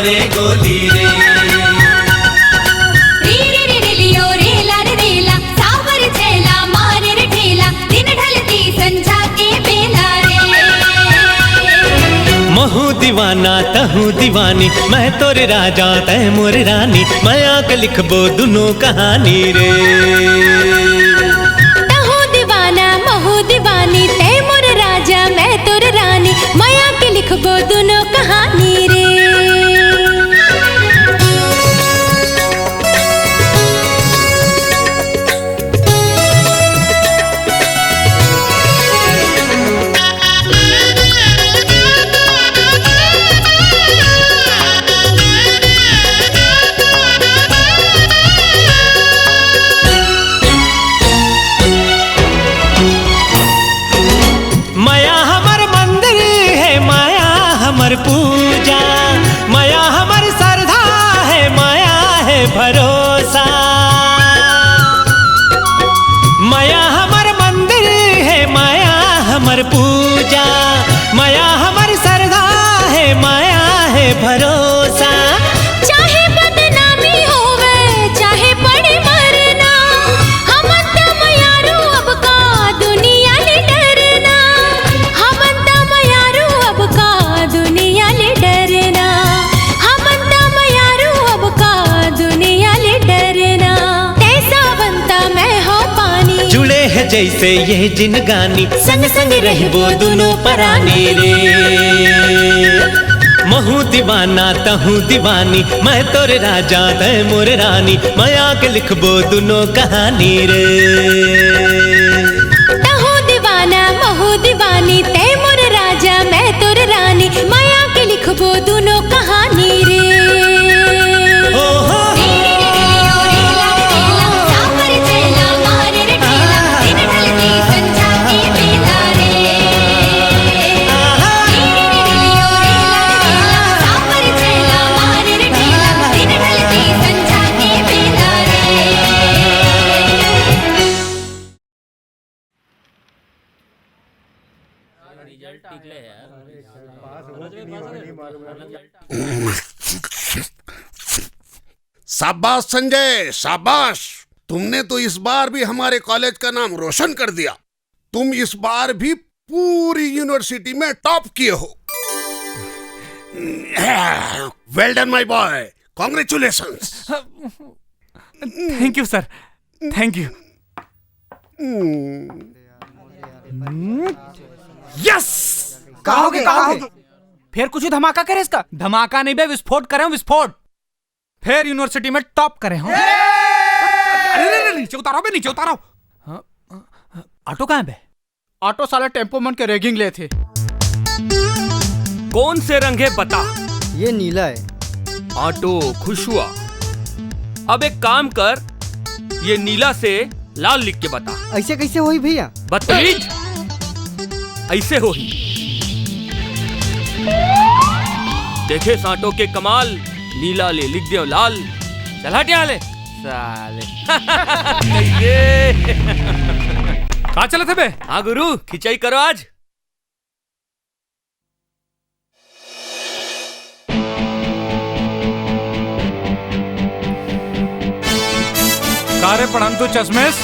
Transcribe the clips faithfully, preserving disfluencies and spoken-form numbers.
रे गोली रे। रे रे रे रे लियो रे ला रे रे ला, सावर छैला मारे रे ठेला, दिन ढलती संझा के बेला रे। महू दीवाना तहू दीवानी, मैं तोर राजा तै मोर रानी, मया के लिखबो दुनो कहानी रे। तहू दीवाना महू दीवानी, तै मोर राजा मैं तोर रानी, मया के लिखबो दुनो कहानी रे। मया हमर मंदिर हे, मया हमर पूजा, मया हमर श्रद्धा हे, मया हे भरोसा। मया हमर मंदिर हे, मया हमर पूजा, मया हमर श्रद्धा हे, मया हे भरोसा। चाहे बदनामी होवे, चाहे पड़े मरना, हमन त मयारू अब का दुनिया ले डरना। हमन त मयारू अब का दुनिया ले डरना। हमन त मयारू अब का दुनिया ले डरना। तै सावन त मैं हो पानी। जुड़े हे जैसे ये जिनगानी, संग संग रहबो दुनो परानी रे। महू दीवाना तहू दीवानी, मैं तोर राजा तै मोर रानी, मया के लिखबो दुनो कहानी रे। तहू दीवाना महू दीवानी, तै मोर राजा मैं तोर रानी, मया के लिखबो दुनो कहानी रे। ओ हो। रिजल्ट निकले यार। शाबाश संजय, शाबाश। तुमने तो इस बार भी हमारे कॉलेज का नाम रोशन कर दिया। तुम इस बार भी पूरी यूनिवर्सिटी में टॉप किए हो। Well done my boy, congratulations। Thank you sir, thank you। Yes। का हो गे, का हो गे? फेर कुछु धमाका करे इसका? धमाका नहीं बे, विस्फोट करे हूँ, विस्फोट। फेर यूनिवर्सिटी में टॉप करे हूँ। अरे, अरे, अरे, नीचे उतारो बे, नीचे उतारो। हाँ, हाँ, हाँ, ऑटो कहाँ है बे? ऑटो साला टेम्पो मन के रैगिंग लेथे। कौन से रंग है बता? ये नीला है। ऑटो खुश हुआ। अब एक काम कर, ये नीला से लाल लिख के बता। ऐसे कैसे होही भैया? बदतमीज, ऐसे होही। देखे ऑटो के कमाल, नीला ले लिख दे लाल। चल हट यहाँ ले साले। ये का चलत हे बे? हाँ गुरु, खिंचाई करो आज। का रे पढ़ंतू चश्मेश,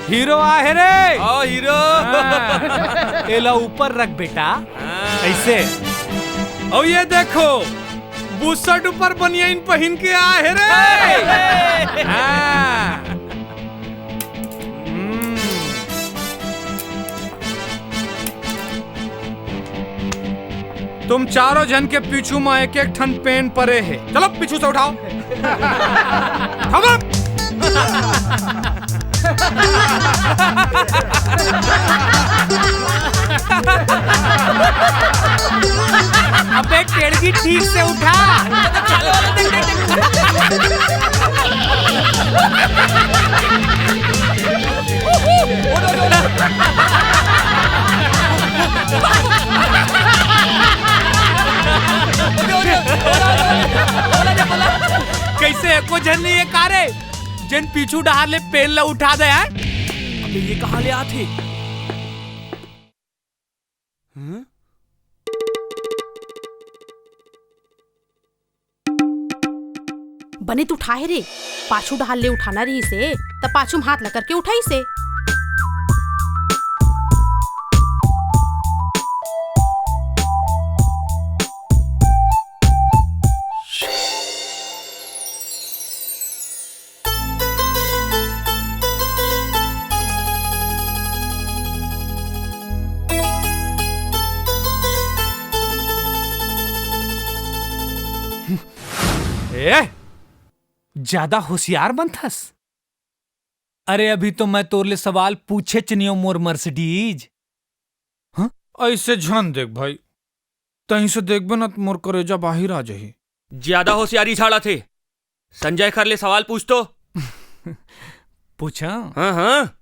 हीरो आहे रे। हाँ, हीरो। हाँ, एला ऊपर रख बेटा। हाँ। ऐसे। अउ ये देखो, बुशर्ट ऊपर बनियाइन पहिन के आहे रे। हाँ। हम्म। तुम चारों झन के पीछू म एक एक ठन पेन परे हे। चलो पीछू से उठाओ। उठाओ। अबे टेड़गी ठीक से उठा। कैसे एको झन नहीं हे का रे, जेन पीछू डहार ले पेन ला उठा दे, हैं? अबे ये कहाँ ले आथे? हम्म? बने तो उठाए रे, पाछू डहार ले उठाना रहिसे, त पाछू म हाथ ला करके उठाइसे। ए, ज्यादा होशियार बनथस। अरे, अभी तो मैं तोर ले सवाल पूछेच नइ हों, मोर मर्सिडीज। हाँ? अइसे झन देख भाई, तहीं से देखबे ना त मोर करेजा बाहिर आ जाही। ज्यादा होशियारी झाड़त हे। संजय कर ले सवाल पूछ तो। पूछा? हाँ, हाँ।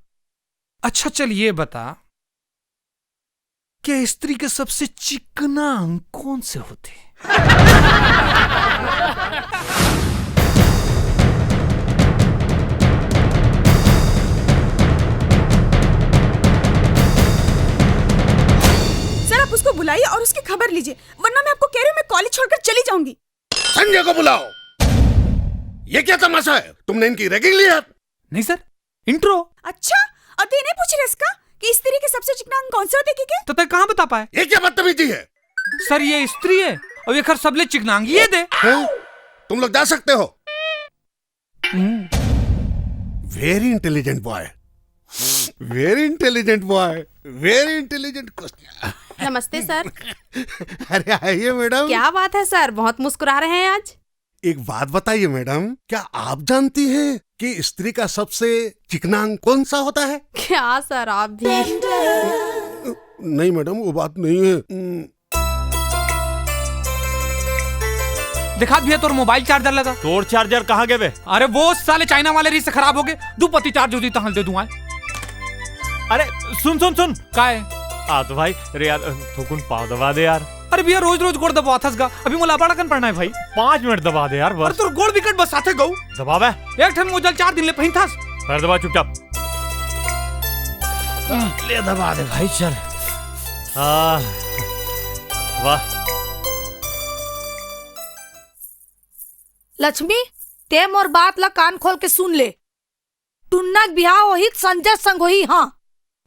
अच्छा, चल ये बता, कि स्त्री के सबसे चिकना अंग कौन से होथे? सर, आप उसको बुलाइए और उसकी खबर लीजिए, वरना मैं आपको कह रही हूँ, मैं कॉलेज छोड़कर चली जाऊंगी। संजय को बुलाओ। ये क्या तमाशा है? तुमने इनकी रैगिंग ली है? नहीं सर, इंट्रो। अच्छा, और तैं नहीं पूछ रहे इसका कि स्त्री के सबसे चिकना अंग कौन से होथे, ठीक है? तो तैं कहाँ बता पाए? ये क्या बदतमीजी है? सर, ये स्त्री है और एकर सबले चिकना अंग ये दे। हैं? तुम लोग जा सकते हो। हम्म। Very intelligent boy, very intelligent boy, very intelligent question। नमस्ते सर। अरे आइए मैडम। क्या बात है सर, बहुत मुस्कुरा रहे हैं आज। एक बात बताइए मैडम, क्या आप जानती हैं कि स्त्री का सबसे चिकना अंग कौन सा होता है? क्या सर, आप भी? नहीं मैडम, वो बात नहीं है। हम्म। दिखा भैया, तोर मोबाइल चार्जर लगा। तोर चार्जर कहाँ गे बे? अरे वो साले चाइना वाले री से खराब हो गए, दू पत्ती चार्ज होती तहन दे दूं आज। अरे सुन सुन सुन। काय? आ तो भाई, अरे यार, थोकुन पाँव दबा दे यार। अरे भैया, रोज रोज गोड़ दबावथस गा, अभी मोला अबाड़ा कन पड़ना है भाई। पाँच मिनट दबा दे यार बस। अरे तोर गोड़ विकट बस साथे गऊ। दबा बे। एक ठन मोजल चार दिन ले पहिनथस। पैर दबा चुपचाप। ले दबा दे भाई, चल। आ, वाह। लक्ष्मी, तैं मोर बात ला कान खोल के सुन ले। टुन्ना के बिहाव होही त संजय संग होही, हाँ।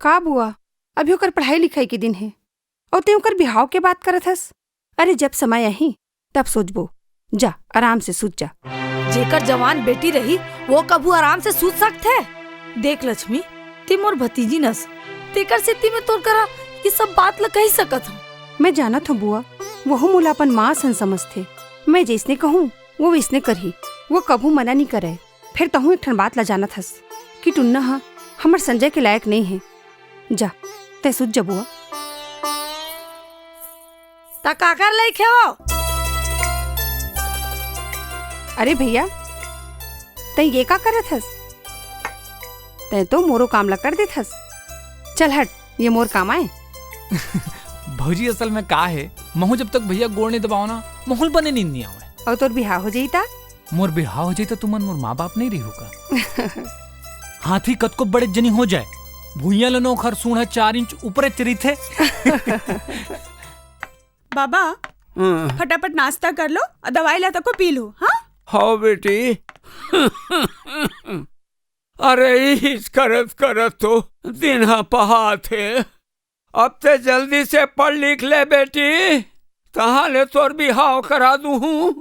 का बुआ, अभी ओकर पढ़ाई लिखाई के दिन हे, अउ तैं ओकर बिहाव के बात करत हस? अरे, जब समय आही, तब सोचबो। जा, आराम से सुत जा। जेकर जवान बेटी रही, वो कभू आराम से सुत सकथे? देख लक्ष्मी, तैं मोर भतीजी नस, तेकर सेती मैं तोर करा ये सब बात ल कहि सकत हूँ। मैं जानत हूँ बुआ, वहू मोला अपन माँ सन समझथे। मैं जइसने कहूँ, वो वइसने करही। वो कभू मना नइ करय। फेर तहूँ एक ठन बात ला जानत हस कि टुन्ना ह हमर संजय के लायक नइ हे। जा, तैं सुत जा बुआ। त काकर लइक हे वो? अरे भैया, तैं ये का करत हस? तैं तो मोरो काम ला कर देत हस। चल हट, ये मोर काम आय। भौजी, असल में का हे, महूँ जब तक भैया गोड़ नइ दबावँव ना, महूँ ल बने नींद नइ आवय। अउ तोर बिहाव हो जाही त? मोर बिहाव हो जाही त तुमन मोर माँ बाप नइ रहिहू का? हाथी कतको बड़े जनी हो जाय, भुइयां ले नोक हर सूंढ़ ह चार इंच ऊपरेच रहिथे। बाबा, हाँ। फटाफट नाश्ता कर लो अउ दवाई ला तको पी लो, हाँ? हव बेटी। अरे, इस करत करत तो दिन ह पहात हे। अब तैं जल्दी से पढ़ लिख ले बेटी, तहाँ ले तोर बिहाव करा दूहूँ।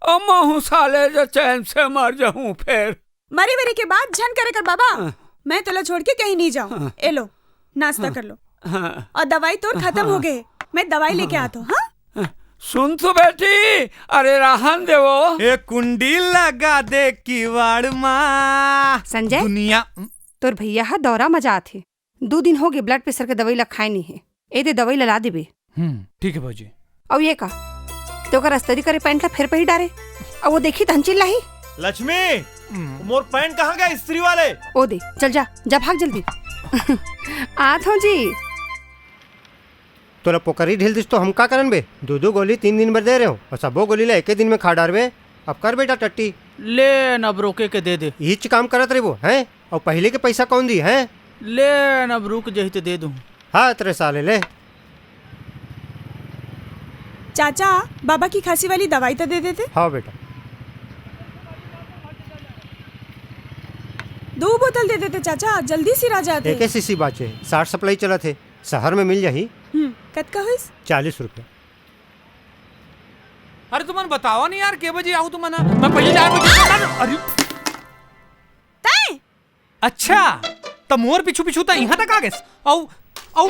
अउ महूँ साले जो चैन से मर जाहूँ फेर। मरे वरे के बात झन करे कर बाबा, हाँ। मैं तोला छोड़ के कहीं नइ जावँव। हाँ। ए लो, नाश्ता हाँ। कर लो। हाँ। अउ दवाई तोर खतम हाँ। हो गे, मैं दवाई लेके हाँ। आत हँव, हाँ? हाँ। सुन तो बेटी, अरे रहन दे वो। ए कुंडी लगा दे किवाड़ मा। संजय, दुनिया तोर भैया ह दौरा म जात हे। दू दिन हो गे blood pressure के दवाई ला खाए नइ हे। ए दे दवाई ला ला देबे। हम्म, ठीक हे भौजी। अउ ये का? तैं ओकर अस्तरी करे पैंट ला फेर पहिर डारे। अउ वो देखही तहन चिल्लाही। लक्ष्मी, हम्म। मोर पैंट कहाँ गे इस्त्री वाले? ओ दे, चल जा, जा भाग जल्दी। आत हँव जी। तोला पोकरी ढील दिस तो हम का करन बे? दू दू गोली तीन दिन बर दे रहेंव अउ सबो गोली ला एके दिन में खा डारबे। अब कर बेटा टट्टी। ले न, अब रोके के दे दे। इहीच काम करत रहिबो, हैं? अउ पहिले के पइसा कौन दिही, हैं? ले न, अब रुक जाही त दे दूँ। हाँ, तेरे साले ले। चाचा, बाबा की खांसी वाली दवाई तो दे देते। हाँ बेटा। दो बोतल दे देते चाचा, जल्दी सिरा जाते। एके सीसी बाचे, साठ सप्लाई चलत हे, शहर में मिल जाही। हम्म, कतका होइस? चालीस रुपया। अरे तुमन बतावा नहीं यार, के बजे आऊ तुमन? मैं पहले चार बजे, अरे तैं? अच्छा, त मोर पीछू पीछू त यहाँ तक आ गेस। अउ, अउ,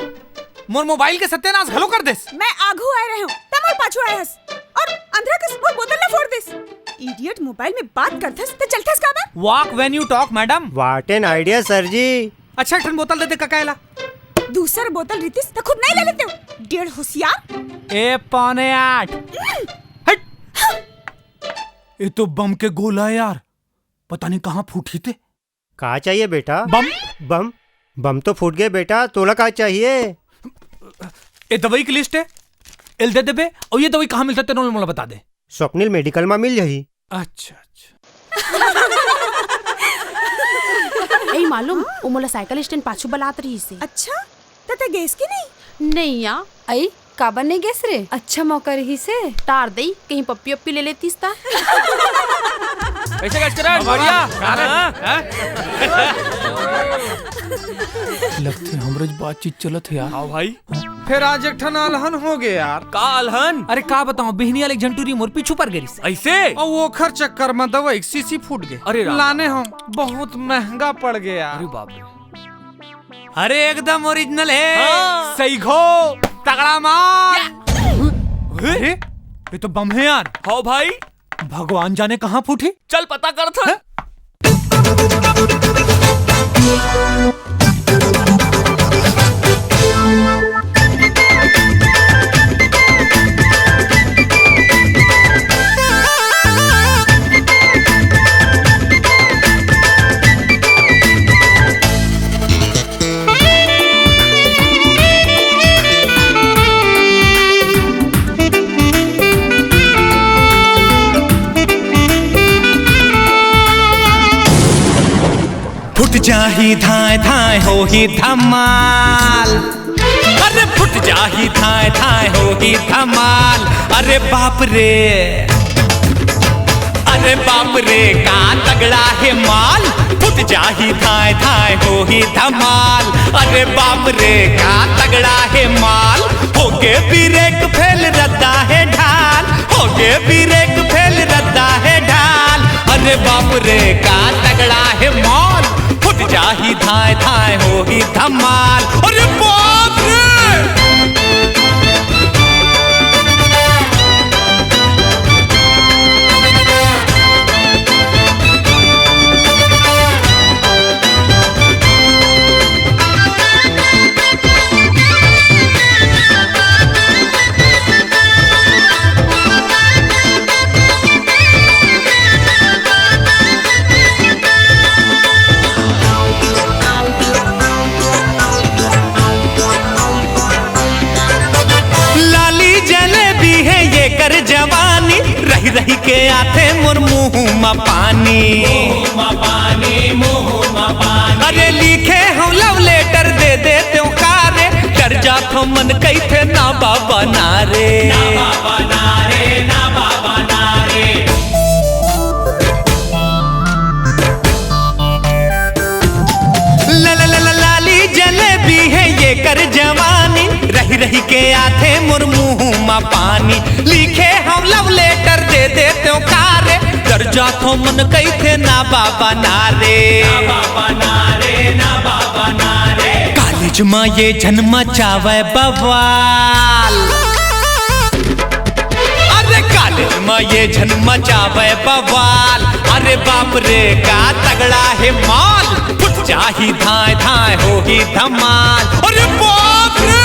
मोर मोबाइल के सत्यानाश घलो कर देस। मैं आघू आए रहे हूँ, त मोर पाछू आए हस। और अंधरा कस मोर बोतल ला फोड़ देस। इडियट, मोबाइल में बात करथस, त चलथस काबर? Walk when you talk, madam। What an idea, sir जी। अच्छा, एक ठन बोतल दे दे, कका एला। दूसर बोतल रितिस, त खुद नहीं ले लेते हो। डेढ़ होशियार। ए, पौने आठ। हट। ये तो बम के गोला है यार, पता नहीं कहाँ फूटी थे। का चाहिए बेटा? बम। बम? बम तो फूट गए बेटा, तोला का चाहिए? ए दवाई की लिस्ट है, एल दे देबे, और ये दवाई कहाँ मिलता तेरे मोला बता दे। स्वप्निल मेडिकल में मिल जाही। अच्छा, अच्छा। ए मालूम, वो मोला साइकिल स्टैंड पाछू बलात रही से। अच्छा, त तैं गेस की नहीं? नहीं या। अई, काबर नहीं गेस रे? अच्छा मौका रही से। टार दई, कहीं पप्पी वप्पी ले लेतीस ता। कैसे गजकरण? बढ़िया। हाँ, हाँ। लगथे हमरेच बातचीत चलत हे यार। हाँ भाई। फिर आज एक ठन अलहन हो गए यार। का अलहन? अरे का बताऊं, बिहनी वाले एक झन टूरी मोर पीछू पर गिरिस। ऐसे? और वो ओखर चक्कर में दवाई के सीसी फूट गए। अरे राम। लाने हम बहुत महंगा पड़ गया यार। अरे बाप रे। अरे एकदम ओरिजिनल है। हाँ। सही घो, तगड़ा माल। अरे, ये तो बम है यार। हाँ भाई। भगवान जाने कहाँ फूटी। चल पता करथन। हैं? फुट जाही धाय धाय होही धमाल। अरे फुट जाही धाय धाय होही धमाल। अरे बाप रे, अरे बाप रे का तगड़ा हे माल। फुट जाही धाय धाय होही धमाल। अरे बाप रे का तगड़ा हे माल। होगे ब्रेक फेल रद्दा हे ढाल। होगे ब्रेक फेल रद्दा हे ढाल। अरे बाप रे का तगड़ा हे माल। फुट जाही धाय धाय होही धमाल। अरे बाप रे। लाली जलेबी हे येकर जवानी, रहि रहि के आथे मोर मुँह म पानी। अरे लिखे हँव love letter दे देतेंव का रे, डर जाथँव मन कहिथे ना बाबा ना रे। ला ला ला ला लाली जलेबी हे येकर जवानी, रहि रहि के आथे मोर मुँह म पानी। लिखे हँव love letter दे देतेंव का रे, डर जाथँव मन कहिथे ना बाबा ना रे। कॉलेज म ये झन मचावय बवाल। अरे कॉलेज म ये झन मचावय बवाल। अरे बाप रे का तगड़ा हे माल। फुट जाही धाय धाय होही धमाल। अरे बाप रे।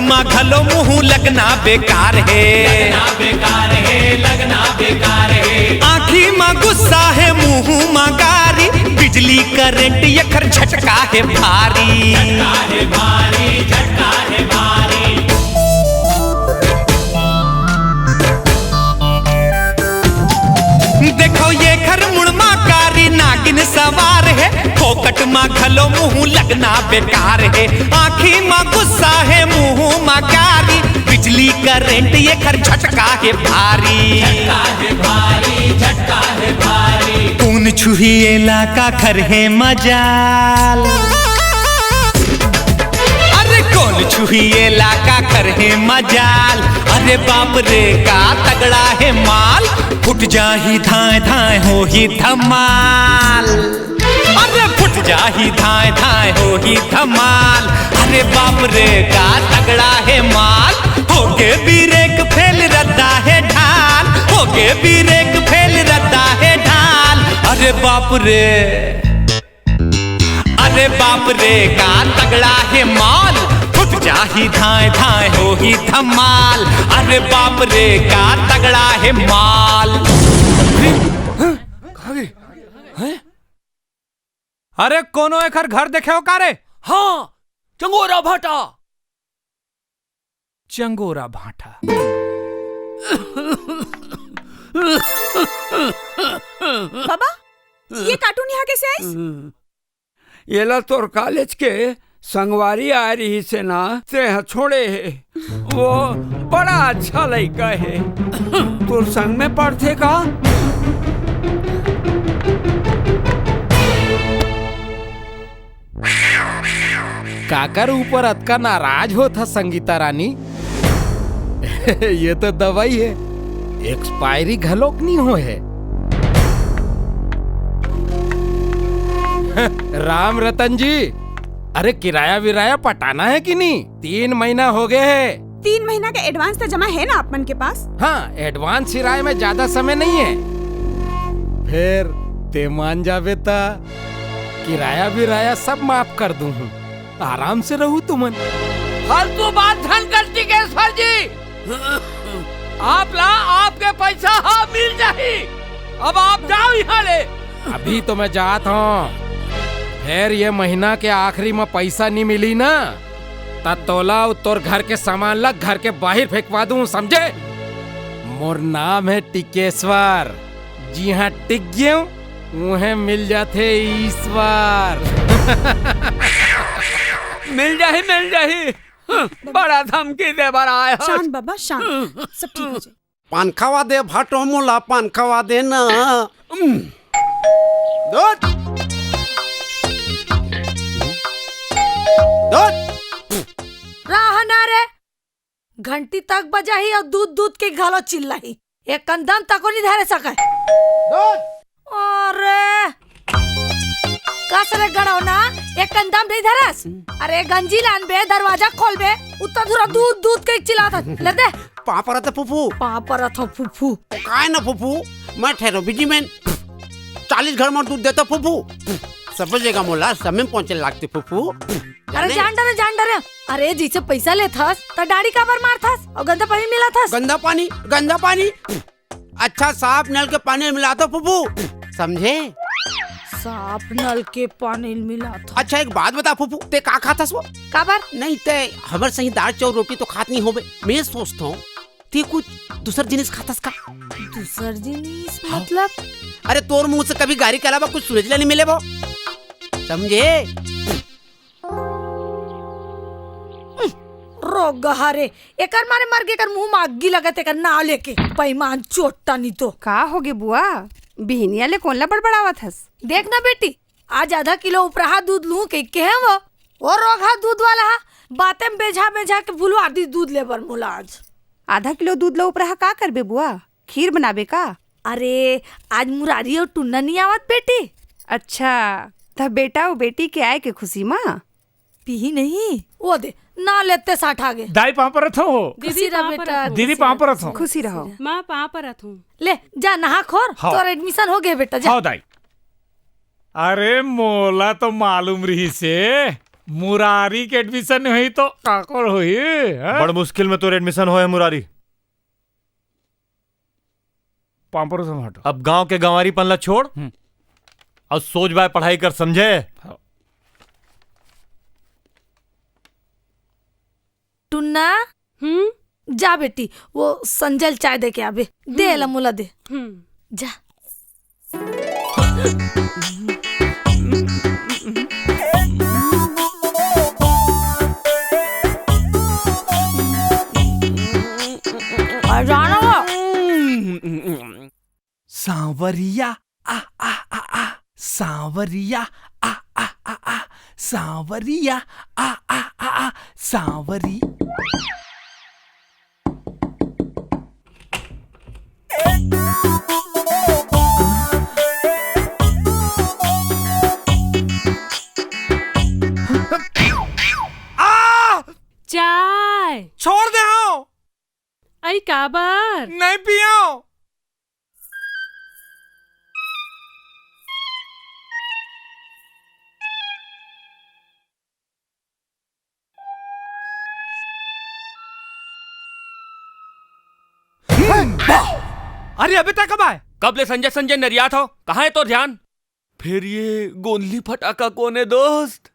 मा घलो मुंह लगना बेकार हे। लगना बेकार हे, लगना बेकार हे। आँखी मा गुस्सा हे, मुंह मा गारी, बिजली करंट एखर झटका हे भारी। झटका हे भारी, झटका हे भारी। देखो एखर मुड़ मा कारी नागिन सवार हे, फोकट मा घलो मुंह लगना बेकार हे। आँखी मा गुस्सा हे, मुंह मा कारी, बिजली करंट एखर झटका हे भारी। झटका हे भारी, झटका हे भारी। कोन छुही एला काखर हे मजाल। अरे कोन छुही एला काखर हे मजाल। अरे बाप रे का तगड़ा हे माल। फुट जाही धाय धाय होही धमाल। अरे फुट जाही धाय धाय होही धमाल। अरे बाप रे का तगड़ा हे माल। होगे ब्रेक फेल रद्दा हे ढाल। होगे ब्रेक फेल रद्दा हे ढाल। अरे बाप रे। अरे बाप रे का तगड़ा हे माल। फुट जाही धाय धाय होही धमाल। अरे बाप रे का तगड़ा हे माल। अरे कोनो एखर घर देखे हो का रे? हाँ, चंगोरा भाटा। चंगोरा भाटा। बाबा, ये कार्टून यहाँ कैसे आइस? एला तोर कॉलेज के संगवारी आय रिहिस हे ना, तेह छोड़े हे। वो बड़ा अच्छा लइका हे। तोर संग में पढ़थे का? काकर ऊपर अतका नाराज होत ह संगीता रानी? ये तो दवाई हे, एक्सपायरी घलोक नी होय हे। राम रतन जी, अरे किराया विराया पटाना हे कि नी? तीन महीना होगे हे। तीन महीना के एडवांस त जमा हे ना आप मन के पास? हाँ, एडवांस सिराय में ज्यादा समय नहीं हे। फेर ते मान जाबे त किराया विराया सब माफ कर दूं हूँ। आराम से रहू तुमन। फालतू बात झन कर टिकेश्वर जी। आप ला आपके पैसा हा मिल जाही। अब आप जाओ यहाँ ले। अभी तो मैं जात हूँ, फेर ये महीना के आखिरी में पैसा नी मिली ना, त तोला अउ तोर घर के सामान ला घर के बाहिर फेंकवा दूं, समझे? मोर नाम हे टिकेश्वर। जिहाँ टिक गेंव, उहें मिल जाथे ईश्वर। मिल जाही, मिल जाही। हम्म, बड़ा धमकी दे बर आय हस। शांत बाबा, शांत। सब ठीक हो जाए। पान खवा दे भाटो मोला, पान खवा दे ना। हम्म। दूध। दूध। रहा ना रे, घंटी तक बजाही अउ दूध दूध के घलो चिल्लाही। एक कन दम तको नी धरे सके। दूध। अरे कस रे गड़ौना, एक कन दम नी धरस। अरे गंजी लानबे, दरवाजा खोलबे, उत्ता धुरा दूध दूध के चिल्लात हस। ले दे। पाँव परत हँव फूफू। पाँव परत हँव फूफू। काय ना फूफू, मैं ठहरो बिजी मैन। चालीस घर में दूध देता फूफू। समझेगा मोला, समय में पहुँचे लागते फूफू। अरे जान डरे, जान डरे। अरे जइसे पैसा लेथस त डाड़ी काबर मारथस अउ गंदा पानी मिलाथस? गंदा पानी, गंदा पानी। अच्छा साफ नल के पानी मिलाथस फूफू, समझे? साफ नल के पानी मिलाथस। अच्छा एक बात बता फूफू, ते का खाथस वो? काबर? नहीं ते हमर सही दाल चाउर रोटी तो खात नहीं होबे। मैं सोचता हूँ ते कुछ दूसर जिनिस खाथस का? दूसर जिनिस हाँ। मतलब? अरे तोर मुंह से कभी गारी के अलावा कुछ सुने ला नहीं मिले वो, समझे? रोगहा रे, एकर मारे मर गे, एकर मुंह में आगी लगत, एकर नाव लेके। बेईमान चोट्टा नी तो। का होगे बुआ? बिहनिया ले कोन ला बड़बड़ावत हस? देख ना बेटी, आज आधा किलो उपराहा दूध लूं कहिके हे वो। ओ रोगहा दूध वाला हा, बाते में बेझा बेझा के भुलवा दी दूध ले बर मोला आज। आधा किलो दूध ला उपराहा का करबे बुआ? खीर बनाबे का? अरे, आज मुरारी अउ टुन्ना नी आवत बेटी? अच्छा, त बेटा अउ बेटी के आय के खुशी मा? पीही नहीं? ओ दे, ना लेते साठ आगे। दाई पाँव परत हँव। दीदी खुशी रह पाँव बेटा, परत हँव। दीदी खुशी पाँव रह। परत हँव। खुशी रहो। माँ पाँव परत हँव। ले, जा नहा खोर, हाँ। तोर एडमिशन हो गे बेटा, जा। हाँ दाई। अरे मोला तो मालूम रहिसे, मुरारी के admission होही तो काकर होही, हाँ? बड़ मुश्किल में तोर admission होय हे, मुरारी। पांपरू से हटो। अब गांव के गंवारीपन ला छोड़, हम्म। अउ सोझ बाय पढ़ाई कर, समझे? हाँ। टुन्ना, हम्म? जा बेटी, वो संजय ल चाय दे के आबे। दे हम्म। ला मोला दे। हम्म। जा। आ जाना वो। सांवरिया, आ, आ, आ, आ, सांवरिया, आ, आ, आ, आ, सांवरिया, आ, आ, आ, आ, सांवरी। आ! चाय। छोड़ दे हो। अई काबर? नहीं पियो। अरे, अबे तक कब आए? कब ले संजय, संजय नरियात हो? कहाँ है तोर ध्यान? फिर ये गोंदली फटाका कौन है, दोस्त?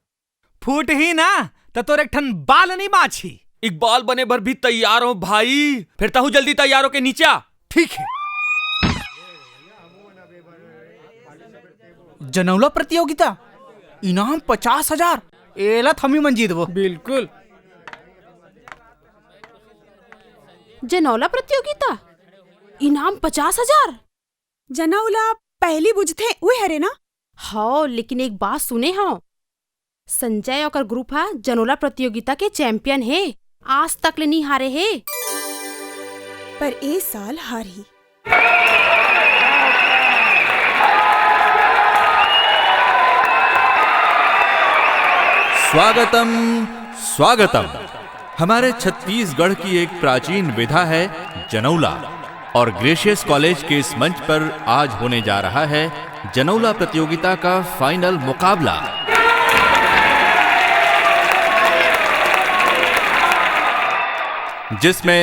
फूटही ना, त तोर एक ठन बाल नहीं बाचही। इकबाल बने बर भी तैयार हो भाई, फिर तहू जल्दी तैयार होके नीचे आ। ठीक है। जनौला प्रतियोगिता, इनाम पचास हजार। एला थमी मन जीतबो। बिल्कुल। जनौला प्रतियोगिता, इनाम पचास हजार। जनौला पहली बुझथे, उहे हरे ना? हव, लेकिन एक बात सुने हव, संजय ओकर group ह जनौला प्रतियोगिता के champion हे, आज तक ले नी हारे हे। पर ए साल हारही। स्वागतम, स्वागतम। हमारे छत्तीसगढ़ की एक प्राचीन विधा है जनौला, और ग्रेशियस कॉलेज के इस मंच पर आज होने जा रहा है जनौला प्रतियोगिता का final मुकाबला, जिसमें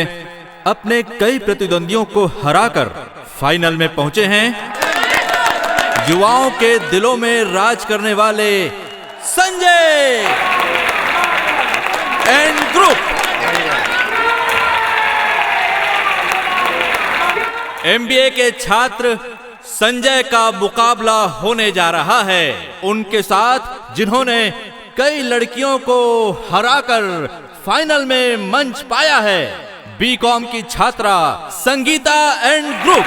अपने कई प्रतिद्वंदियों को हराकर final में पहुंचे हैं युवाओं के दिलों में राज करने वाले संजय and group। एमबीए के छात्र संजय का मुकाबला होने जा रहा है उनके साथ, जिन्होंने कई लड़कियों को हराकर final में मंच पाया है, बीकॉम की छात्रा संगीता and group।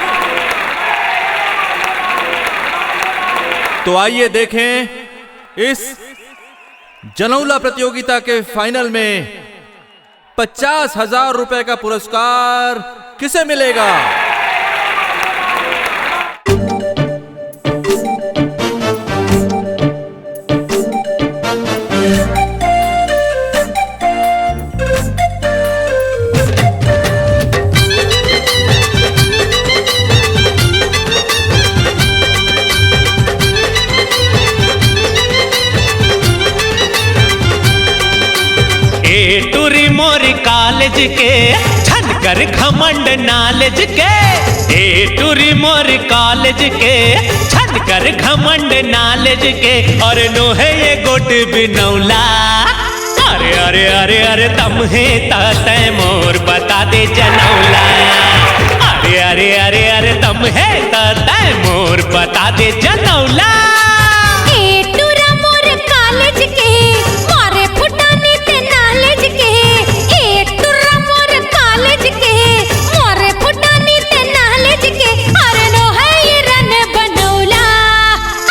तो आइए देखें इस जनौला प्रतियोगिता के final में पचास हजार रुपए का पुरस्कार किसे मिलेगा। ए टुरी मोरी कॉलेज के, छनकर घमंड नॉलेज के। ए टुरी मोरी कॉलेज के, छनकर घमंड नॉलेज के। और नोहे ये गोट बिनौला। अरे, अरे, अरे, अरे, तम हे त तै मोर बता दे जनौला। अरे, अरे, अरे, अरे, तम हे त तै मोर बता दे जनौला। ए टुरा मोर कॉलेज के, मारे फुटानी ते नॉलेज के। ए टुरा मोर कॉलेज के, मारे फुटानी ते नॉलेज के। अरे नोहे ये रन बनौला।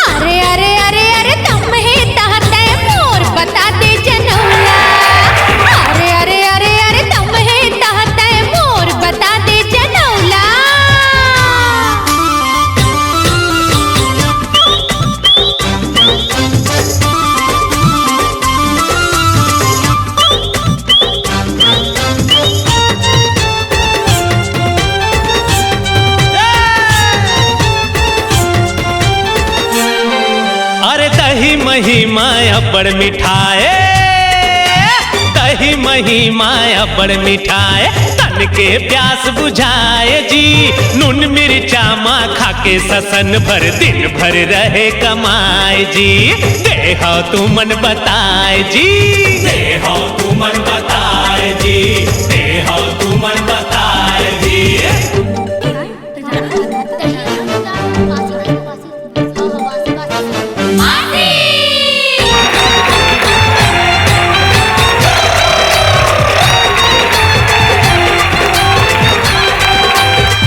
अरे, अरे, अरे, अरे, तम हे त तै मोर बता दे जनौला। अरे, अरे, अरे, अरे, तम हे त तै मोर बता दे जनौला। अरे दही मही माय अब्बड़ मिठाए, महिमा अब्बड़ मिठाय, तन के प्यास बुझाय जी। नून मिर्चा मा खाके ससन भर, दिन भर रहे कमाय जी। देहव तुमन बताय जी, देहव तुमन बताय जी, देहव तुमन बताय जी।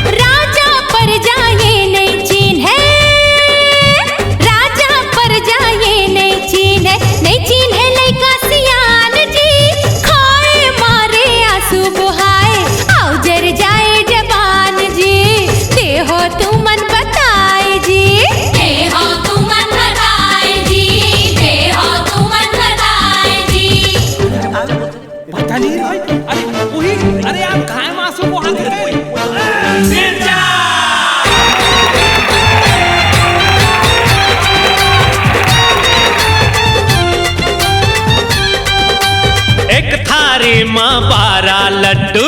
राजा परजा ये नइ चिन्हे, राजा परजा ये नइ चिन्हे, नइ चिन्हे लइका सियान जी। खाए मारे आंसू बोहाए, अउ जर जाए जबान जी। देहव तुमन बताय जी, देहव तुमन बताय जी, देहव तुमन बताय जी। पता नहीं भाई, अरे वही, अरे यार, खाए मासू को हाथ दे। एक थारी मा बारा लड्डू,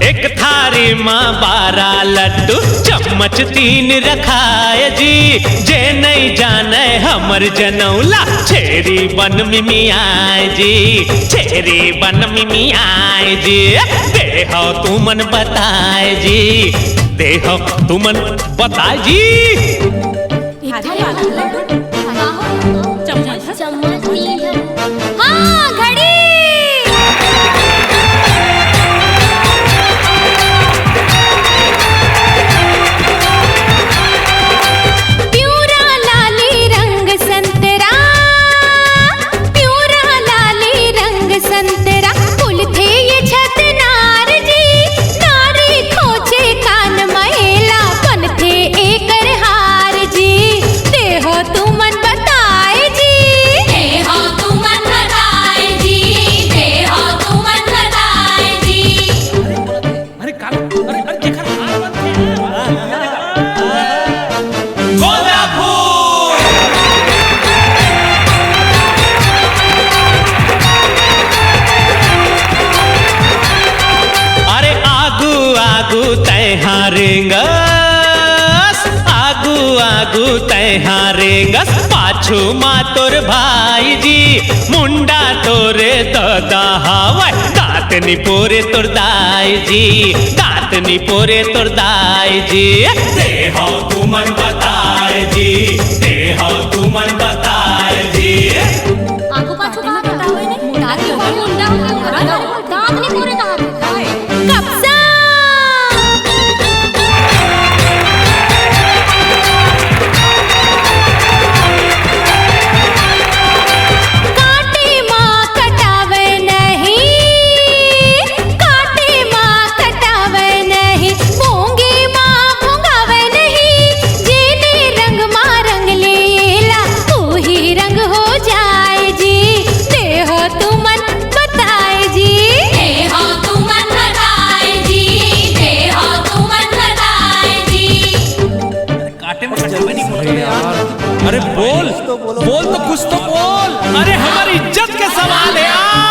एक थारी मा बारा लड्डू, चम्मच तीन रखाय जी। जे नइ जानय हमर जनौला, छेरी बन मिमियाय जी, छेरी बन मिमियाय जी। देहव तुमन बताय जी, देहव तुमन बताय जी। चम्मच। चम्मच तीन है। हाँ, घड़ी। पिवरा लाली रंग संतरा, पिवरा लाली रंग संतरा, फूलथे ये छतनार जी। नारी खोजे कान म एला, बनथे एकर हार जी। देहव तुमन बताय जी, देहव तुमन बताय जी, देहव तुमन बताय जी। अरे का, अरे, अरे, जेकर हार बनथे, गोंदा फूल। अरे आगू आगू तैहा रेंगस, आगू आगू तैहा रेंगस, पाछू मा तोर भाई जी। मुंडा तोरे ददा हवय, दांत निपोरे तोर दाई जी, दांत निपोरे तोर दाई जी। देहव तुमन बताय जी, देहव तुमन बताय जी। आगू पाछू का बतावे नहीं? दांत निपोरे कहाथे। कपसा। कांटी मा कटावे नहीं, कांटी मा कटावे नहीं, भोंगी मा भोंगावे नहीं। जेने रंग मा रंग लेला, उही रंग हो जाय जी। देहव तुमन बताय जी, देहव तुमन बताय जी, देहव तुमन बताय जी। काटे में कटावे नहीं बोलते यार। अरे बोल, बोल तो कुछ तो बोल। अरे हमारी इज्जत के सवाल है यार।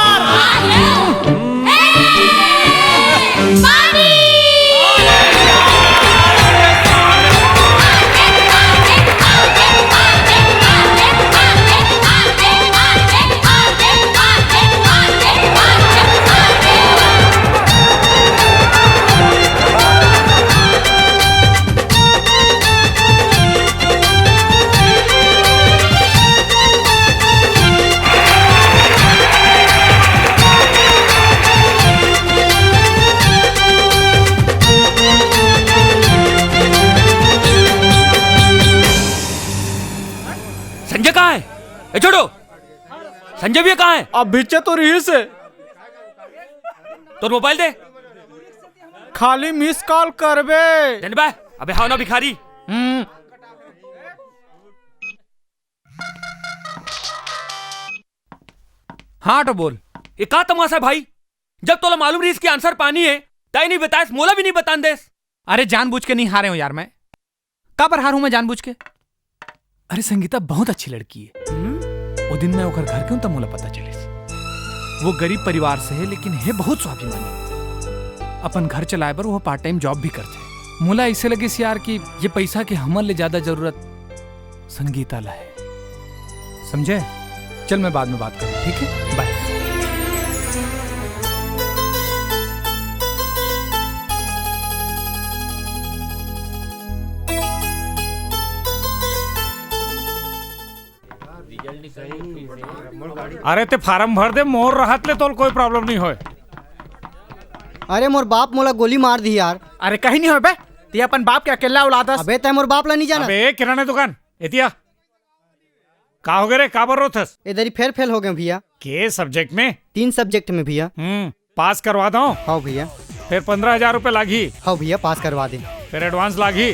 संजय कहाँ है? ए छोटू, संजय भैया कहाँ है? अब पीछे तो रहिस हे। तोर मोबाइल दे। खाली मिस कॉल करबे। देन बे, अबे हाव ना भिखारी। हम्म। हाँ तो बोल। ये का तमाशा है भाई? जब तोला मालूम रहिस कि आंसर पानी है, तैं नहीं बतायस, मोला भी नहीं बतान देस। अरे जानबूझ के नहीं हारे हूँ यार मैं। काबर हारूं मैं जानबूझ के? अरे संगीता बहुत अच्छी लड़की है। हम्म? वो दिन मैं ओकर घर के हूं तब मोला पता चलिस। वो गरीब परिवार से हे, लेकिन हे बहुत स्वाभिमानी। अपन घर चलाए बर वो पार्ट टाइम जॉब भी करथे। मोला अइसे लगिस यार कि ये पैसा के हमर ले ज्यादा जरूरत संगीता ला हे। समझे? चल, मैं बाद में बात करूँ, ठीक है? बाय। अरे, ते फार्म भर दे, मोर रहत ले तोल कोई प्रॉब्लम नहीं होय। अरे, मोर बाप मोला गोली मार दी यार। अरे, कहीं नहीं होय बे, ते अपन बाप के अकेला औलाद हस। अबे, तै मोर बाप ला नहीं जाना। अबे, किराना दुकान, एतिया। का हो गए रे, काबर रोथस? इधर ही फेर फेल हो गए भैया। के सब्जेक्ट में? तीन सब्जेक्ट में भैया। हम्म, पास करवा दो। हाँ भैया। फिर पंद्रह हजार रुपए लागही। हाँ भैया, पास करवा दे। फिर एडवांस लागही।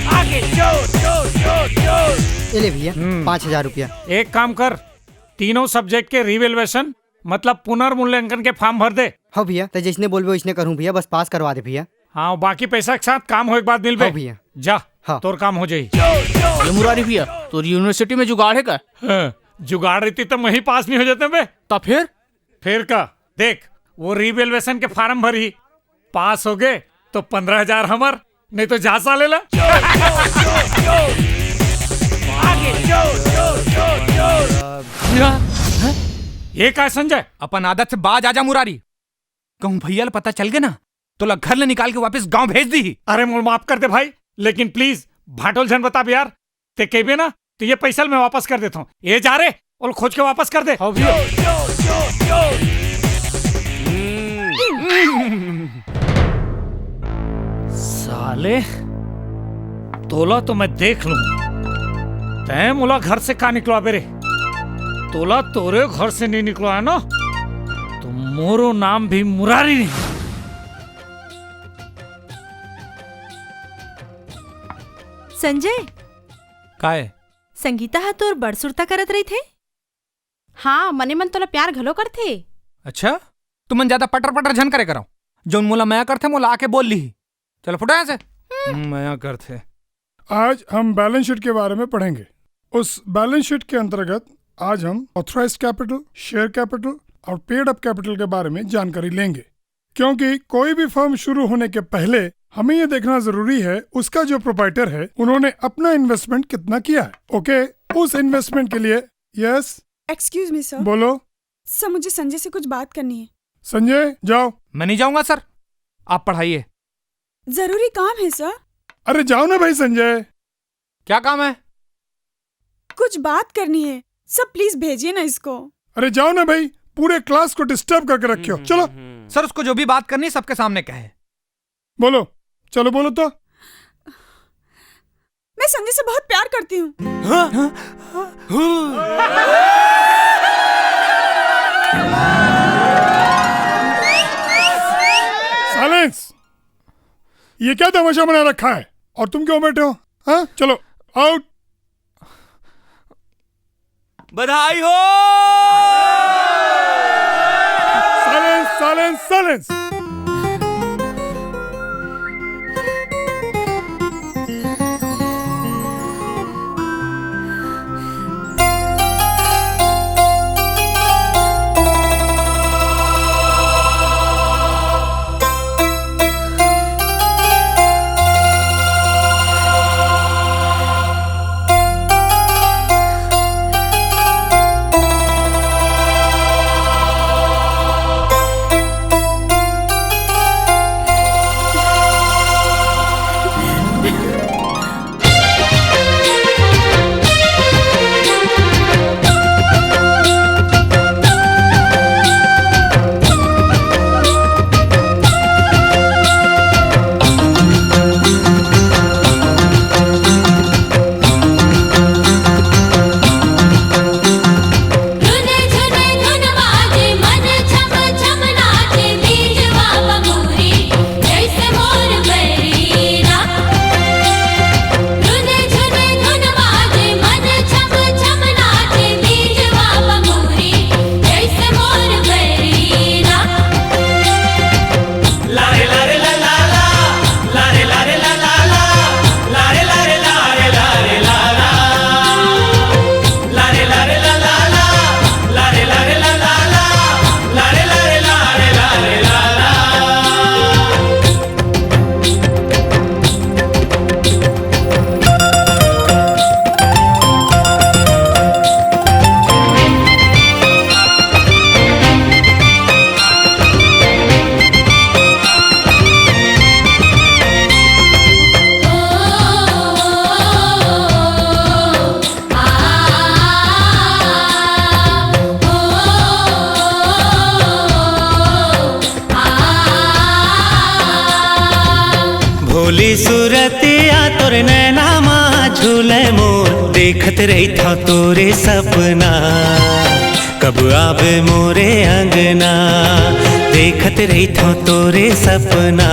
आगे जोर, जोर, जोर, जोर। ये ले भैया, हम्म। पाँच हजार रुपया। एक काम कर, तीनों सब्जेक्ट के रिवेल्युएशन, मतलब पुनर्मूल्यांकन के फॉर्म भर दे। हाँ भैया, तो जैसने बोलबे वैसने करूँ भैया, बस पास करवा दे भैया। हाँ, बाकी पैसा के साथ काम होए के बाद मिलबे। हाँ भैया। जा, हाँ। तोर काम हो जाही। ये मुरारी भैया, तोर यूनिवर्सिटी में जुगाड़ है का? हाँ, जुगाड़ रहती तो मैं ही पास नहीं हो जाते बे। तो फिर? फिर का? देख, वो रिवेल्युएशन के फॉर्म भरही, पास हो गए तो पंद्रह हजार हमर, नहीं तो जा साले ला। आगे जोर, जोर, जोर, जोर। ये का संजय? अपन आदत से बाज आजा मुरारी। कहूँ भैया ला पता चल गए ना, तो ला घर ले निकाल के वापस गांव भेज दी। अरे मोर माफ कर दे भाई, लेकिन प्लीज भाटोल झन बताबे यार। ते कहबे ना, तो ये पैसा मैं वापस कर देता हूँ। ये जा रे, ओला खोज के वापस कर दे। हाँ भैया। साले, तोला तो मैं देख लूँ। तैं मोला घर से का निकलवाबे रे? तोला तोरे घर से नहीं निकलवाया ना, तो मोरो नाम भी मुरारी नहीं। संजय, काय? संगीता ह तोर बड़ सुरता करत रहिथे। हाँ, मने मन तोला प्यार घलो करथे। अच्छा, तुमन ज्यादा पटर पटर झन करे करव। जौन मोला मया करथे, मोला आके बोल लीही। चलो फुटा यहाँ से। हम्म, मया करथे। आज हम बैलेंस शीट के बारे में पढ़ेंगे। उस बैलेंस शीट के अंतर्गत आज हम ऑथराइज्ड कैपिटल, शेयर कैपिटल और पेड अप कैपिटल के बारे में जानकारी लेंगे, क्योंकि कोई भी फर्म शुरू होने के पहले हमें ये देखना जरूरी है उसका जो प्रोप्राइटर है उन्होंने अपना इन्वेस्टमेंट कितना किया है। ओके, उस इन्वेस्टमेंट के लिए। यस। Excuse me sir. बोलो। सर, मुझे संजय से कुछ बात करनी है। संजय, जाओ। मैं नहीं जाऊंगा सर, आप पढ़ाइए। जरूरी काम है सर। अरे जाओ ना भाई संजय। क्या काम है? कुछ बात करनी है सर, प्लीज भेजिए ना इसको। अरे जाओ ना भाई, पूरे क्लास को डिस्टर्ब करके रखे हो। चलो। सर, उसको जो भी बात करनी है सबके सामने कहे। बोलो, चलो बोलो तो। मैं संजय से बहुत प्यार करती हूँ। साइलेंस। ये क्या तमाशा बना रखा है? और तुम क्यों बैठे हो? हाँ, चलो, आउट। बधाई हो। Silence, silence, silence. ली सूरतिया तोर नैना मा झूले मोर, देखत रहिथव तोरे सपना, कब आबे मोरे अंगना। देखत रहिथव तोरे सपना,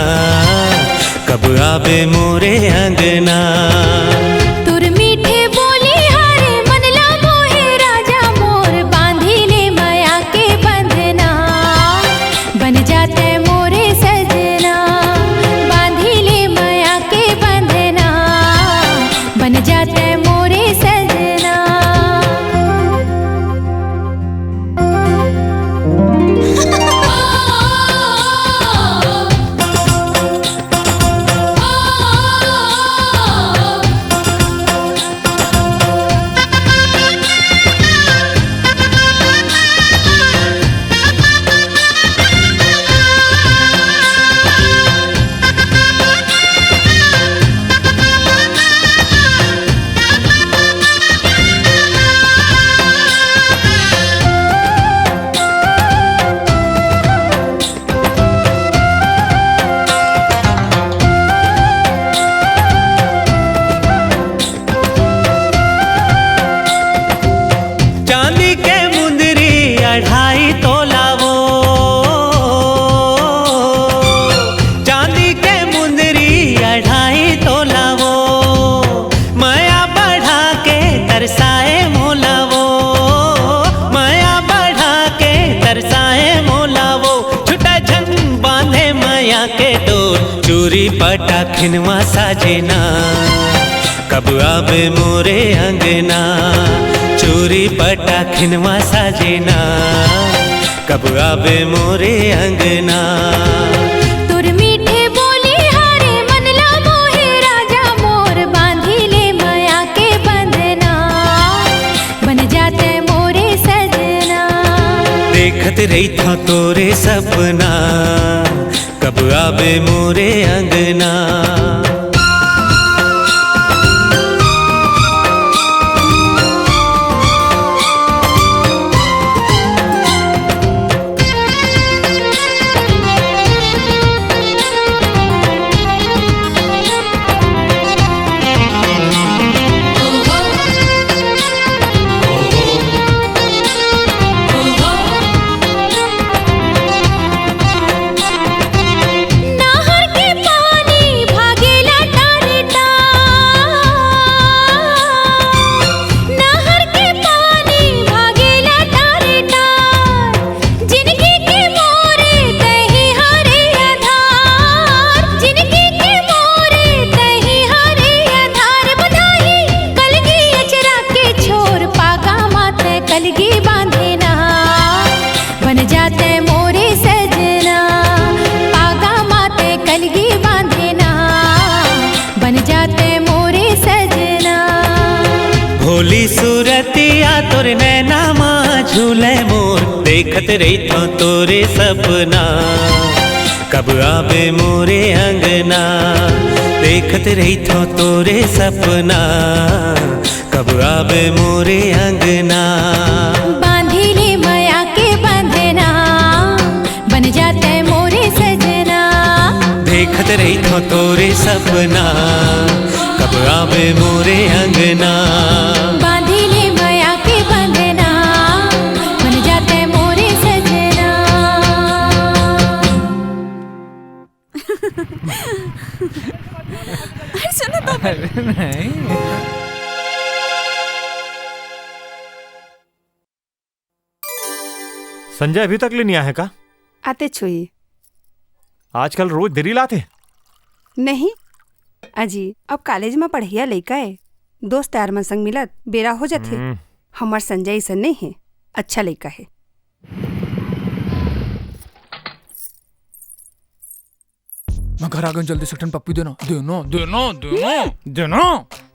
कब आबे मोरे अंगना। तोर मीठे बोली हरे मन ला मोहे राजा मोर, बांधी ले मया के बंधना, बन जाते मोरे सजना। बांधी ले मया के बंधना, बन जाते मोरे सजना। चांदी के मुंदरी अढ़ाई तोला वो, चांदी के मुंदरी अढ़ाई तोला वो, मया बढ़ा के तरसाए मोला वो, मया बढ़ा के तरसाए मोला वो। छुटा झन बांधे मया के डोर, चूरी पटा खिनवा साजना, कब आबे मोरे अंगना। चूरी पटा खिनवा साजना, कब आबे मोरे अंगना। तोर मीठे बोली हरे मन ला मोहे राजा मोर, बांधी ले मया के बंधना, बन जाते मोरे सजना। देखत रहिथव तोरे सपना, कब आबे मोरे अंगना। नहर के पानी भागेला टारे टार, नहर के पानी भागेला टारे टार। जिनगी के मोरे तही हरे आधार, जिनगी के मोरे तही हरे आधार। बधाई कलगी अचरा के छोर, पागा माथे कलगी बांधे ना। बन जाते मोरे सजना, पागा माथे कलगी बांधे ना। बन जाते मोरे सजना। भोली सूरतिया तोर नैना मा झूले मोर, देखत रहिथव तोरे सपना, कब आबे मोरे अंगना। देखत रहिथव तोरे सपना, कब आबे मोरे अंगना। बांधी ले मया के बंधना, बन जाते मोरे सजना। देखत रहिथव तोरे सपना, कब आबे मोरे अंगना। बांधी ले मया के बंधना, बन जाते मोरे सजना। अरे सुनो तो। अरे नहीं। संजय अभी तक ले नहीं आए का? आते छुई। आजकल रोज देरी लाते? नहीं अजी, अब कॉलेज में पढ़िया लइका है, दोस्त यार मन संग मिलत बेरा हो जाथे। हम्म। हमर संजय ऐसा नहीं है, अच्छा लइका है। मैं घर आ गया, जल्दी से एक ठन पप्पी देना, देना, देना, देना, देना।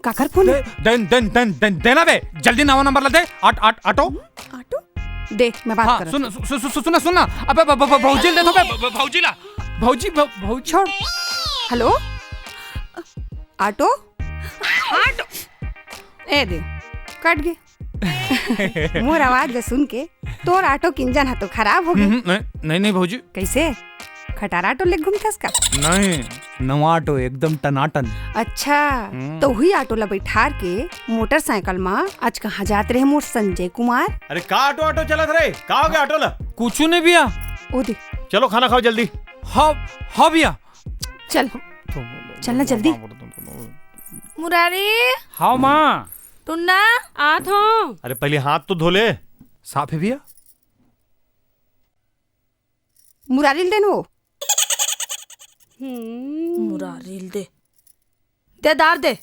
काकर फोन है? दे, दे, दे, दे, दे, देना बे, जल्दी नवा नंबर ला दे। आट, आट, आटो। आटो? दे, मैं बात हाँ, करत सुन, हूँ। सु-, सु-, सु-, सुन ना, सुन ना। अबे, ब-, ब-, ब-, भौजी ले दे तो बे, ब-, ब-, भौजी ला। भौजी, ब-, भौजी। छोड़। हेलो? आटो? आटो। ए दे, कट गए। मोर आवाज ला सुन के तोर आटो के इंजन हा तो खराब हो गए। हम्म, नहीं, नहीं, नहीं भौजी। कैसे? खटारा ऑटो ले घूमथस का? नहीं, नवा ऑटो, एकदम टनाटन। अच्छा, हम्म। तो उही ऑटो ला बैठार के मोटरसाइकिल मा आज कहाँ जात रहे मोर संजय कुमार? अरे का ऑटो, ऑटो चलत रहे? का हो गया ऑटो ला? कुछ नहीं भैया। ओ दे। चलो खाना खाओ जल्दी। हाँ, हाँ भैया। चल, चल ना जल्दी। मुरारी। हाँ माँ। टुन्ना। आत हूँ। अरे पहले हाथ तो धो ले। साफ है भैया। मुरारी ल दे न वो। हम्म। मुरारी ल दे। दे दार दे।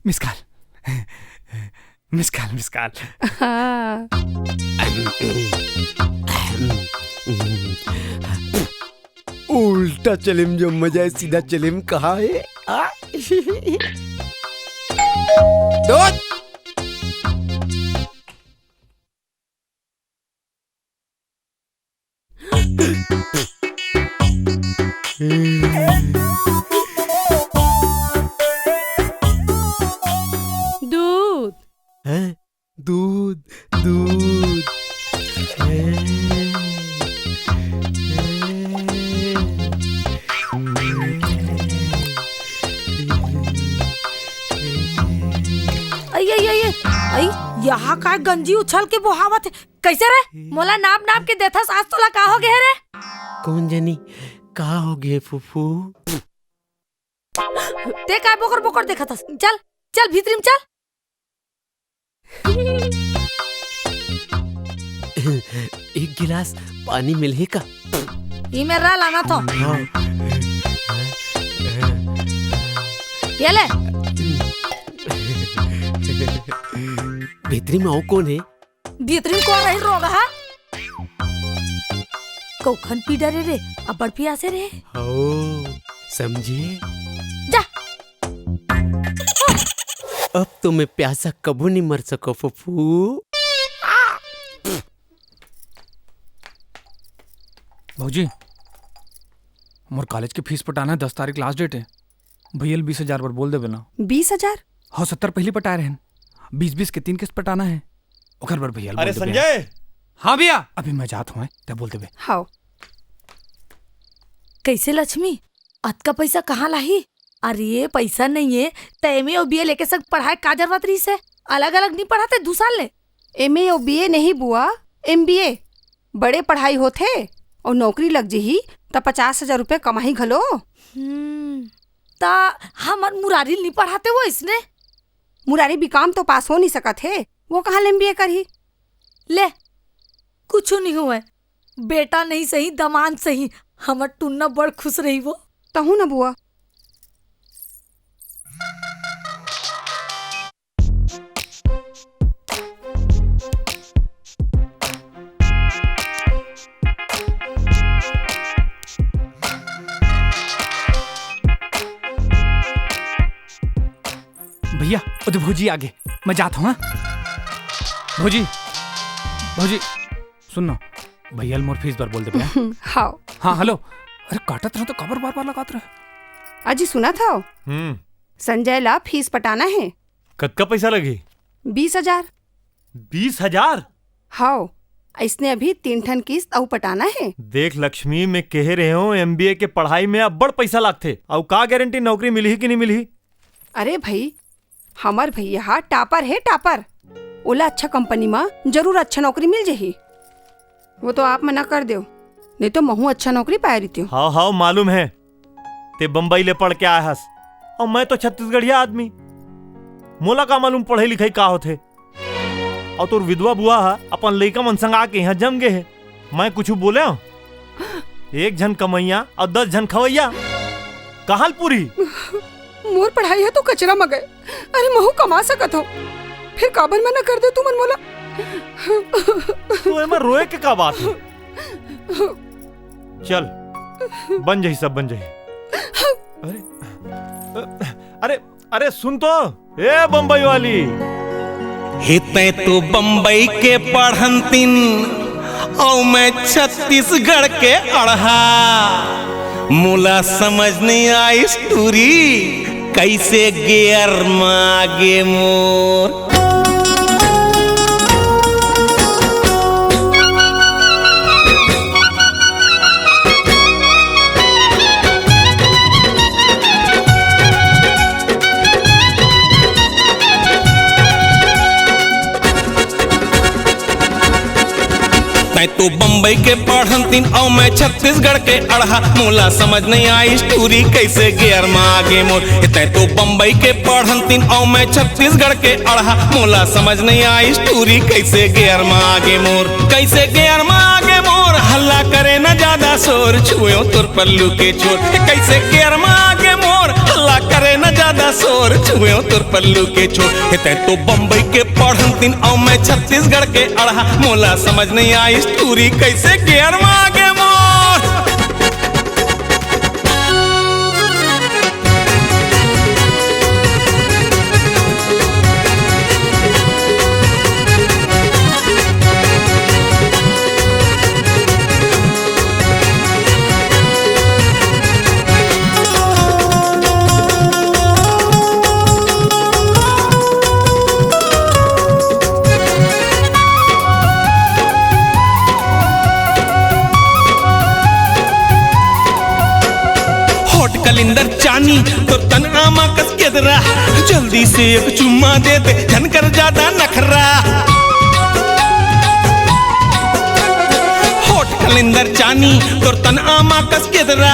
मिस कॉल। मिस कॉल, मिस कॉल। हाँ। उल्टा चलेम जो मजा है, सीधा चलेम कहाँ है? आ? दूध। दूध। हैं? दूध, दूध। हैं? हैं? अई, अई, अई, अई, यहाँ का गंजी उछल के बोहावत है? कैसे रे? मोला नाप नाप के देथस, आज तोला का हो गया रे? कौन जनी का हो गया फूफू? ते काय बोकर बोकर देखत हस? चल, चल भीतरी में चल। एक गिलास पानी मिलही का? ई मेरा लाना तो। हाँ। ये ले। भीतरी में अउ कौन है? भीतरी में कौन रही रोग है? कौखन पी डरे रे, अब्बड़ पियासे रे। हो, समझे? जा। अब तो मैं प्यासा कबू नहीं मर सको फूफू। भौजी, मोर कॉलेज के फीस पटाना है, दस तारीख लास्ट डेट है। भैया ल बीस हजार बर बोल देबे ना। बीस हजार? हाँ, सत्तर पहली पटाए रहन, बीस बीस के तीन किस्त पटाना है, ओकर बर भैया ल बोल अरे देबे। संजय! हाँ भैया। अभी मैं जात हूँ, तै बोल देबे। हाँ। कैसे लक्ष्मी, अतका पैसा कहाँ लाही? अरे पैसा नहीं है, त एमए अउ बीए लेके सब पढ़ाए का जरूरत रहिस है? अलग अलग नहीं पढ़ाते दू साल ले। एमए अउ बीए नहीं बुआ, एमबीए। बड़े पढ़ाई होथे अउ नौकरी लग जही त पचास हजार रुपया कमाही घलो। हम्म, त हमर मुरारी ल नहीं पढ़ाते वो इसने? मुरारी बीकॉम तो पास हो नहीं सकत हे, वो कहाँ ले एमबीए करही? ले, कुछ नहीं हुआ, बेटा नहीं सही, दमांद सही, हमर टुन्ना बड़ खुश रही वो। तहूँ न बुआ। भैया, ओ दे भौजी आगे, मैं जात हूँ, हाँ? भौजी, भौजी, सुन ना, भैया ल मोर फीस बर बोल देबे, हाँ? हाँ। हाँ, हेलो। अरे, काटत रहे तो काबर बार-बार लगात रहे? अजी, सुनत हव? हम्म। संजय ला फीस पटाना हे। कतका पैसा लगही? बीस हजार। बीस हजार? हव, अइसने अभी तीन ठन किस्त अउ पटाना हे। देख लक्ष्मी, मैं कहे रहे हूँ, एमबीए के पढ़ाई में अब्बड़ पैसा लागथे, अउ का गारंटी नौकरी मिलही कि नहीं मिलही? अरे भई, हमर भैया हा टॉपर हे, टॉपर। ओला अच्छा कंपनी म जरूर अच्छा नौकरी मिल जही। वो तो आप मना कर देव, नहीं तो महू अच्छा नौकरी पाए रहितेव। हाव, हाव, मालूम हे। ते बम्बई ले पढ़ के आए हस, अउ मैं तो छत्तीसगढ़िया आदमी। मोला का मालूम पढ़ई लिखई का होथे? अउ तोर विधवा बुआ ह अपन लइका मन संग आके इहाँ जम गे हे। मैं कुछु बोलेंव? एक झन कमइया अउ दस झन खवइया। कहाँ ल पूरही? मोर पढ़ाई ह तो कचरा म गए। अरे, महू कमा सकत हव, फिर काबर मना कर दे तुमन मोला? तो एमा रोए के का बात हे? चल, बन जही, सब बन जही। अरे, अरे, अरे सुन तो, ए बम्बई वाली। हे तैं तो बम्बई के पढ़ंतिन, अउ मैं छत्तीसगढ़ के अड़हा, मोला समझ नइ आइस टूरी, कइसे गेयर म आगे मोर। तैं तो बम्बई के पढ़ंतिन अउ मैं छत्तीसगढ़ के अड़हा, मोला समझ नइ आइस टूरी कइसे गेयर म आगे मोर। हे तैं तो बम्बई के पढ़ंतिन अउ मैं छत्तीसगढ़ के अड़हा, मोला समझ नइ आइस टूरी कइसे गेयर म आगे मोर। कइसे गेयर म आगे मोर, हल्ला करे न जादा शोर, छुएंव तोर पल्लू के छोर। हे कइसे गेयर म आगे मोर, हल्ला करे न जादा शोर, छुएंव तोर पल्लू के छोर। हे तैं तो बम्बई के पढ़ंतिन अउ मैं छत्तीसगढ़ के अड़हा, मोला समझ नइ आइस टूरी कइसे गेयर म आगे मोर। होठ कलिंदर चानी, तोर तन आमा कस केदरा, जल्दी से एक चुम्मा दे दे, झन कर जादा नखरा। होठ कलिंदर चानी, तोर तन आमा कस केदरा,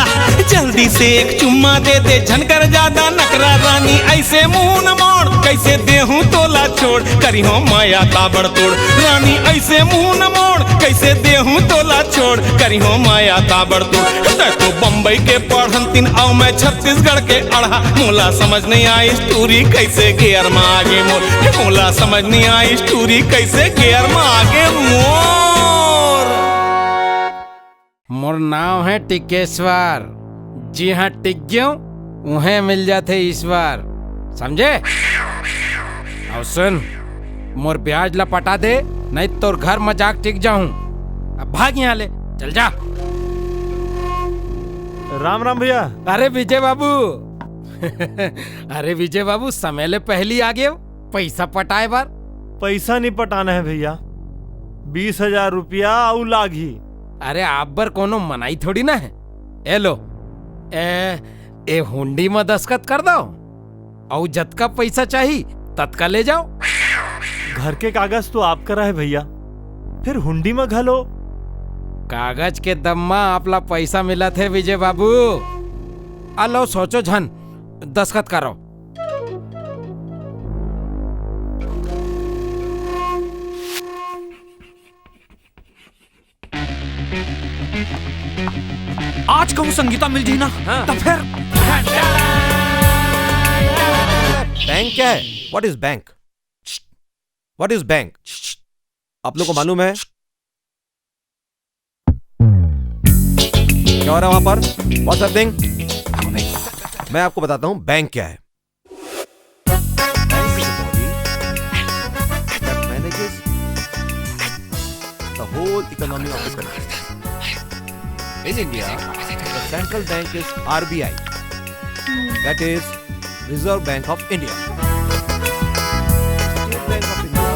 जल्दी से एक चुम्मा दे दे, झन कर जादा नखरा। रानी अइसे मुंह न मोड़, कइसे देहूं तोला छोड़, करिहों मया ताबड़तोड़। रानी अइसे मुंह न मोड़, कइसे देहूं तोला छोड़, करिहों मया ताबड़तोड़। तैं तो बम्बई के पढ़ंतिन अउ मैं छत्तीसगढ़ के अड़हा, मोला समझ नइ आइस टूरी कइसे गेयर म आगे मोर। हे मोला समझ नइ आइस टूरी कइसे गेयर म आगे मोर। मोर नांव हे टिकेश्वर। जिहां टिक गेंव, उहें मिल जाथे ईश्वर। समझे? अउ सुन, मोर ब्याज ला पटा दे, नइ तोर घर म जाके टिक जाहूं। अब भाग इहां ले, चल जा। राम राम भैया। अरे विजय बाबू। अरे विजय बाबू, समय ले पहिली आ गेव पइसा पटाए बर। पइसा नइ पटाना हे भैया, बीस हजार रुपया अउ लागही। अरे आप बर कोनो मनाही थोड़ी ना हे। ए लो, ए, ए हुंडी म दस्खत कर दव, अउ जतका पइसा चाही ततका ले जाव। घर के कागज तो आप करा हे भैया, फेर हुंडी म घलो। कागज के दम म आप ला पइसा मिलत हे विजय बाबू। आ लो सोचो झन, दस्खत करो। आज कहूँ संगीता मिल जाही ना, हाँ। तो फिर बैंक क्या है? What is bank? What is bank? आप लोग को मालूम है? क्या हो रहा है वहां पर? What's happening? मैं आपको बताता हूं बैंक क्या है। Bank is a body that manages the whole economy of the country. In India, the central bank is R B I, that is Reserve Bank of India. State Bank of India.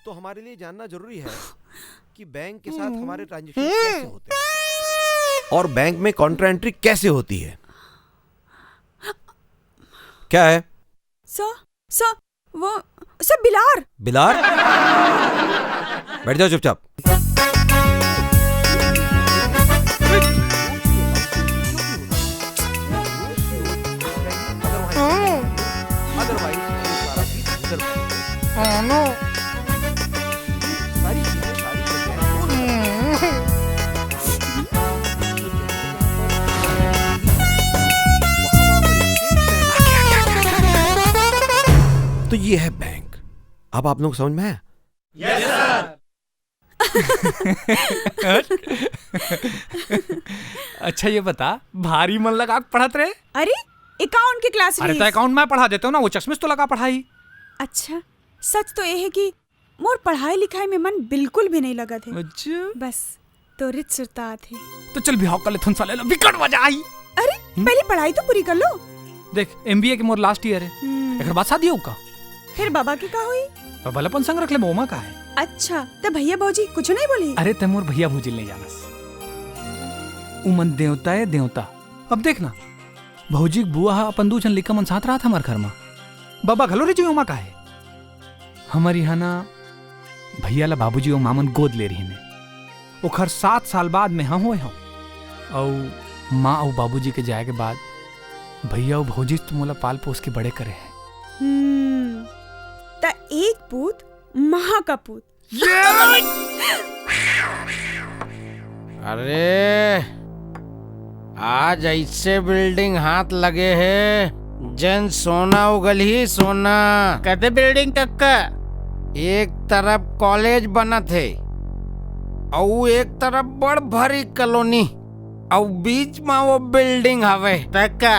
तो हमारे लिए जानना जरूरी है कि bank के साथ हमारे ट्रांजैक्शन कैसे होते हैं और बैंक में कॉन्ट्रा एंट्री कैसे होती है। क्या है? सर, सर, वो, सर, बिलार। बिलार? बैठ जाओ चुपचाप। तो ये है बैंक। अब आप लोग समझ में आया? Yes sir. अच्छा, ये बता, भारी मन लगा के पढ़त रहे? अरे, अकाउंट के क्लास अरे, रहिस। तो अकाउंट मैं पढ़ा देता हूँ ना, वो चश्मिश तो लगा पढ़ाई। अच्छा, सच तो ये है कि मोर पढ़ाई लिखाई में मन बिल्कुल भी नहीं लगत हे। अच्छा। बस तोरिच सुरता आथे। तो चल बिहाव कर लेथन साले ला, बिकट मजा आई। अरे, हम्म? पहले पढ़ाई तो पूरी कर लो। देख, एमबीए के मोर लास्ट ईयर है। हम्म। एकर बाद शादी होगा। फिर बाबा के का होई? बाबा ला अपन संग रख ले, ओमा का है? अच्छा, त भैया भौजी कुछ नहीं बोली? अरे, ते मोर भैया भौजी नहीं जानस। उमन देवता है, देवता। अब देख ना, भौजी के बुआ ह अपन दू झन लइका मन साथ रहत हमार घर म। बाबा घलो रह जी, ओमा का है? हमर इहाँ ना भैया ला बाबूजी अउ माँ मन गोद ले रहिन हे। ओखर सात साल बाद में ह होए हव। अउ माँ अउ बाबूजी के जाए के बाद भैया अउ भौजी तो मोला पाल पोस के बड़े करे हे। हम्म, त एक पूत महा का पूत। ये अरे, आज ऐसे बिल्डिंग हाथ लगे हे, जेन सोना उगलही सोना। कते बिल्डिंग कक्का? एक तरफ कॉलेज बनत हे, अउ एक तरफ बड़ भारी कॉलोनी, अउ बीच मा वो बिल्डिंग हवे। त का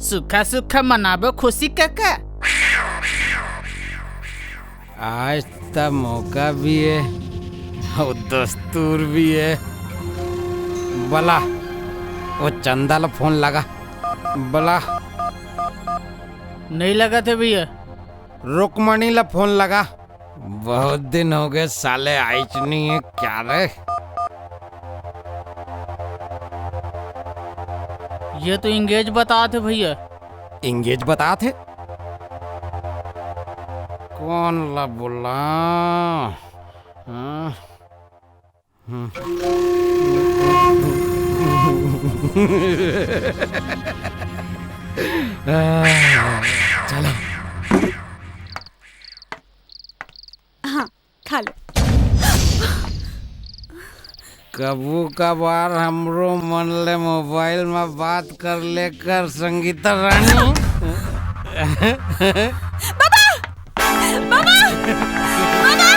सुखा सुखा मनाबो खुशी कक्का? आज त मौका भी है अउ दस्तूर भी है। बला, वो चंदा ला फोन लगा। बला। नहीं लगत हे भैया। रुक्मणी ला फोन लगा। बहुत दिन हो गए, साले आइच नहीं है क्या रे? ये तो इंगेज बतात हे भैया। इंगेज बतात हे? कौन ला बोला? हाँ? हम्म। चलो। हाँ, खा लो। कभू कभार हमरो मन ले मोबाइल में बात कर लेकर, संगीता रानी। बाबा! बाबा! बाबा!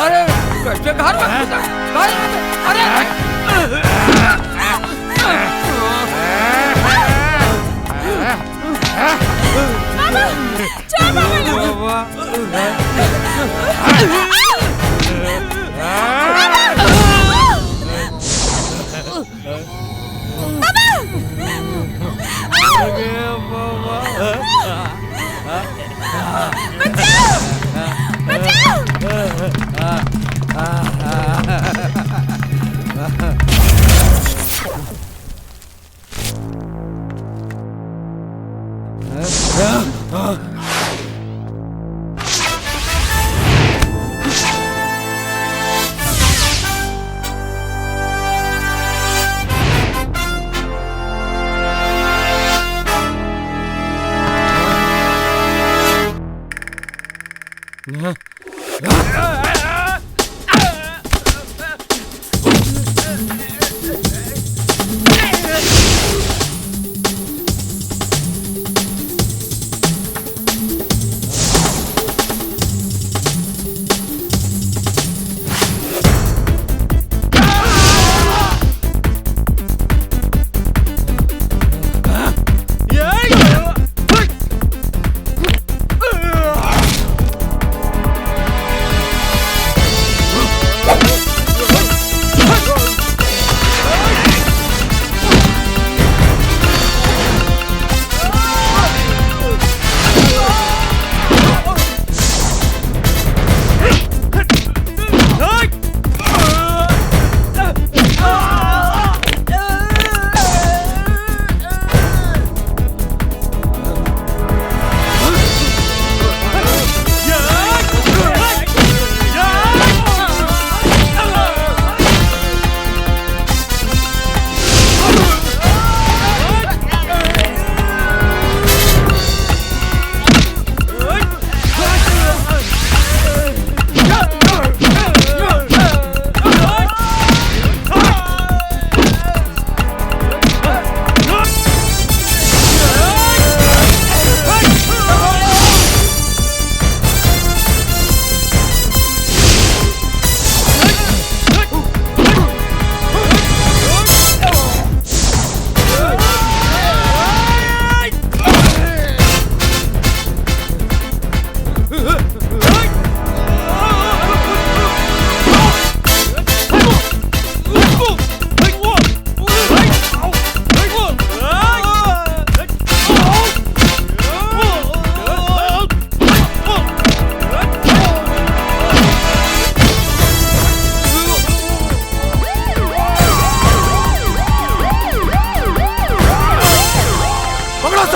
अरे, कैसे घर में घुसा? घर में, अरे! बाबा! छोड़ बाबा!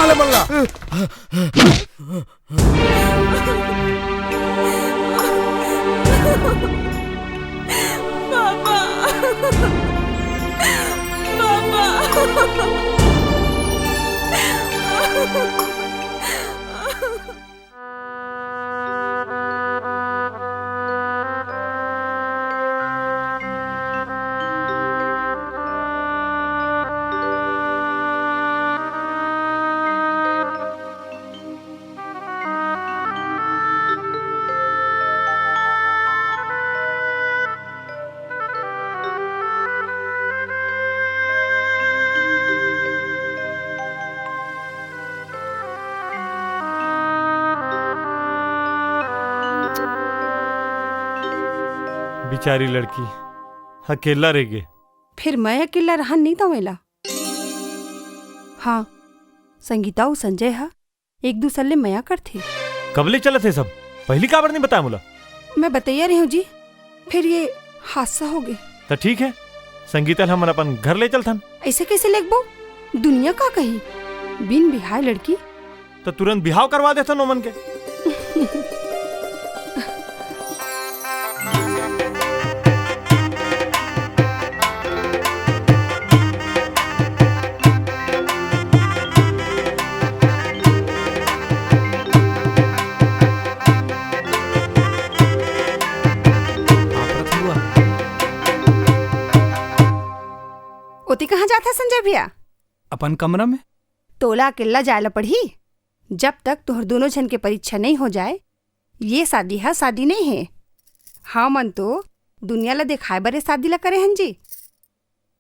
ले मल्ला। बिचारी लड़की अकेला रह गे। फिर मैं अकेला रहन नहीं दंव एला। हाँ, संगीता अउ संजय ह एक दूसर ले मया करथे। कब ले चलत हे सब? पहिली काबर नहीं बताय मोला? मैं बतइया रहे हूँ जी, फिर ये हादसा हो गए। त ठीक है, संगीता ल हमन अपन घर ले चलथन। ऐसे कैसे लेगबो? दुनिया का कही? बिन बिहाय लड़की। त तुरंत बिहाव करवा देथन ओमन के। ओती कहाँ जात है संजय भैया? अपन कमरा में। तोला अकेला जाय ला पड़ही। जब तक तोहर दोनों झन के परीक्षा नहीं हो जाए, ये शादी हा शादी नहीं है। हमन तो दुनिया ला दिखाए बर ये शादी ला करे हन जी।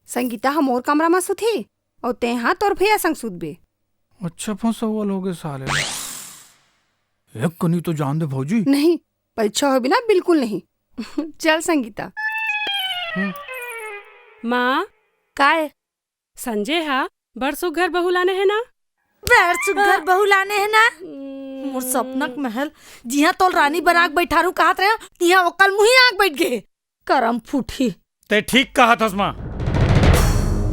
संगीता ह मोर कमरा म सुतही अउ तें हा तोर भैया संग सुतबे। अच्छा फंसौवल हो गए साले ला। एक कनी तो जान दे भौजी। नहीं, परीक्षा होय बिना बिल्कुल नहीं। चल संगीता। हम्म। माँ, काय? संजय हा बड़ सुग्घर बहू लाने हे ना? बड़ सुग्घर बहू लाने हे ना? हम्म। मोर सपना के महल, जिहाँ तोल रानी बना के बैठारू कहत रहे, तिहाँ ओकर मुही आग बैठ गए। करम फूटी। ते ठीक कहत हस माँ।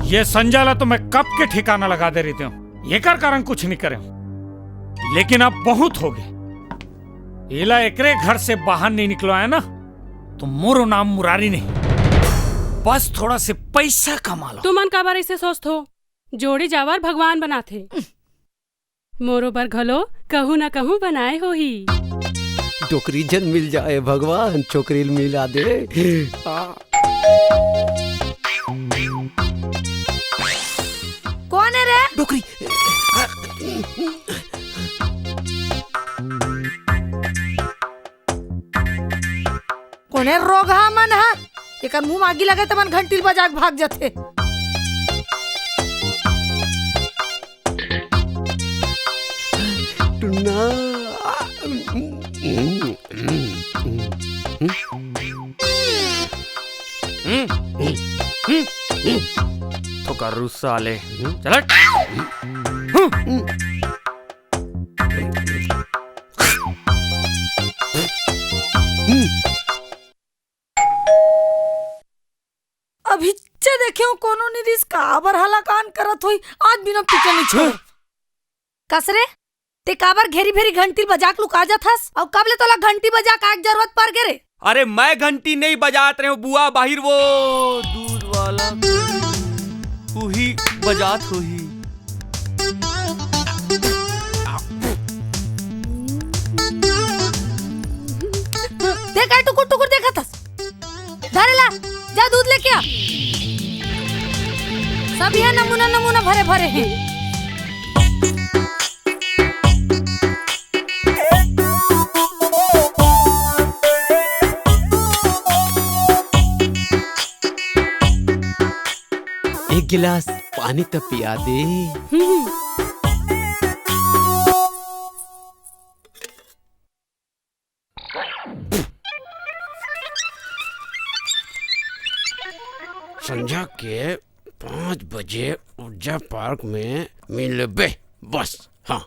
ये संजय ला तो मैं कब के ठिकाना लगा दे रहितेंव। एकर कारण कुछ नहीं करेंव। लेकिन अब बहुत हो गए। एला एकरे घर से बाहर नहीं निकलवाया ना, तो मोरो नाम मुरारी नहीं। बस थोड़ा से पैसा कमा लो। तुमन काबर ऐसे सोचत हो? जोड़ी जावर भगवान बनाथे। मोरो बर घलो कहूँ न कहूँ बनाए होही। डोकरी झन मिल जाए भगवान, छोकरी ल मिला दे। आ। कोन हे रे? डोकरी। कोने रोगहा मन ह? एकर मुंह म आगी लगे त मन घंटी ल बजा के भाग जथे। टुन्ना। थोका रुसा ले। चल हट। अभी चे देखे हो कोनो नी रिस काबर हलाकान करत होई, आज बिना पीटे नहीं छोड़। कस रे, ते काबर घेरी भेरी घंटी बजा के लुका जात हस? अउ कब ले तोला घंटी बजा के आए के जरूरत पड़ गे रे? अरे मैं घंटी नहीं बजात रहे हूँ बुआ, बाहिर वो दूध वाला उही बजात होही। देख, आ टुकुर टुकुर देखत हस। धरे ला, जा दूध लेके आ। सब यहाँ नमूना नमूना भरे भरे हैं। एक गिलास पानी तो पिया दे। हम्म। संझा के पाँच बजे ऊर्जा पार्क में मिलबे, बस। हाँ।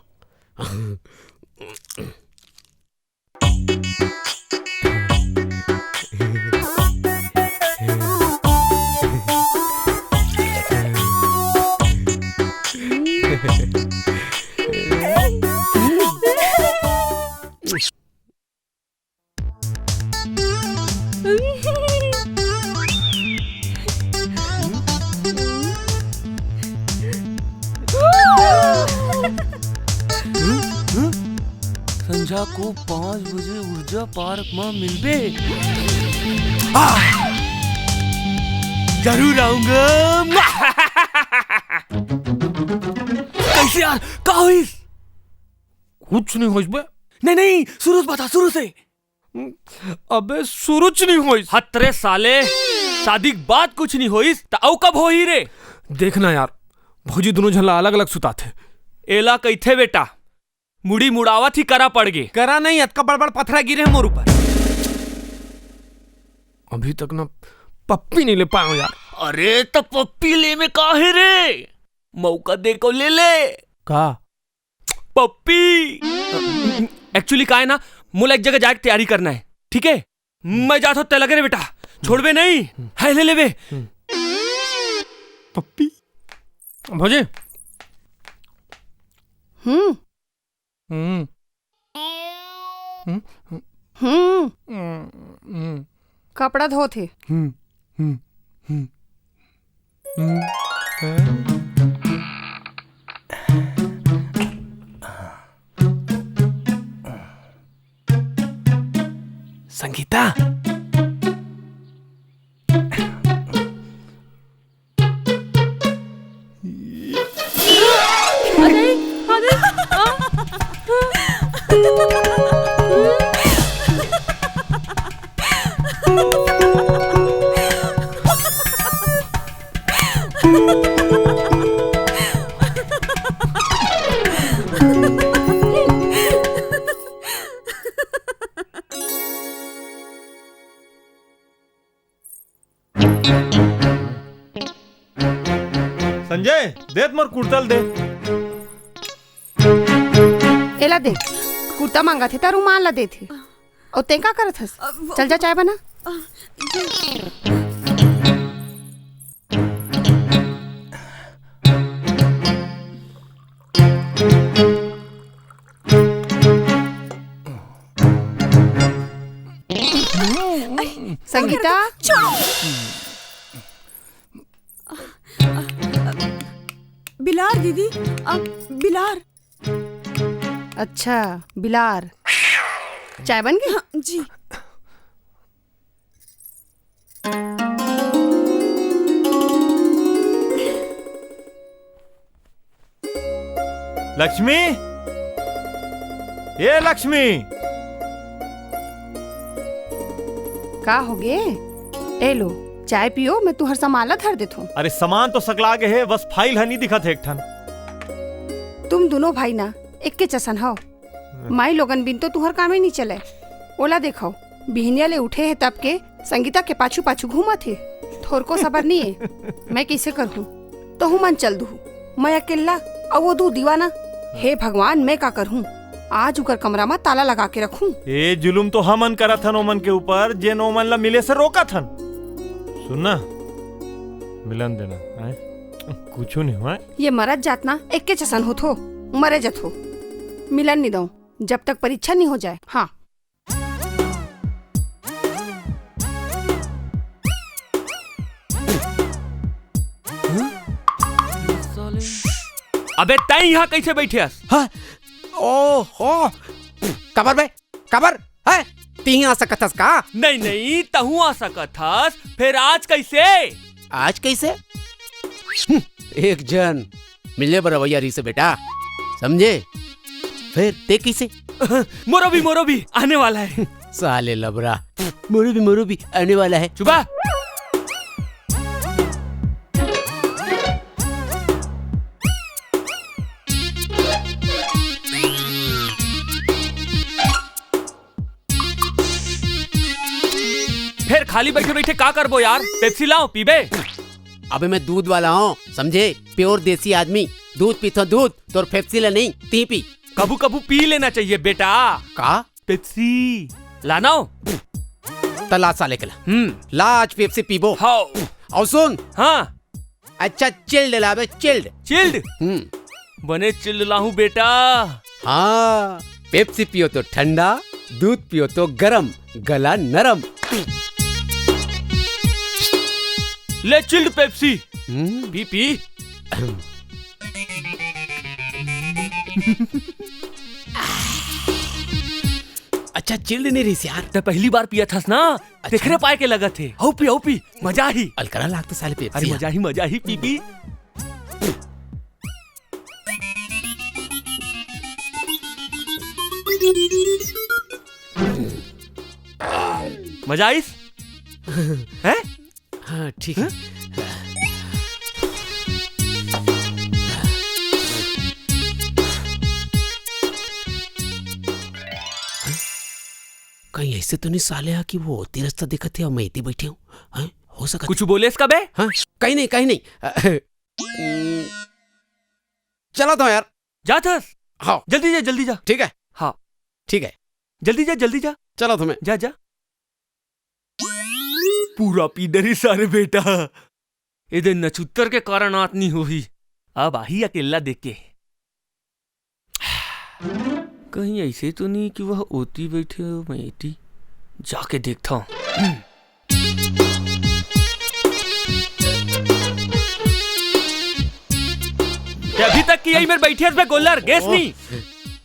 को पाँच बजे ऊर्जा पार्क में मिलबे। आ! जरूर आऊंगा। कैसे यार, का होइस? कुछ नहीं होइस बे। नहीं नहीं, शुरू से बता, शुरू से। अबे शुरू से नहीं होइस। हत रे साले, शादी के बाद कुछ नहीं होइस त अउ कब होही रे? देखना यार, भौजी दोनों झन ला अलग अलग सुताथे। एला कइथे बेटा, मुड़ी मुड़ावत ही करा पड़ गे। करा नहीं, अतका बड़ बड़ पथरा गिरे हे मोर ऊपर। अभी तक ना पप्पी नहीं ले पाए हो यार। अरे त पप्पी ले में का हे रे, मौका दे को ले ले। का? पप्पी। एक्चुअली का हे ना, मोला एक जगह जाए के तैयारी करना हे, ठीक हे? मैं जात हो, तै लगे रे बेटा, छोड़बे नहीं। है, ले लेबे। पप्पी। भौजी। हम्म। हम्म। हम्म। हम्म। हम्म। कपड़ा धोत हे। हम्म। हम्म। हम्म। हम्म। संगीता। अरे, अरे, आ। संजय, दे त मोर कुर्ता ल दे। एला दे, कुर्ता मांगत हे त रुमाल ला देथे। अउ तें का करत हस? अ, वो चल जा, चाय बना। अ, ये संगीता। छोड़ो। बिलार दीदी, अब बिलार। अच्छा, बिलार। चाय बन गे? हाँ, जी। लक्ष्मी, ए लक्ष्मी। का होगे? ए लो, चाय पियो, मैं तुंहर सामान ला धर देथों। अरे, सामान तो सकला गे हे, बस फाइल ह नी दिखत हे एक ठन। तुम दूनों भाई ना एक्के जसन हव। माई लोगन बिन तो तुंहर कामे नी चलय। ओला देखव, बिहनिया ले उठे हे तब के संगीता के पाछू पाछू घूमत हे। थोरको सबर नी हे। मैं कइसे करहूं? तहू मन चल दुहू। मैं अकेल्ला अउ वो दू दीवाना। हे भगवान, मैं का करहूं? आज उकर कमरा म ताला लगा के रखहूं। ए जुलुम तो हमन करत हन ओमन के ऊपर, जेन ओमन ला मिले से रोकत हन। सुन ना, मिलन देना, आय? कुछू नहीं हुआ। ये मरत जात ना एक्के जसन होथो, मरे जथो। मिलन नी दंव, जब तक परीक्षा नी हो जाय। हाँ। अबे तैं इहाँ कइसे बइठे हस? हाँ? ओ हो। काबर बे? काबर? हैं? तिहीं आ सकत हस का? नहीं, नहीं, तहूँ आ सकत हस। फेर आज कइसे? आज कइसे? हम्म, एक झन मिले बर अवइया रहिसे बेटा, समझे? फेर तें कइसे? मोरो भी, मोरो भी आने वाला है। साले लबरा, मोरो भी, मोरो भी आने वाला है। चुप आ। फेर खाली बइठे बइठे का करबो यार? पेप्सी लाओ, पीबे? अबे मैं दूध वाला हूँ, समझे? Pure देसी आदमी, दूध पीथो दूध, तोर पेप्सी ला नहीं, तिहीं पी। कभू कभू पी लेना चाहिए बेटा। का? पेप्सी। लाना हो? त ला साले के ला। हम्म। ला आज पेप्सी पीबो। हाँ। अउ सुन। हाँ। अच्छा chilled लाबे, chilled। Chilled? हम्म। बने chilled लाहूं बेटा। हाँ, पेप्सी पियो तो ठंडा, दूध पियो तो गरम, गला नरम। ले chilled पेप्सी। हम्म। पी, पी। अच्छा, chilled नहीं रहिस यार। तैं पहली बार पियत हस ना, अच्छा। तेखरे पाय के लगत हे। हौ पी, हौ पी, मजा आही। अलकरहा लागथे साले Pepsi अरे यार। मजा आही, मजा आही, पी पी। मजा आइस? हैं? हाँ, ठीक है। हैं? कहीं ऐसे तो नहीं साले हा कि वो ओती रस्ता देखत हे अउ मैं एती बैठे हूँ? हैं? हो सकत कुछ बोलेस का बे? हाँ, कहीं नहीं, कहीं नहीं। अ, हम्म, चलत हँव यार। जात हस? हाँ। जल्दी जा, जल्दी जा। ठीक है। हाँ। ठीक है। जल्दी जा, जल्दी जा। चलत हँव मैं। जा, जा। पूरा पी डरिस सारे बेटा। एदे नछुत्तर के कारण आत नी होही। अब आही अकेल्ला देख के। कहीं ऐसे तो नहीं कि वह ओती बैठे हो, मैं एती? जाके देखता हूँ। हम्म। ते अभी तक कि यही मेर बैठे हस बे गोल्लर, गेस ओह। नहीं?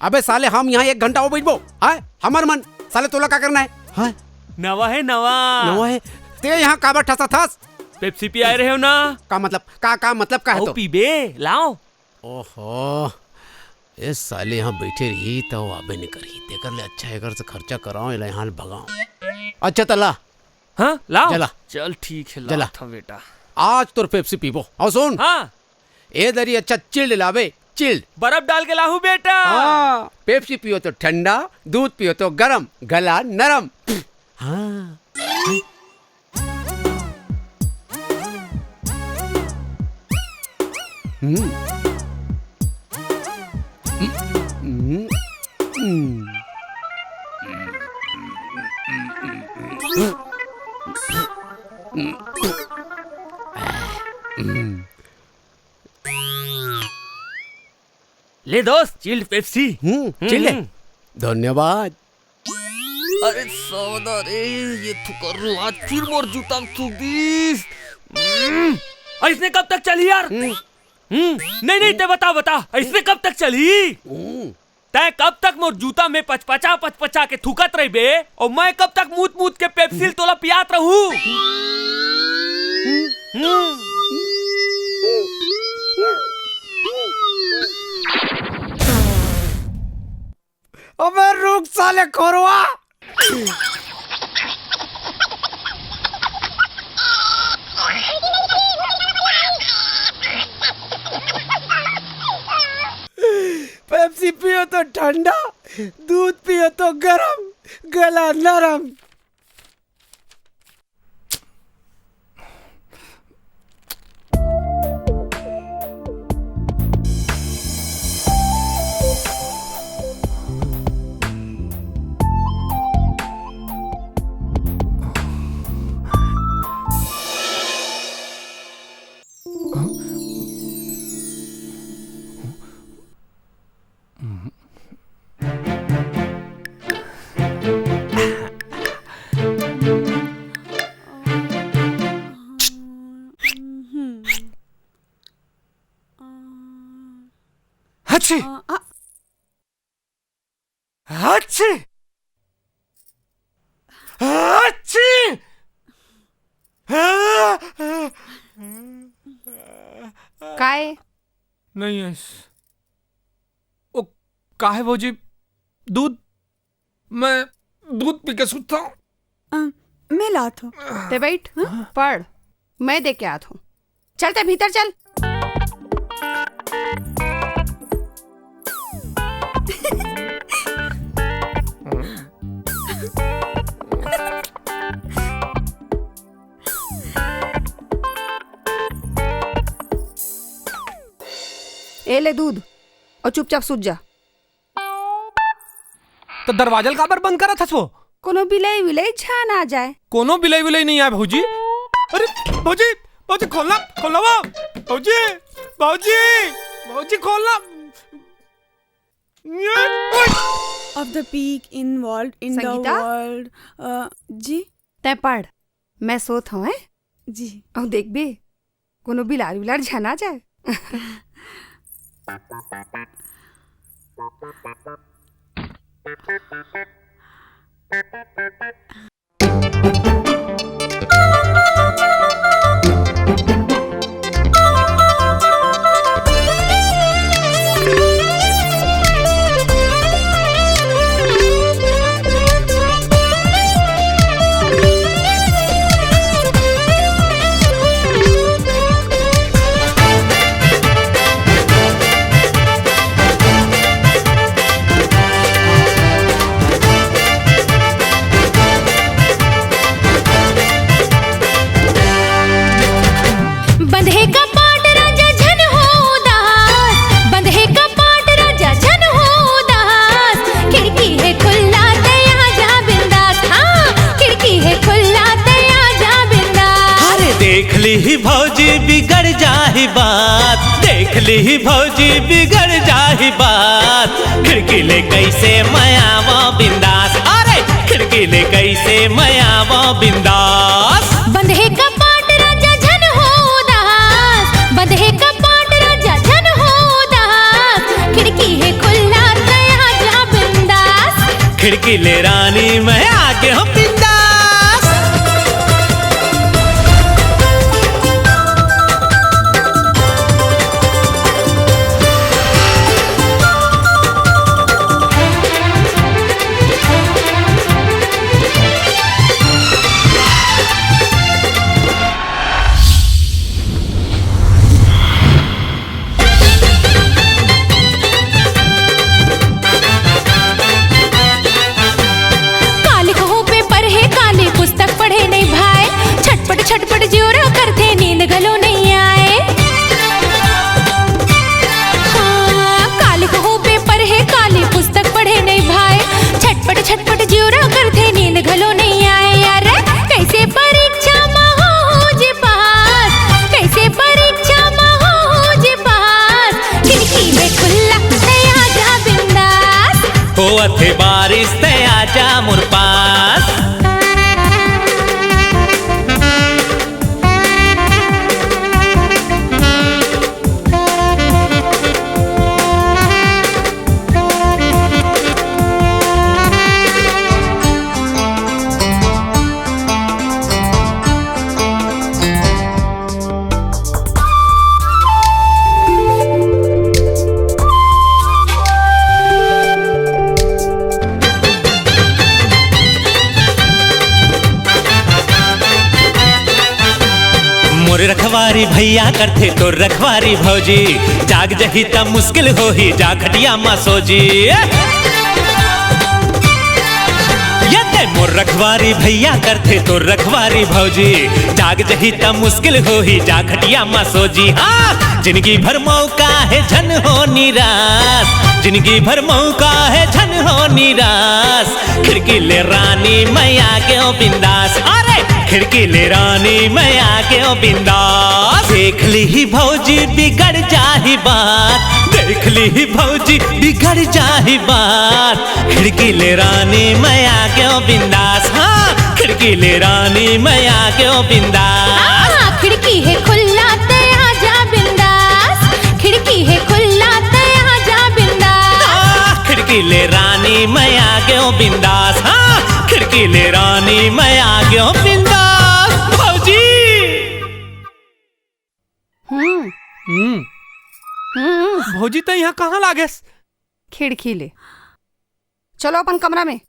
अबे साले, हम यहाँ एक घंटा अउ बैठबो? हाँ? हमर मन, साले तोला का करना हे? हाँ? नवा हे, नवा। नवा हे? ते यहाँ काबर ठसाथस? Pepsi पियाय रहे हो ना? का मतलब? का, का मतलब का हे अउ तो? पीबे, लाओ। ओहो, ए साले यहाँ बैठे रही त वो आबे नहीं करही, तेकर ले अच्छा एकर से खर्चा कराओ, एला यहाँ ले भगाओ। अच्छा त ला। हाँ, लाओ। जला। चल ठीक है, जला। लात हँव बेटा। आज तोर Pepsi पीबो। अउ सुन। हाँ। ए दरी अच्छा chilled लाबे, chilled। बर्फ डाल के लाहू बेटा। हाँ, Pepsi पियो तो ठंडा, दूध पियो तो गरम, गला नरम। हाँ। हम्म। हम्म। हम्म। हम्म। ले दोस्त, chilled Pepsi। हम्म, हम्म, chilled है। हम्म। धन्यवाद। अरे सौदा रे, ये थुकर्रू आज फिर मोर जूता में थूक दिस। हम्म, अइसने कब तक चलही यार? हम्म। हम्म, नहीं, नहीं, ते बता, बता, अइसने कब तक चलही? हम्म। तैं कब तक मोर जूता में पचपचा, पचपचा के थूकत रहिबे, अउ मैं कब तक मूत, मूत के Pepsi ल तोला पियात रहूं? हम्म। अबे रुक साले खोरवा। Pepsi पियो तो ठंडा, दूध पियो तो गरम, गला नरम। हच्छी! अ, अ, हच्छी! हच्छी! काय? नहीं है। ओ, काहे भौजी? दूध? मैं दूध पी के सुतता हूँ। अ, मैं लात हूँ। ते बैठ, हाँ? पढ़, मैं दे के आत हूँ। चल, ते भीतर चल। ए ले दूध, अउ चुपचाप सुत जा। त दरवाजा ल काबर बंद करत हस वो? कोनो बिलई विलई झन आ जाए। कोनो बिलई विलई नहीं आए भौजी। अरे भौजी, भौजी खोलना, खोलना वो। भौजी, भौजी, भौजी खोलना। Of the peak involved in the Sangeeta? World, अ, जी? तैं पढ़, मैं सोत हूँ, हैं? जी। अउ देखबे, कोनो बिलार विलार झन आ जाए। बंधे कपाट राजा झन हो उदास, बंधे कपाट राजा झन हो उदास। खिड़की हे खुल्ला तैं आजा बिंदास, हाँ, खिड़की हे खुल्ला तैं आजा बिंदास। अरे देख लिही भौजी बिगड़ जाही बात, देख लिही भौजी बिगड़ जाही बात। खिड़की ले कइसे मैं आवा बिंदास, अरे खिड़की ले कइसे मैं आवा बिंदास। बंधे कपाट राजा झन हो उदास, बंधे कपाट राजा झन हो उदास। खिड़की हे खुल्ला तैं आजा बिंदास। खिड़की ले रानी मैं आगे हूँ बिंदास। काली कहूँ paper हे, काली पुस्तक पढ़े नहीं भाई। छटपट छटपट जियोरा करथे, नींद घलो नहीं आए। हाँ, काली कहूँ paper हे, काली पुस्तक पढ़े नहीं भाई। छटपट छटपट जियोरा करथे, नींद घलो नहीं आए। यार कइसे परीक्षा म हो जे पास, कइसे परीक्षा म हो जे पास। खिड़की हे खुल्ला तैं आजा बिंदास। होवत हे बारिश तैं आजा मोर पास। मोर रखवारी भैया करथे तोर रखवारी भौजी, जाग जही त मुश्किल होही, जा खटिया म सो जी। ये ते मोर रखवारी भैया करथे तोर रखवारी भौजी, जाग जही त मुश्किल होही, जा खटिया म सो जी। हाँ, जिंदगी भर मौका हे झन हो निराश, जिंदगी भर मौका हे झन हो निराश। खिड़की ले रानी मैं आगे हूँ बिंदास, अरे खिड़की ले रानी मैं आगे हूँ बिंदास। देख लिही भौजी बिगड़ जाही बात, देख लिही भौजी बिगड़ जाही बात। खिड़की ले रानी मैं आगे हूँ बिंदास, हाँ खिड़की ले रानी मैं आगे हूँ बिंदास। हाँ, खिड़की हे खुल्ला तैं आजा बिंदास, खिड़की हे खुल्ला तैं आजा बिंदास। आ, खिड़की ले रानी मैं आगे हूँ बिंदास, हाँ खिड़की ले रानी मैं आगे हूँ बिंदास। भौजी। हम्म। हम्म। हम्म। भौजी त यहाँ कहाँ लागेस? खिड़की ले। चलो अपन कमरा में।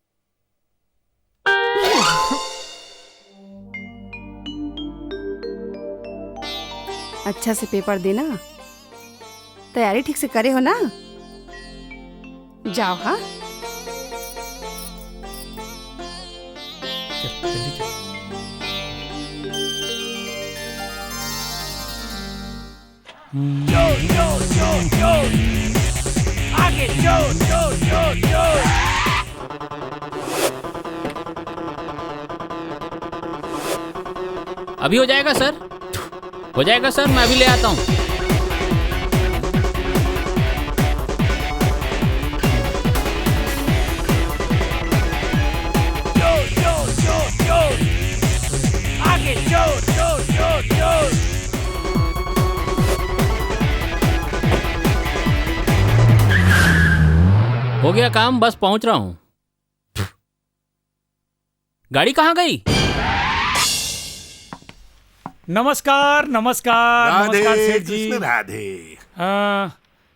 अच्छा से paper देना, तैयारी ठीक से करे हो ना? जाओ, हाँ। चल, जल्दी चल। जोर, जोर, जोर, जोर। आगे जोर, जोर, जोर, जोर। अभी हो जाएगा सर, हो जाएगा सर, मैं अभी ले आता हूँ। जोर, जोर, जोर, जोर। आगे जोर, जोर, जोर, जोर। हो गया काम, बस पहुंच रहा हूँ। गाड़ी कहाँ गई? नमस्कार, नमस्कार, राधे नमस्कार सेठ जी। कृष्ण राधे। अ,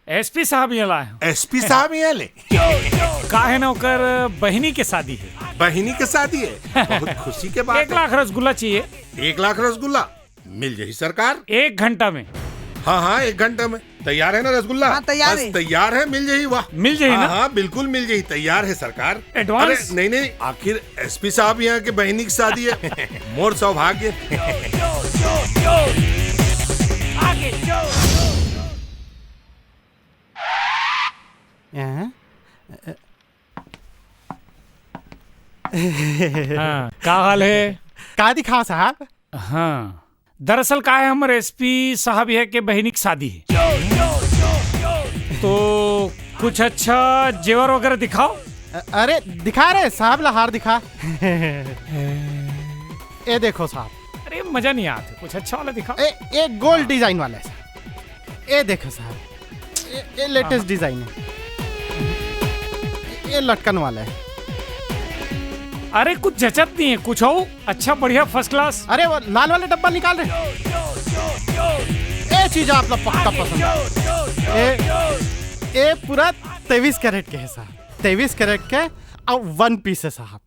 एसपी साहब यहाँ लाए हँव। एसपी साहब यहाँ ले? का हे ना, ओकर बहिनी के शादी हे। बहिनी के शादी हे? बहुत खुशी के बात एक हे। लाख रसगुल्ला चाहिए। एक लाख रसगुल्ला? मिल जाही सरकार। एक घंटा में। हाँ, हाँ, एक घंटा में। तैयार हे ना रसगुल्ला? हाँ, तैयार बस हे। तैयार हे, मिल जाही। वाह। मिल जाही हाँ, ना? हाँ, बिल्कुल मिल जाही, तैयार हे सरकार। Advance? अरे, नहीं, नहीं, आखिर एसपी साहब यहाँ के बहिनी के शादी हे। मोर सौभाग्य। हैं? हाँ, का हाल हे? का दिखाव साहब? हाँ, दरअसल का हे, हमर एसपी साहब यहाँ के बहिनी के शादी हे। तो कुछ अच्छा जेवर वगैरह दिखाव। अ-, अरे, दिखा रे साहब ला हार दिखा। ए देखो साहब। अरे, मजा नहीं आत हे, कुछ अच्छा वाला दिखाव। ए, ए गोल्ड डिजाइन वाला हे साहब। ए देखो साहब, ए, ए लेटेस्ट हाँ। डिजाइन हे। ए लटकन वाला हे। अरे, कुछ जचत नहीं हे, कुछ हो अच्छा बढ़िया फर्स्ट क्लास। अरे, वो लाल वाला डब्बा निकाल रे। ए चीज आप लोग पक्का पसंद हे। ए, ए पूरा तेईस कैरेट के हे साहब, तेईस कैरेट के, अउ वन पीस हे साहब।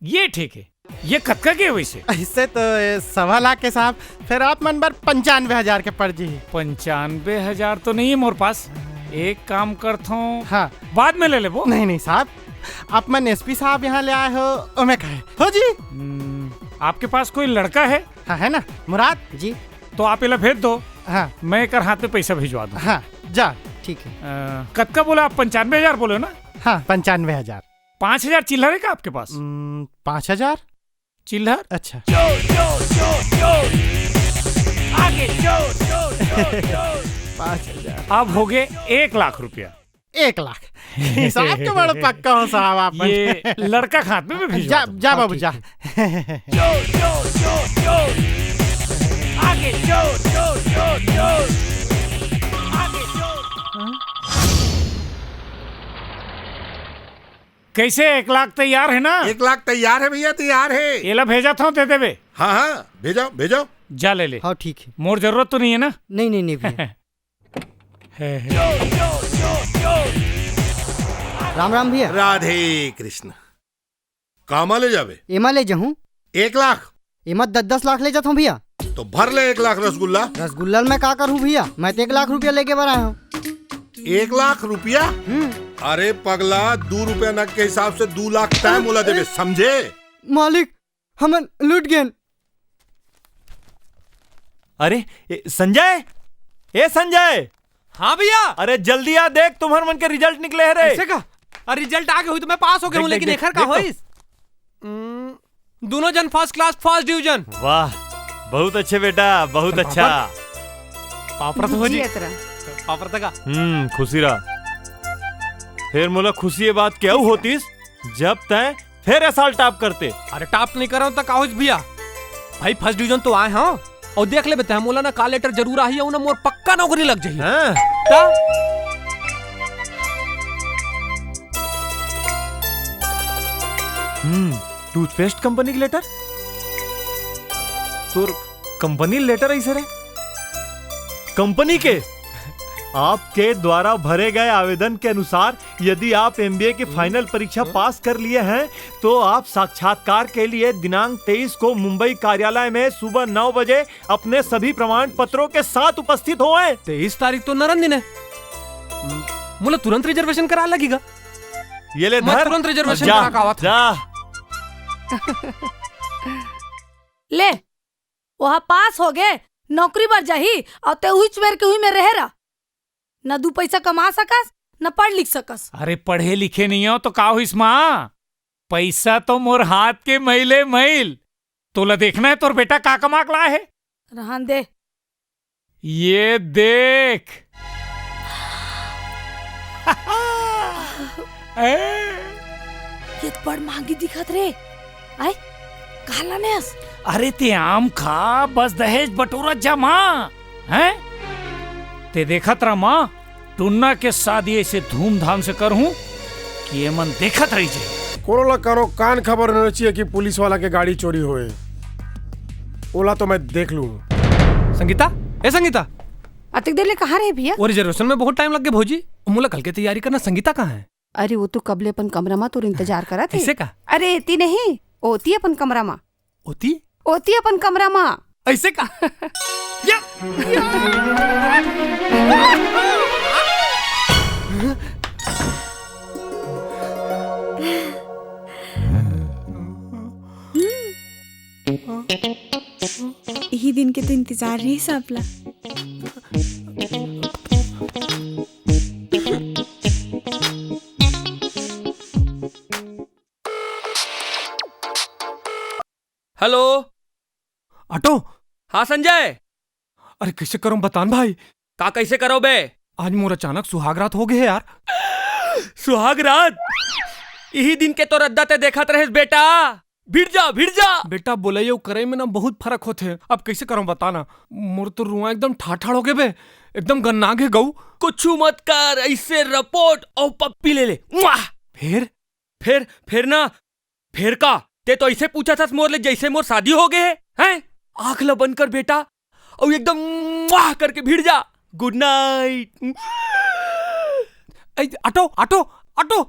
ये ठीक हे। ये कतका के हे वैसे? अइसे तो ये सवा लाख के साहब, फेर आप मन बर पंचानबे हजार के पड़ जी। पंचानबे हजार तो नहीं हे मोर पास। एक काम करथों, हाँ। बाद में ले लेबो। नहीं, नहीं साहब, आप मन एसपी साहब यहाँ ले आए हो, ओमे का हे। हो जी। हम्म, आपके पास कोई लड़का हे? हाँ, हे ना, मुराद। जी। तो आप एला भेज दो। हाँ। मैं एकर हाथ में पैसा भिजवा दूँ। हाँ, जा। ठीक हे। अ, कतका बोला आप? पंचानबे हजार बोले हो ना? हाँ, पंचानबे हजार। पाँच हजार चिल्लर हे का आपके पास? हम्म, पाँच हजार? चिल्लर? अच्छा। पाँच हजार। अब हो गए एक लाख रुपया। एक लाख। हिसाब के बड़ा पक्का हो साहब आप। ये लड़का के हाथ में मैं भिजवा जा, दूँ। जा हाँ, बाबू, ठीक जा। हे। कैसे, एक लाख तैयार हे ना? एक लाख तैयार हे भैया, तैयार हे। एला भेजत हँव, दे देबे। हाँ, हाँ, भेजो, भेजो। जा ले ले। हाँ, ठीक हे। मोर जरूरत तो नहीं हे ना? नहीं, नहीं, नहीं भैया। हे, हे। राम राम भैया। राधे कृष्ण। कामा ले जाबे? एमा ले जाहूँ। एक लाख? एमा दस दस लाख ले जाथों भैया। तो भर ले एक लाख रसगुल्ला। रसगुल्ला ल मैं का करहूँ भैया? मैं तो एक लाख रुपया लेके बर आए हँव। एक लाख रुपया? हम्म। अरे पगला, दू रुपया नग के हिसाब से दू लाख तैं मोला देबे, समझे? मालिक, हमन लुट गेन। अरे, ए, संजय, ए संजय। हाँ भैया। अरे जल्दी आ, देख तुम्हर मन के रिजल्ट निकले हे रे। अइसे का? अरे रिजल्ट आ गे होही तो मैं पास हो गे हँव, देख, लेकिन देख, एखर का देख तो। होइस? हम्म, दूनों झन फर्स्ट क्लास, फर्स्ट डिवीजन। वाह, बहुत अच्छे बेटा, बहुत अच्छा। पापड़ तो हो जी। जियत रह। पापड़ तक का? हम्म, खुशी रह। फेर मोला खुशी ये बात के अउ होतिस, जब तैं फेर ए साल टॉप करते। अरे टॉप नहीं करँव त का होइस भैया, भाई फर्स्ट डिवीजन तो आए हँव। अउ देख लेबे तैं, मोला ना कॉल लेटर जरूर आही, अउ ना मोर पक्का नौकरी लग जाही। हाँ। त हम्म, टूथपेस्ट कंपनी के लेटर? तोर कंपनी लेटर अइसे रे? कंपनी के? आपके द्वारा भरे गए आवेदन के अनुसार यदि आप एमबीए की फाइनल परीक्षा पास कर लिए हैं तो आप साक्षात्कार के लिए दिनांक तेईस को मुंबई कार्यालय में सुबह नौ बजे अपने सभी प्रमाण पत्रों के साथ उपस्थित हों। तेईस तारीख तो नरन दिन हे। मोला तुरंत रिजर्वेशन करा लगही गा। ये ले मैं धर। तुरंत रिजर्वेशन जा, करा के आवत हँव। जा। ले, ओहा पास हो गे, नौकरी बर जाही, अउ तैं उहीच मेर के उही में रहे रह। न दू पइसा कमा सकस, न पढ़ लिख सकस। अरे पढ़े लिखे नइ हँव तो का होइस माँ? पइसा तो मोर हाथ के मइले मइल। तोला देखना हे तोर बेटा का कमा के लाय हे? रहन दे। ये देख। ए? ये तो बड़ महंगी दिखत रे। आय, काला नेस? अरे ते आम खा, बस दहेज बटोरत जा माँ, हैं? ते देखत रह माँ, टुन्ना के शादी ऐसे धूमधाम से करहूँ कि एमन देखत रह जाए। कोनो ला करो कान खबर होना चाहिए कि पुलिस वाला के गाड़ी चोरी होए। ओला तो मैं देख लूँ। संगीता, ए संगीता। अतिक देर ले कहाँ रहे भैया? वो रिजर्वेशन में बहुत टाइम लग गए भौजी। मोला कल के तैयारी करना। संगीता कहाँ है? अरे वो तो कब ले अपन कमरा मा तोर इंतजार करत हे। ऐसे का? अरे एती नहीं, ओती अपन कमरा मा। ओती? ओती अपन कमरा मा। ऐसे का? या, या। इही दिन के तो इंतजार रहिस आप ला। हेलो। ऑटो। हाँ संजय। अरे कैसे करो बतान भाई। का कैसे करो बे? आज मोर अचानक सुहाग रात हो गए है यार। सुहाग रात? इही दिन के तो रद्दा ते देखत रहेस बेटा। भिड़ जा, भिड़ जा। बेटा बोले ये करे में ना बहुत फर्क होथे। अब कैसे करो बता ना। मोर तो रुआ एकदम ठाठाड़ हो गए बे। एकदम गन्ना गे गऊ। कुछ मत कर, ऐसे रपोट और पप्पी ले ले। मुआ! फिर? फिर, फिर ना, फिर का? ते तो ऐसे पूछा था मोर ले जैसे मोर शादी हो गए है, हैं? आँख ल बंद कर बेटा, और एकदम मुआ करके भिड़ जा। गुड नाइट। ए, ऑटो, ऑटो, ऑटो।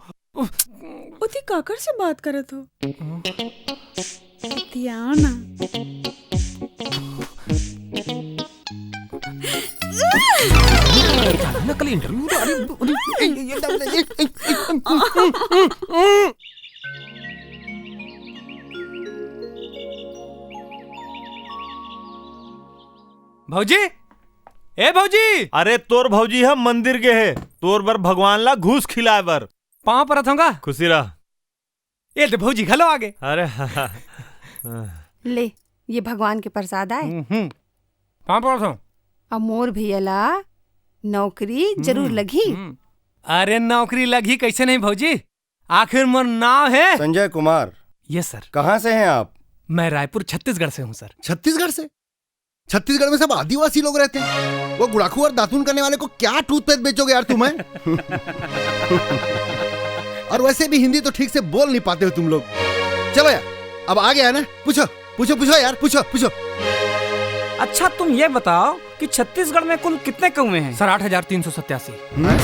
ओती काकर से बात करत हो? इतिया ना। नकली इंटरव्यू। अरे, अरे, ए, ए, ए, ए, ए, ए, ए, भौजी, ए भौजी। अरे तोर भौजी ह मंदिर गे हे, तोर बर भगवान ला घूस खिलाए बर। पाँव परत होंगा। खुशी रह। ए दे भौजी घलो आगे। अरे ले, ये भगवान के प्रसाद आए। हम्म, हम्म। पाँव परत हों। अब मोर भैया ला नौकरी जरूर हम्म, लगही। हम्म। अरे नौकरी लगही कैसे नहीं भौजी, आखिर मोर नाव है संजय कुमार। Yes sir. कहाँ से हैं आप? मैं रायपुर छत्तीसगढ़ से हूँ सर। छत्तीसगढ़ से? छत्तीसगढ़ में सब आदिवासी लोग रहते हैं। वो गुड़ाखू और दातुन करने वाले को क्या टूथपेस्ट बेचोगे यार तुम, हैं? और वैसे भी हिंदी तो ठीक से बोल नहीं पाते हो तुम लोग। चलो यार, अब आ गया है ना, पूछो, पूछो, पूछो यार, पूछो, पूछो। अच्छा तुम ये बताओ कि छत्तीसगढ़ में कुल कितने कुएं हैं? सर, आठ हजार तीन सौ सत्तासी। हैं?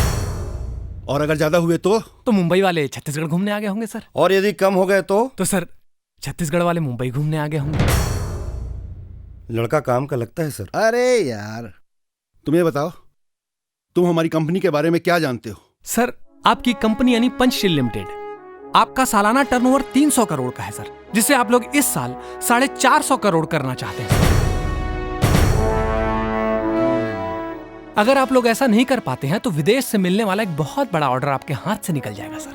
और अगर ज्यादा हुए तो? तो मुंबई वाले छत्तीसगढ़ घूमने आ गए होंगे सर। और यदि कम हो गए तो? तो सर, छत्तीसगढ़ वाले मुंबई घूमने आ गए होंगे। लड़का काम का लगता है सर। अरे यार, तुम ये बताओ, तुम हमारी कंपनी के बारे में क्या जानते हो? सर, आपकी कंपनी यानी पंचशील लिमिटेड आपका सालाना टर्नओवर तीन सौ करोड़ का है सर, जिसे आप लोग इस साल साढ़े चार सौ करोड़ करना चाहते हैं सर। अगर आप लोग ऐसा नहीं कर पाते हैं तो विदेश से मिलने वाला एक बहुत बड़ा ऑर्डर आपके हाथ से निकल जाएगा सर।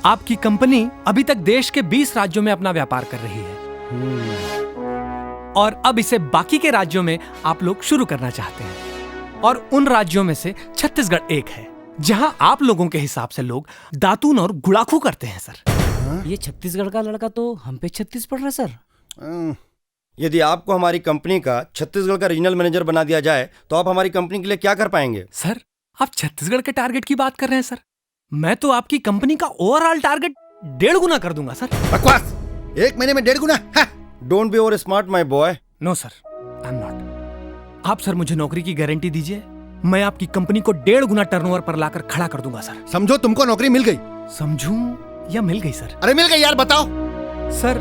आपकी कंपनी अभी तक देश के बीस राज्यों में अपना व्यापार कर रही है और अब इसे बाकी के राज्यों में आप लोग शुरू करना चाहते हैं और उन राज्यों में से छत्तीसगढ़ एक है जहां आप लोगों के हिसाब से लोग दातून और गुड़ाखू करते हैं सर। ये छत्तीसगढ़ का लड़का तो हम पे छत्तीस पड़ रहा है सर। यदि आपको हमारी कंपनी का छत्तीसगढ़ का रीजनल मैनेजर बना दिया जाए तो आप हमारी कंपनी के लिए क्या कर पाएंगे? सर, आप छत्तीसगढ़ के टारगेट की बात कर रहे हैं सर। मैं तो आपकी कंपनी का ओवरऑल टारगेट डेढ़ गुना कर दूंगा सर। बकवास। एक महीने में डेढ़ गुना? Don't be over smart my boy. No sir, I am not. आप सर मुझे नौकरी की गारंटी दीजिए, मैं आपकी कंपनी को डेढ़ गुना टर्नओवर पर लाकर खड़ा कर दूंगा सर। समझो तुमको नौकरी मिल गई। समझूं या मिल गई सर? अरे मिल गई यार, बताओ। सर,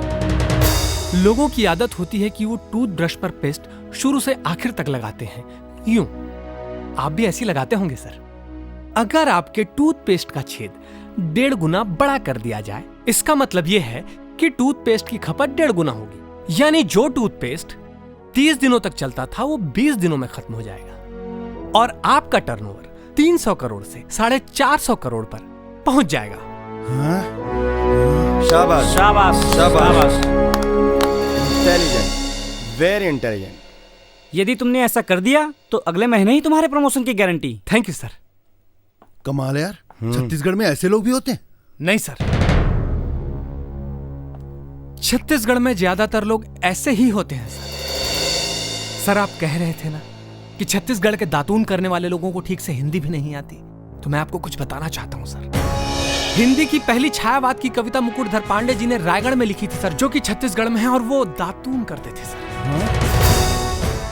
लोगों की आदत होती है कि वो टूथब्रश पर पेस्ट शुरू से आखिर तक लगाते हैं, यूं। आप भी ऐसी लगाते होंगे सर। अगर आपके टूथपेस्ट का छेद डेढ़ गुना बड़ा कर दिया जाए, इसका मतलब ये है कि टूथपेस्ट की खपत डेढ़ गुना होगी, यानी जो टूथपेस्ट तीस दिनों तक चलता था वो बीस दिनों में खत्म हो जाएगा और आपका टर्नओवर तीन सौ करोड़ से साढ़े चार सौ करोड़ पर पहुंच जाएगा। शाबाश। शाबाश। शाबाश। Intelligent, very intelligent। यदि तुमने ऐसा कर दिया तो अगले महीने ही तुम्हारे प्रमोशन की गारंटी। Thank you sir. कमाल है यार। छत्तीसगढ़ में ऐसे लोग भी होते हैं? नहीं सर, छत्तीसगढ़ में ज्यादातर लोग ऐसे ही होते हैं सर। सर, आप कह रहे थे ना कि छत्तीसगढ़ के दातून करने वाले लोगों को ठीक से हिंदी भी नहीं आती, तो मैं आपको कुछ बताना चाहता हूं सर। हिंदी की पहली छायावाद की कविता मुकुटधर पांडे जी ने रायगढ़ में लिखी थी सर, जो कि छत्तीसगढ़ में है, और वो दातून करते थे सर।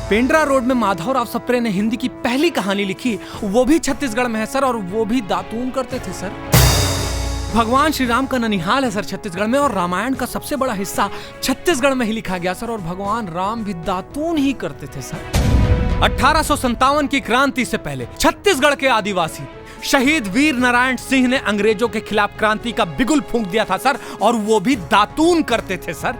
पेंड्रा रोड में माधवराव सप्रे ने हिंदी की पहली कहानी लिखी, वो भी छत्तीसगढ़ में है सर, और वो भी दातून करते थे सर। भगवान श्री राम का ननिहाल है सर छत्तीसगढ़ में, और रामायण का सबसे बड़ा हिस्सा छत्तीसगढ़ में ही लिखा गया सर, और भगवान राम भी दातून ही करते थे सर। अठारह सौ संतावन की क्रांति से पहले छत्तीसगढ़ के आदिवासी शहीद वीर नारायण सिंह ने अंग्रेजों के खिलाफ क्रांति का बिगुल फूंक दिया था सर, और वो भी दातून करते थे सर।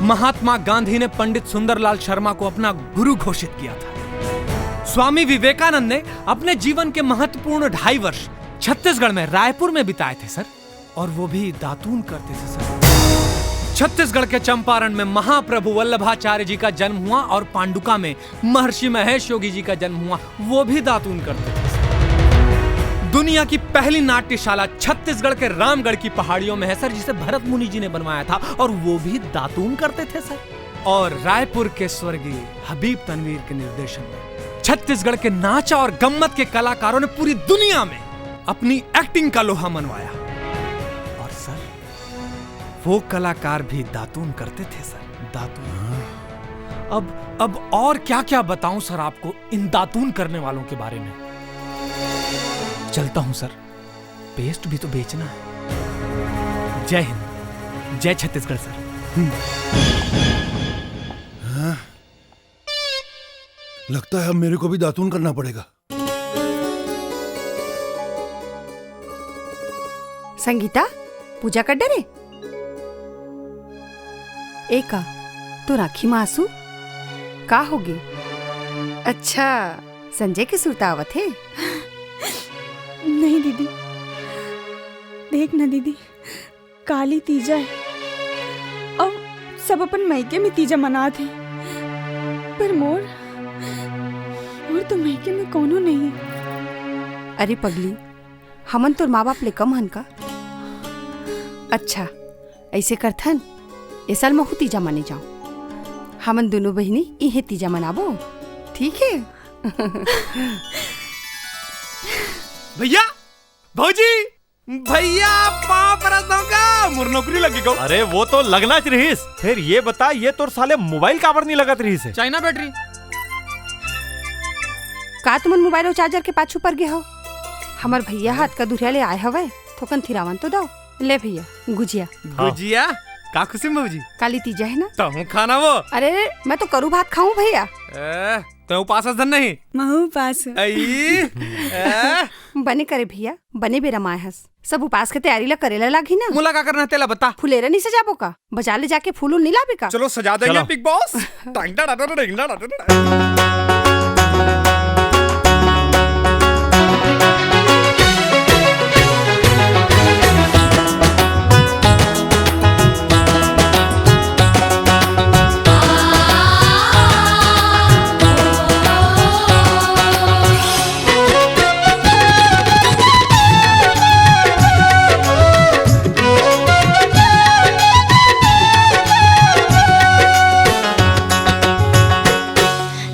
महात्मा गांधी ने पंडित सुंदरलाल शर्मा को अपना गुरु घोषित किया था। स्वामी विवेकानंद ने अपने जीवन के महत्वपूर्ण ढाई वर्ष छत्तीसगढ़ में रायपुर में बिताए थे सर, और वो भी दातून करते थे सर। छत्तीसगढ़ के चंपारण में महाप्रभु वल्लभाचार्य जी का जन्म हुआ और पांडुका में महर्षि महेश योगी जी का जन्म हुआ, वो भी दातून करते थे सर। दुनिया की पहली नाट्यशाला छत्तीसगढ़ के रामगढ़ की पहाड़ियों में है सर, जिसे भरत मुनि जी ने बनवाया था, और वो भी दातून करते थे सर। और रायपुर के स्वर्गीय हबीब तनवीर के निर्देशन में छत्तीसगढ़ के नाचा और गम्मत के कलाकारों ने पूरी दुनिया में अपनी एक्टिंग का लोहा मनवाया। और सर, वो कलाकार भी दातून करते थे सर, दातून। अब अब और क्या क्या बताऊं सर आपको इन दातून करने वालों के बारे में। चलता हूं सर, पेस्ट भी तो बेचना है। जय हिंद, जय छत्तीसगढ़ सर। हम्म। हाँ? लगता है अब मेरे को भी दातून करना पड़ेगा। संगीता, पूजा कर डरे? ए का, तोर आँखी म आंसू? का होगे? अच्छा, संजय के सुरता आवत हे? नहीं दीदी, देख ना दीदी, काली तीजा हे। अब सब अपन मइके में तीजा मनात हे, पर मोर, मोर तो मइके में कोनो नहीं हे। अरे पगली, हमन तोर माँ बाप ले कम हन का? अच्छा, ऐसे करथन, ए साल महू तीजा माने जाओ। हमन दोनों बहिनी इहे तीजा मनाबो, ठीक हे? भैया, भौजी, भैया, पाँव परत हंव का, मोर नौकरी लग गे का। अरे, वो तो लगना च रहिस। फेर ये बता, ये तोर साले मोबाइल काबर नहीं लगत रहिस हे? China battery. का तुमन मोबाइल अउ चार्जर के पाछू पर गे हव? हमर भैया ह अतका दुरिहा ले आए हवय, थोकन थिरावन तो दव। ले भैया, गुजिया। हाँ। गुजिया? का खुशी में भौजी? काली तीजा हे ना? तहूँ खाना वो। अरे, मैं तो करू भात खाऊं भैया। ए, तैं उपास हस धन नहीं? महू उपास हंव। अई, ए। बने करे भैया, बने बेरा म आए हस। सब उपास के तैयारी ला करे ला लागही ना। मोला का करना हे तेला बता। फुलेरा नहीं सजाबो का? बाजार ले जाके फूल उल नहीं लाबे का? चलो सजा देंगे चलो। Big boss. टांग टांग टांग टांग टांग टांग।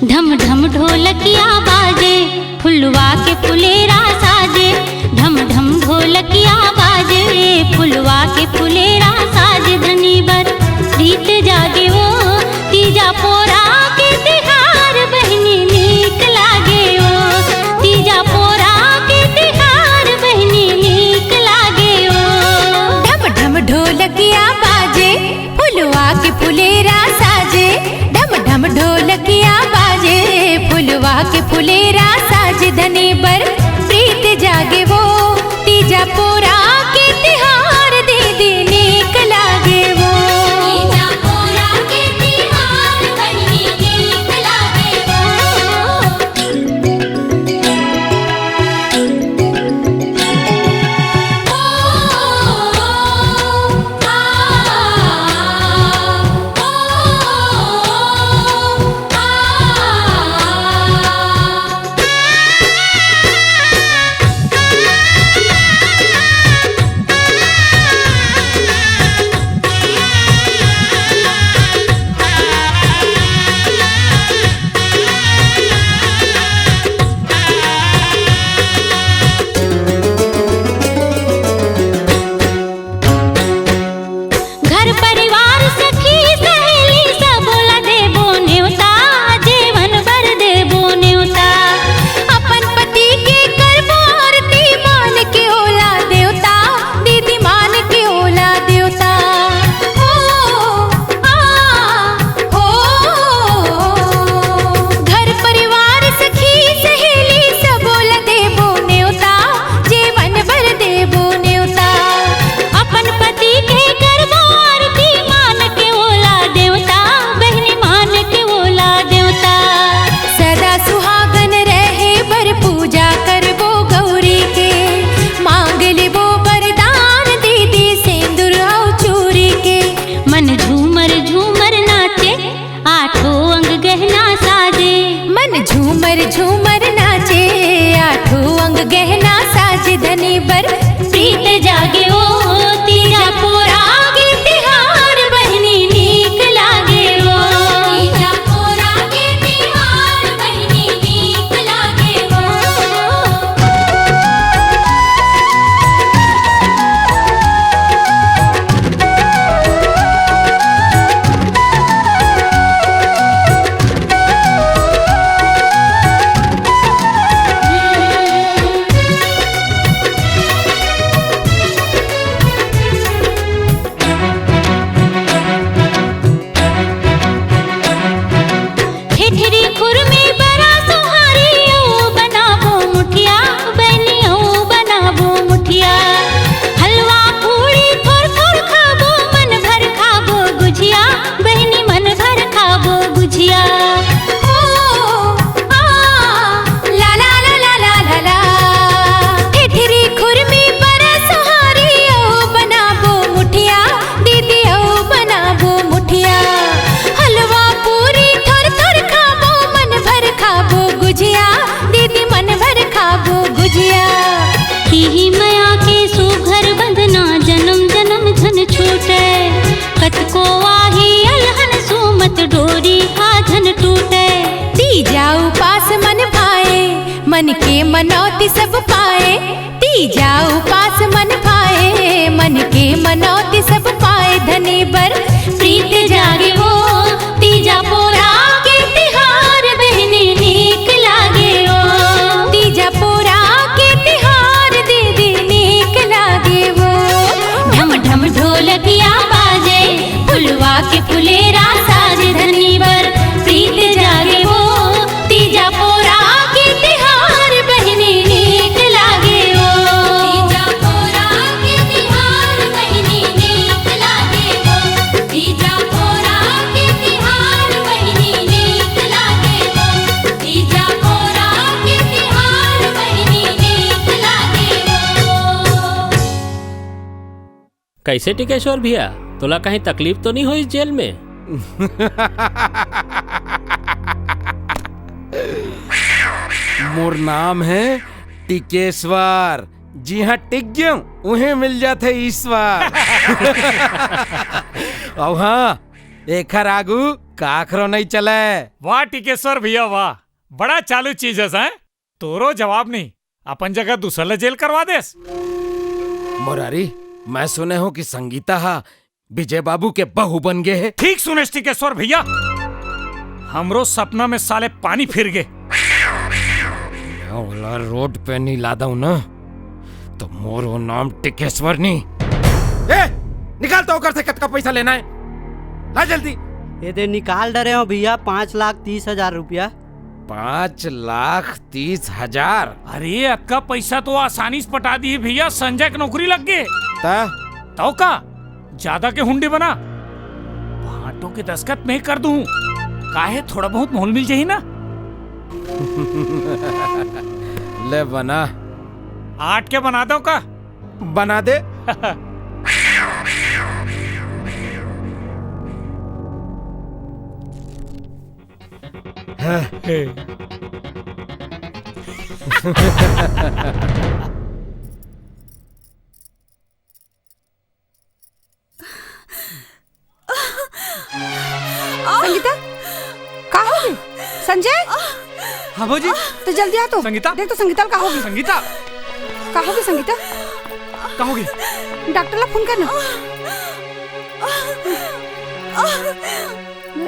ढम ढम ढोलकिया बाजे, फुलवा के फुलेरा साजे। ढम ढम ढोलकिया बाजे, फुलवा के फुलेरा साजे। धनी बर प्रीत जागे ओ, तीजा पोरा के तिहार बहिनी नीक लागे ओ। तीजा पोरा के तिहार बहिनी नीक लागे ओ। ढम ढम ढोलकिया बाजे, फुलवा के फुलेरा साजे। ढम ढम ढोलकिया बाजे, फुलवा के फुलेरा साजे। धनी बर प्रीत जागे वो, तीजा पोरा के तिहार दीदी नीक लागे वो। तीजा पोरा के तिहार बहिनी नीक लागे वो। गहना साज धनी बर प्रीत जागे ओ, तीजा पोरा के तिहार बहिनी नीक लागे ओ। तीजा पोरा के तिहार बहिनी नीक लागे ओ। ठेठरी खुरमी बरा सोहारी, अउ बनाबो मुठिया, बहिनी अउ बनाबो मुठिया। हलवा पूड़ी थोर थोर खाबो, मन भर खाबो गुझिया, बहिनी मन भर खाबो गुझिया। ओ, आ, ला, ला, ला। ठेठरी खुरमी बरा सोहारी, अउ बनाबो मुठिया, दीदी अउ बनाबो मुठिया। हलवा पूरी थोर थोर खाबो, मन भर खाबो गुझिया, दीदी मन भर खाबो गुझिया। इही मया के सुघर बंधना, जनम जनम झन छूटे। कतको आही अलहन सुमत, डोरी हा झन टूटे। तीजा उपास मन भाए, मन के मनौती सब पाए। तीजा उपास मन भाए, मन के मनौती सब पाए। धनी बर प्रीत जागे ओ, तीजा पोरा के तिहार बहिनी नीक लागे ओ। तीजा पोरा के तिहार दीदी नीक लागे ओ। ढम ढम ढोलकिया बाजे, फुलवा के फुलेरा साज। धनी बर प्रीत जागे ओ, तीजा पोरा के तिहार बहिनी नीक लागे ओ। तीजा पोरा के तिहार बहिनी नीक लागे ओ। तीजा पोरा के तिहार बहिनी नीक लागे ओ। तीजा पोरा के तिहार बहिनी नीक लागे ओ। कइसे टिकेश्वर भैया, तोला कहीं तकलीफ तो नहीं होइस जेल में? मोर नाम हे टिकेश्वर। जिहां टिक गेंव, उहें मिल जाथे ईश्वर। अउ हां, एखर आगू काखरो नइ चलय। वाह टिकेश्वर भैया वाह, बड़ा चालू चीज हस, हैं? तोरो जवाब नहीं, अपन जगह दूसर ल जेल करवा देस। मुरारी, मैं सुने हंव कि संगीता हा विजय बाबू के बहू बन गे हे। ठीक सुनेस टिकेश्वर भैया, हमरो सपना में साले पानी फिर गे। मैं ओला रोड पे नहीं ला दंव ना, तो मोर वो नाम टिकेश्वर नहीं। ए, निकाल तो ओकर से कतका पैसा लेना हे, ला जल्दी। ये दे निकाल डरे हंव भैया, पाँच लाख तीस हजार रुपया। पाँच लाख तीस हजार। अरे, अतका पैसा तो आसानी से पटा दिही भैया, संजय के नौकरी लग गे। त? तव का? जादा के हुंडी बना, भांटो के दस्खत मैं कर दूं। काहे, थोड़ा बहुत मोल मिल जाही ना। ले बना। आठ के बना दो का? बना दे। संगीता, का होगे? संजय? हाँ भौजी। तो जल्दी आ तो। संगीता? देख तो संगीता ल का होगे? संगीता? का होगे संगीता? का होगे? डॉक्टर ला फोन कर ना।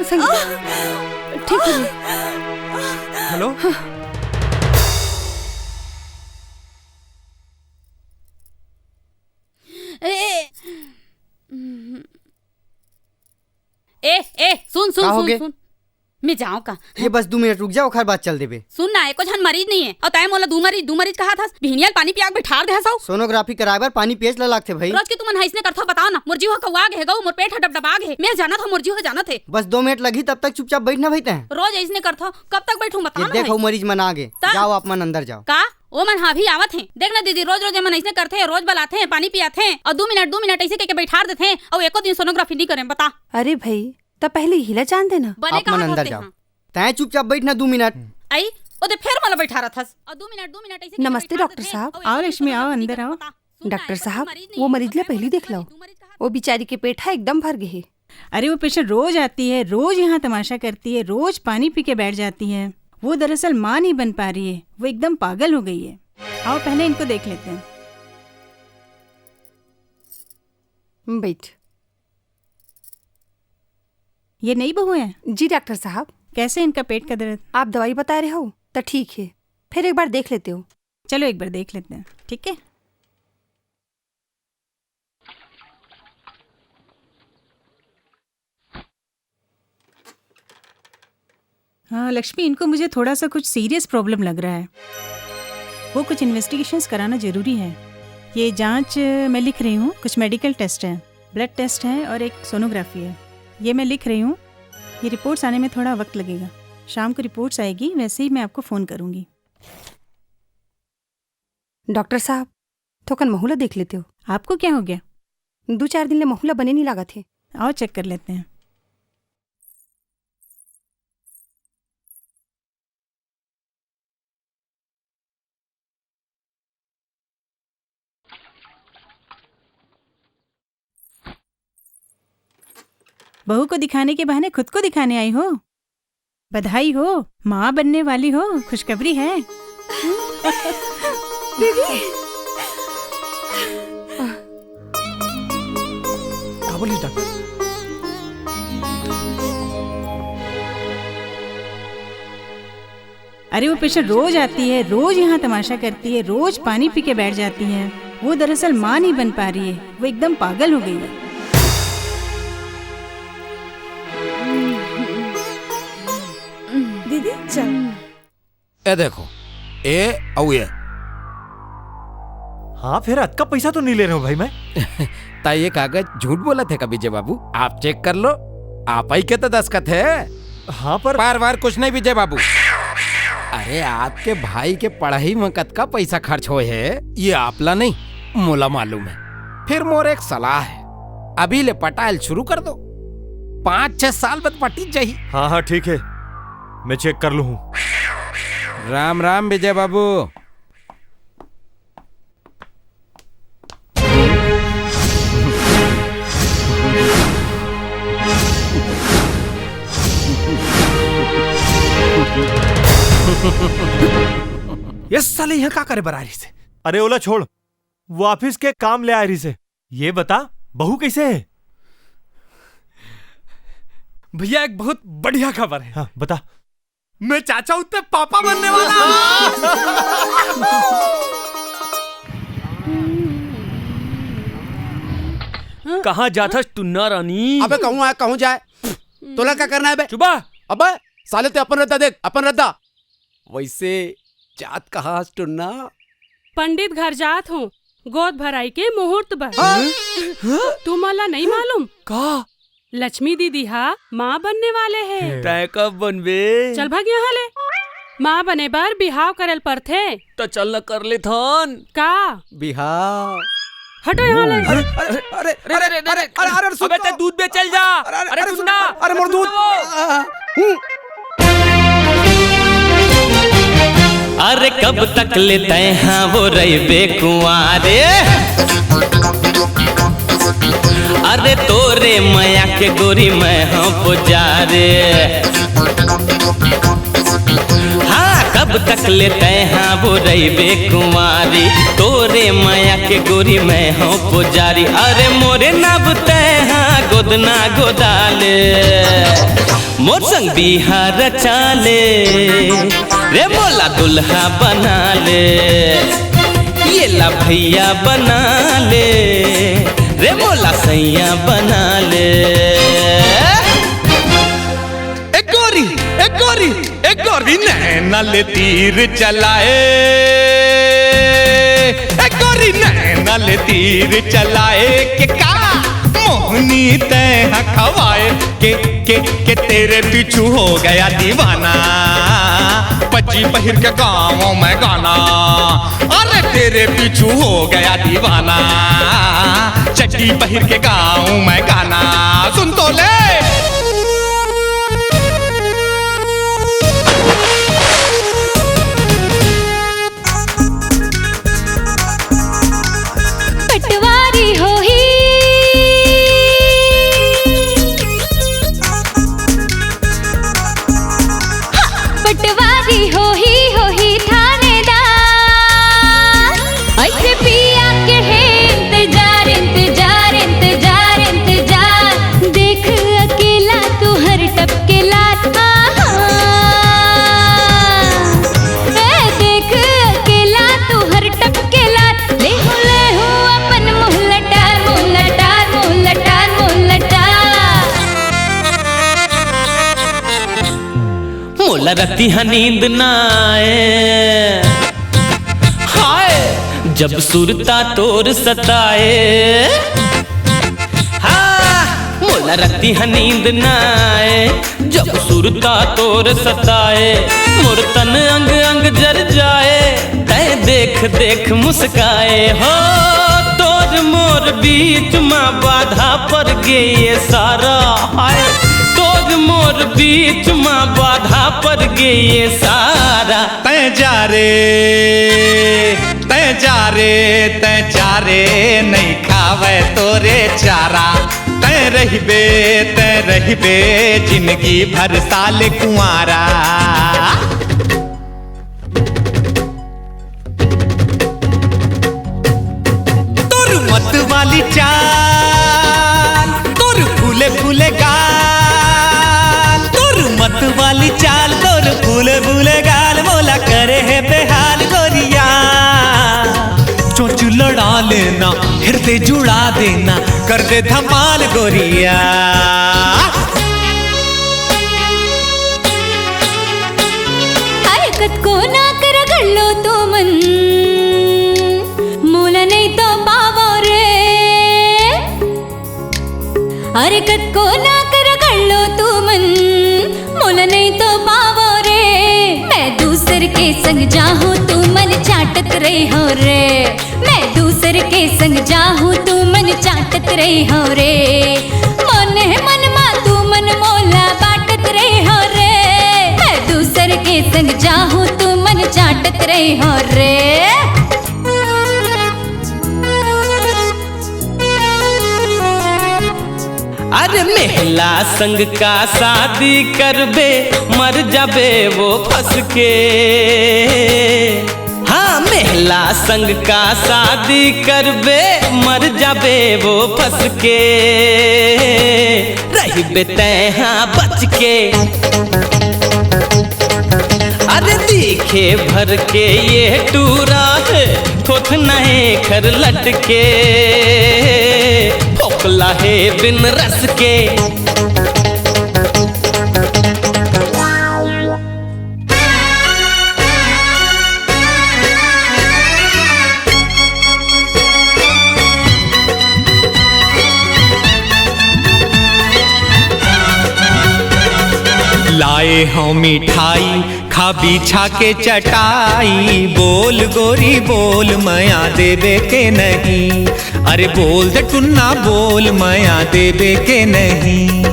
संगीता, ठीक हो जाही। हेलो? हाँ। ए, ए, ए, सुन, सुन, का सुन, होगे? सुन। मैं जांव का? ये बस दू मिनट रुक जा, ओखर बाद चल देबे। सुन ना, एको झन मरीज नहीं हे, अउ तैं मोला दू मरीज, दू मरीज कहाथस। बिहनिया ल पानी पिया के बैठार दे हस अउ। सोनोग्राफी कराए बर पानी पियेच ल लागथे भाई। रोज के तुमन ह अइसने करथव, बताव ना। मोर जीव ह कउवा गे हे गऊ, मोर पेट ह डबडबा गे हे। मैं जानत हंव मोर जीव ह जानत हे। बस दो मिनट लगही, तब तक चुपचाप बैठ ना भाई तैं। रोज अइसने करथव, कब तक बैठूं बताव ना भाई। देख, अउ मरीज मन आ गे। जाव आप मन अंदर जाव। का? ओ मन ह अभी आवत हे। देख ना दीदी, रोज रोज ए मन अइसने करथे, रोज बलाथे, पानी पियाथे, अउ दू मिनट, दू मिनट अइसे कहिके बइठार देथे, अउ एको दिन सोनोग्राफी नइ करे, बता। अरे भई, त पहिली इही ला जान दे ना। बने आप मन अंदर जाव। तैं चुपचाप बइठ ना दू मिनट। अई, ओदे फेर मोला बैठा रथस। अउ दू मिनट, दू मिनट ऐसे नमस्ते, डॉक्टर साहब। आओ लक्ष्मी, आओ, अंदर आओ। डॉक्टर साहब, वो मरीज ला पहली देख लो। वो बिचारी के पेट ह एकदम भर गे हे। अरे, वो पेशेंट रोज आती है, रोज यहाँ तमाशा करती है, रोज पानी पी के बैठ जाती है। वो दरअसल माँ नहीं बन पा रही है, वो एकदम पागल हो गई है। आओ, पहले इनको देख लेते हैं। बैठ। ये नई बहू है? जी डॉक्टर साहब। कैसे इनका पेट का दर्द? आप दवाई बता रहे हो तो ठीक है, फिर एक बार देख लेते हो। चलो, एक बार देख लेते हैं, ठीक है? हाँ लक्ष्मी, इनको मुझे थोड़ा सा कुछ सीरियस प्रॉब्लम लग रहा है। वो कुछ इन्वेस्टिगेशंस कराना जरूरी है। ये जांच, अ, मैं लिख रही हूँ। कुछ मेडिकल टेस्ट है, ब्लड टेस्ट है और एक सोनोग्राफी है। ये मैं लिख रही हूँ। ये रिपोर्ट्स आने में थोड़ा वक्त लगेगा। शाम को रिपोर्ट्स आएगी, वैसे ही मैं आपको फोन करूंगी। डॉक्टर साहब, थोकन महू ला देख लेते हो? आपको क्या हो गया? दो चार दिन ले महू ला बने नहीं लागत हे। आओ, चेक कर लेते हैं। बहू को दिखाने के बहाने खुद को दिखाने आई हो? बधाई हो, माँ बनने वाली हो, खुशखबरी है। दीदी। का बोलिस डॉक्टर? अरे, वो पेशेंट रोज आती है, रोज यहाँ तमाशा करती है, रोज पानी पी के बैठ जाती है। वो दरअसल माँ नहीं बन पा रही है, वो एकदम पागल हो गई है। दीदी, चल। ए देखो, ए अउ ए। हाँ, फिर अतका पैसा तो नहीं ले रहे हो भाई मैं। ता ये कागज झूठ बोलत हे का विजय बाबू? आप चेक कर लो, आप ही के तो दस्तखत हे। हाँ, पर बार बार कुछ नहीं विजय बाबू। अरे, आपके भाई के पढ़ाई में कतका पैसा खर्च होए हे, ये आपला नहीं, मोला मालूम है। फिर मोर एक सलाह है, अभी ले पटायल शुरू कर दो, पाँच छह साल बाद पटी जाही। हाँ, हाँ, ठीक है, मैं चेक कर लूँ हूँ। राम राम विजय बाबू। ये साले यहाँ का करे बर आ रहिस हे? अरे ओला छोड़, वो ऑफिस के काम ले आए रहिस हे। ये बता, बहू कैसे है? भैया, एक बहुत बढ़िया खबर है। हाँ, बता। मैं चाचा उत्ते पापा बनने वाला हूँ। कहाँ जाथस टुन्ना रानी? अबे कहूँ आए, कहूँ जाए, तोला क्या करना है बे? चुबा। अबे साले, ते अपन रद्दा देख, अपन रद्दा। वैसे जात कहाँ हस टुन्ना? पंडित घर जात हूँ, गोद भराई के मुहूर्त बर। हाँ? तुमन ला नहीं मालूम? का? लक्ष्मी दीदी हा माँ बनने वाले हे। तैं कब बनबे? चल भाग यहाँ ले। माँ बने बर बिहाव करल परथे। त चल न कर लेथन। का? बिहाव। हटो यहाँ ले। अरे, अरे, अरे, अरे, अरे, अरे, अरे, सुन अबे तो। ते दूध बेचल जा। अरे, अरे, अरे, अरे, सुन सुन ना। ना। अरे, मोर दूध। हम्म। अरे, कब तक ले तैं हा वो रहिबे कुंवारे? अरे, तोरे मया के गोरी मैं हा पुजारे। हाँ, कब तक ले तैं हा वो रहिबे कुंवारी, तोरे मया के गोरी मैं हा पुजारी। अरे मोरे नब तैं हा गोदना गोदाले, मोर संग बिहा रचाले, रे मोला दुल्हा बनाले, ये ला भैया बनाले, रे मोला सैया बनाले। ए गोरी, ए गोरी, ए गोरी, नैना ले तीर चलाए, ए गोरी, नैना ले तीर चलाए, के का मोहनी तैं हा खवाए, के, के, के तेरे पीछू हो गया दीवाना, पच्ची पहिर के गाँव में गाना। अरे तेरे पीछू हो गया दीवाना, चड्डी पहिर के गाँव में गाना। सुन तो ले। मोला रतिहा नींद ना आए, हाय, जब सुरता तोर सताए। हाँ, मोला रतिहा नींद ना आए, जब सुरता तोर सताए। मोर तन अंग अंग जर जाए, तै देख देख मुस्काए हो। तोर मोर बीच मा बाधा पर गे ये सारा, हाय, तोर मोर बीच मा बाधा पर गे ये सारा। तै जा रे, तै जा रे, तै जा रे, नइ खावय तोरे चारा। तै रहिबे, तै रहिबे, जिनगी भर साले कुंवारा। तोर मत वाली चाल, तोर फूले फूले गाल, तोर मत वाली चाल, तोर फूले फूले गाल, मोला करे हे बेहाल गोरिया। चोंच लड़ा लेना, हिरदे जुड़ा देना, कर दे धमाल गोरिया। अरे कतको नाक रगड़ लो तुमन, मोला नइ तो पावो रे। अरे कतको नाक रगड़ लो तुमन, मोला नइ तो पावो रे। मैं दूसर के संग जाहूं, तुमन चाटत रहिहो रे। मैं दूसर के संग जाहूं, तुमन चाटत रहिहो रे। मने मन मा तुमन मोला बांटत रहिहो रे। मैं दूसर के संग जाहूं, तुमन चाटत रहिहो रे। अरे महिला संग का शादी करबे, मर जाबे वो फंस के। हाँ, महिला संग का शादी करबे, मर जाबे वो फंस के। रहिबे तैं हाँ बच के। अरे दिखे भर के ये टूरा हे, थोथना हे खर लटके, फोकला हे बिन रस के। लाए हंव मिठाई, खा बिछा के चटाई, बोल गोरी बोल, मया देबे के नहीं? अरे बोल दे टुन्ना बोल, मया देबे के नहीं?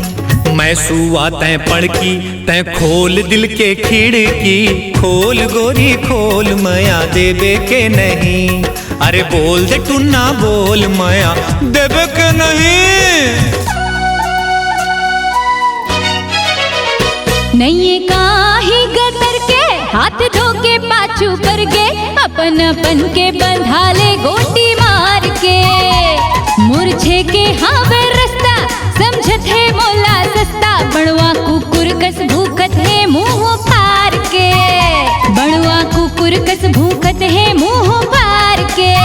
मैं सुआ तैं पड़की, तैं खोल दिल के खिड़की, खोल गोरी खोल, मया देबे के नहीं? अरे बोल दे टुन्ना बोल, मया देबे के नहीं? नइये काही गतर के, हाथ धो के पाछू पर गे, अपन अपन के बंधा ले गोटी मार के। मुरझे के हावे रस्ता, समझत हे मोला सस्ता, बड़वा कुकुर कस भूखत हे मुंह फार के। बड़वा कुकुर कस भूखत हे मुंह फार के।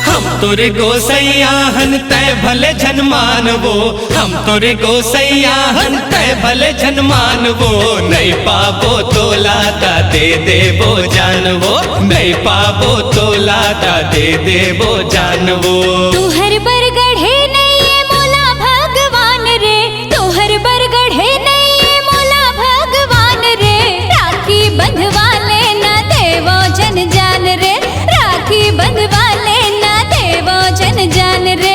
हम तोरे गोसैया हन तैं भले झन मानवो, हम तोरे गोसैया हन तैं भले झन मानवो। नइ पाबो तोला त दे देबो जानवो, नइ पाबो तोला त दे देबो जानवो। तुहर बर गढ़े नइये मोला भगवान रे, तुहर बर गढ़े नइये मोला भगवान रे। राखी बंधवा लेना देवो जन जान रे, राखी बंधवा लेना देवो जन जान रे।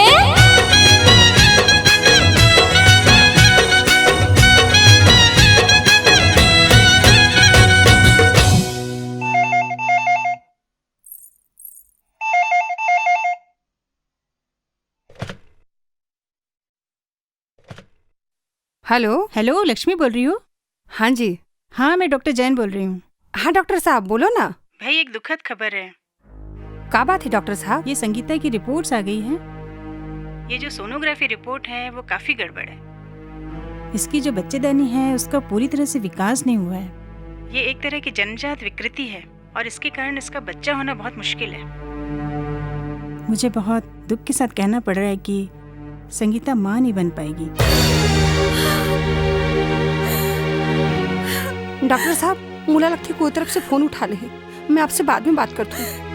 हेलो। हेलो, लक्ष्मी बोल रही हो? हाँ जी। हाँ, मैं डॉक्टर जैन बोल रही हूँ। हाँ डॉक्टर साहब, बोलो ना। भाई, एक दुखद खबर है। का बात है डॉक्टर साहब? ये संगीता की रिपोर्ट्स आ गई हैं। ये जो सोनोग्राफी रिपोर्ट है, वो काफ़ी गड़बड़ है। इसकी जो बच्चेदानी है, उसका पूरी तरह से विकास नहीं हुआ है। ये एक तरह की जन्मजात विकृति है और इसके कारण इसका बच्चा होना बहुत मुश्किल है। मुझे बहुत दुख के साथ कहना पड़ रहा है कि संगीता माँ नहीं बन पाएगी। डॉक्टर साहब, मोला लगथे कोई तरफ से फोन उठा ले हे। मैं आपसे बाद में बात करती हूँ।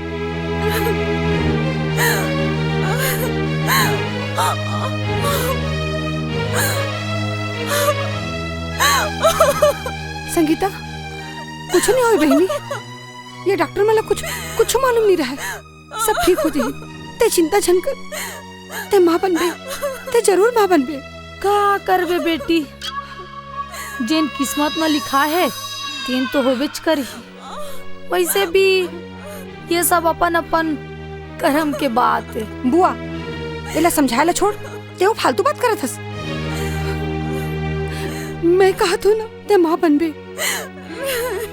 संगीता, कुछ नहीं होय बहिनी। ये डॉक्टर मन ला कुछ, कुछ मालूम नहीं रहे। सब ठीक हो जाही। तैं चिंता झन कर। तैं माँ बनबे। तैं जरूर माँ बनबे। का करबे बेटी, जेन किस्मत म लिखा हे, तेन तो होबेच करही। वैसे भी ये सब अपन अपन करम के बात हे। बुआ, एला समझाय ला छोड़, तैं वो फालतू बात करत हस। मैं कहत हूँ ना, तैं माँ बनबे।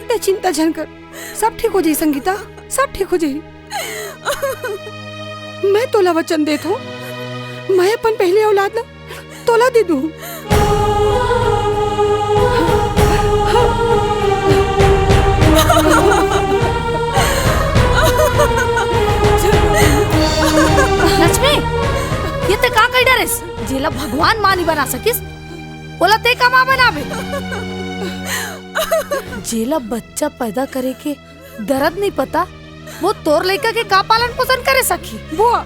तैं चिंता झन कर, सब ठीक हो जाही संगीता, सब ठीक हो जाही। मैं तोला वचन देत हूँ, मैं अपन पहली औलाद ला तोला दे दूँ। लक्ष्मी, ये तैं का कहि डारेस? जेला भगवान माँ नहीं बना सकिस, ओला तैं का माँ बनाबे? जेला बच्चा पैदा करे के दरद नहीं पता, वो तोर लइका के का पालन पोषण करे सकही? बुआ,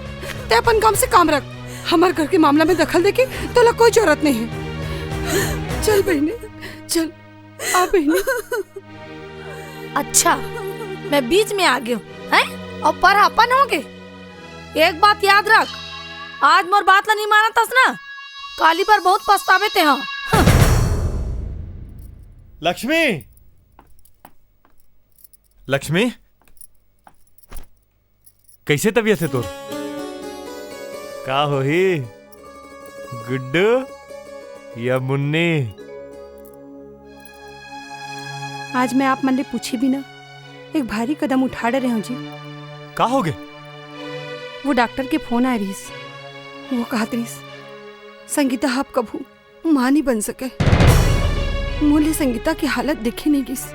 तैं अपन काम से काम रख, हमर घर के मामला में दखल दे के तोला कोई जरूरत नहीं हे। चल बहिनी, चल, आ बहिनी। अच्छा, मैं बीच में आ गई हूँ, हैं? अउ पर अपन होगे। एक बात याद रख, आज मोर बात ला नहीं मानत हस ना, काली पर बहुत पछताबे तैं हा। लक्ष्मी, लक्ष्मी, कइसे तबीयत हे तोर? का होही, गुड्डू या मुन्नी? आज मैं आप मन ले पूछे बिना एक भारी कदम उठा डरे हूँ जी। का होगे? वो डॉक्टर के फोन आय रहिस, वो कहत रहिस, संगीता आप कभू माँ नहीं बन सके। मोर ले संगीता के हालत देखे नहीं गिस,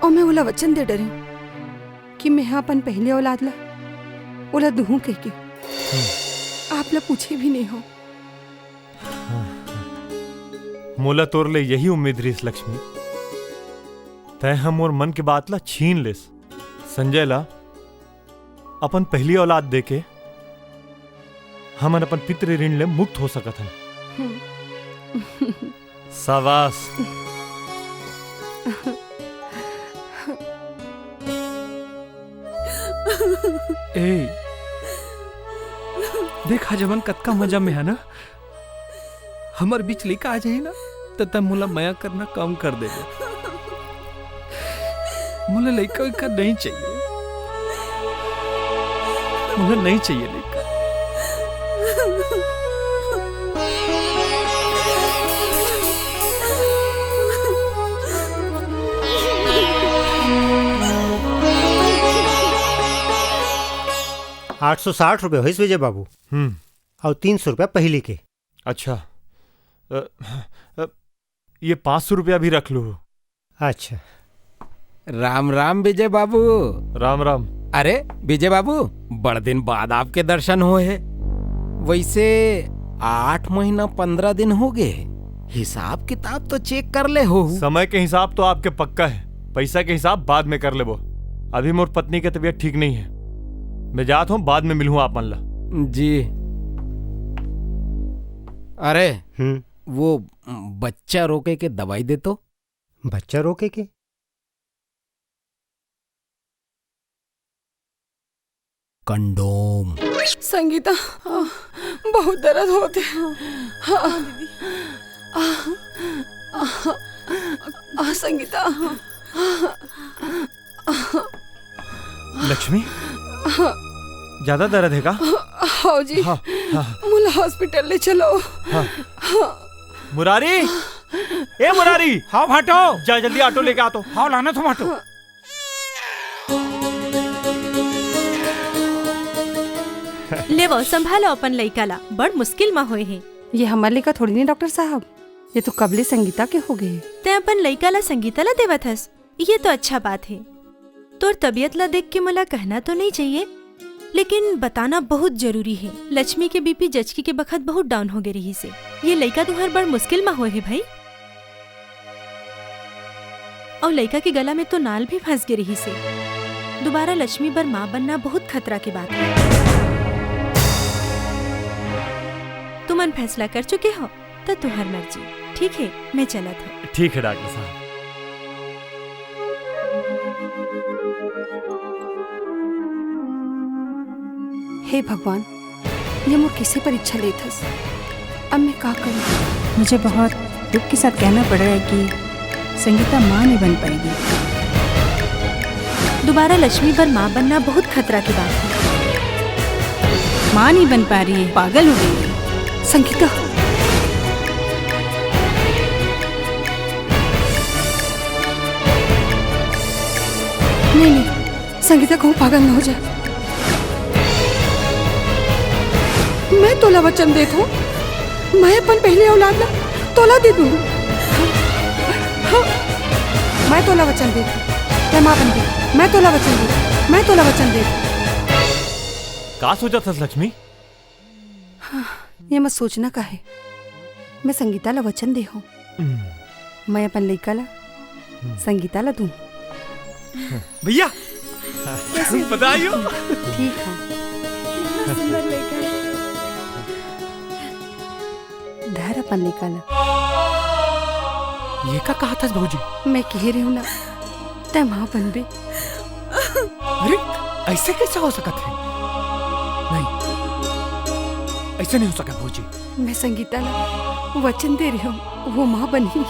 अउ मैं ओला वचन दे डरे हूँ कि मैं हा अपन पहली औलाद ला ओला दूहूँ कहिके। आप ला पूछे भी नहीं हो। मोला तोर ले यही उम्मीद रहिस लक्ष्मी, तैं हा मोर मन के बात ला छीन लेस। संजय ला अपन पहली औलाद देके हमन अपन पितृ ऋण ले मुक्त हो सकत हन। हम्म। शाबाश। ए, देख, आज हमन कतका मजा में हे ना। हमर बीच लइका आ जाही ना, त तैं मोला मया करना कम कर देबे। मोला लइका उइका नहीं चाहिए, मोला नहीं चाहिए लइका। आठ सौ साठ रुपया होइस विजय बाबू। हम्म। अउ तीन सौ रुपया पहिली के। अच्छा, अ, अ, ये पाँच सौ रुपया भी रख लू। अच्छा। राम राम विजय बाबू। राम राम। अरे विजय बाबू, बड़ दिन बाद आपके दर्शन होए हे। वैसे आठ महीना पन्द्रह दिन होगे, हिसाब किताब तो check कर ले हो? समय के हिसाब तो आपके पक्का हे, पैसा के हिसाब बाद में कर लेबो। अभी मोर पत्नी के तबीयत ठीक नहीं हे, मैं जात हूँ, बाद में मिलहूँ आप मन ला। जी। अरे, हम्म। वो बच्चा रोके के दवाई दे तो। बच्चा रोके के? कंडोम। संगीता, आ, बहुत दर्द होत हे। आ, आ, आ, आ, संगीता। लक्ष्मी, हाँ। ज्यादा दर्द हे का? हाँ जी। हाँ, हाँ। मोला hospital ले चलो। हाँ। हाँ। मुरारी, ए मुरारी। हाँ भाटो। जा जल्दी auto लेके आ तो। हाँ, लाना तो भाटो। हाँ। लेवो, संभालो अपन लइका ला, बड़ मुश्किल म होए हे। ये हमर लइका थोड़ी नहीं डॉक्टर साहब, ये तो कबले संगीता के हो गए। तैं अपन लइका ला संगीता ला देवत हस, ये तो अच्छा बात हे। तोर तबीयत ला देख के मोला कहना तो नहीं चाहिए, लेकिन बताना बहुत जरूरी हे, लक्ष्मी के बीपी जचकी के बखत बहुत डाउन हो गे रहिस हे। ये लइका तुंहर बड़ मुश्किल म होए हे भाई। अउ लइका के गला में तो नाल भी फंस गे रहिस हे। दोबारा लक्ष्मी बर माँ बनना बहुत खतरा के बात हे। तुमन फैसला कर चुके हो, त तुंहर मर्जी। ठीक हे, मैं चलत हूँ। ठीक हे डॉक्टर साहब। हे भगवान, ये मोर कैसे परीक्षा लेत हस? अब मैं का करूँ? मुझे बहुत दुख के साथ कहना पड़ रहा है कि संगीता माँ नहीं बन पाएगी। दोबारा लक्ष्मी बर माँ बनना बहुत खतरा की बात है। माँ नहीं बन पा रही है, पागल हो गई है। संगीता, नहीं, नहीं, संगीता कहूँ पागल न हो जाए। मैं तोला वचन देत हूँ, मैं अपन पहली औलाद ला तोला दे दूँ। मैं तोला वचन देत हूँ, तै माँ बन गई। मैं तोला वचन देत हूँ, मैं तोला वचन देत हूँ। का सोचत हस लक्ष्मी? ये मत सोचना का है, मैं संगीता ला वचन दे हूँ। हम्म। मैं अपन लइका ला हम्म। संगीता ला दूँ। भैया, कैसे? बधाई हो। ठीक है। कितना सुंदर लइका है। धर अपन लइका ला। ये का कहा था भौजी? मैं कह रही हूँ ना, तै माँ बनबे। अरे, ऐसे कैसे हो सकत है? नहीं, ऐसे नहीं हो सकत भौजी। मैं संगीता ला वचन दे रही हूँ, वो माँ बनही।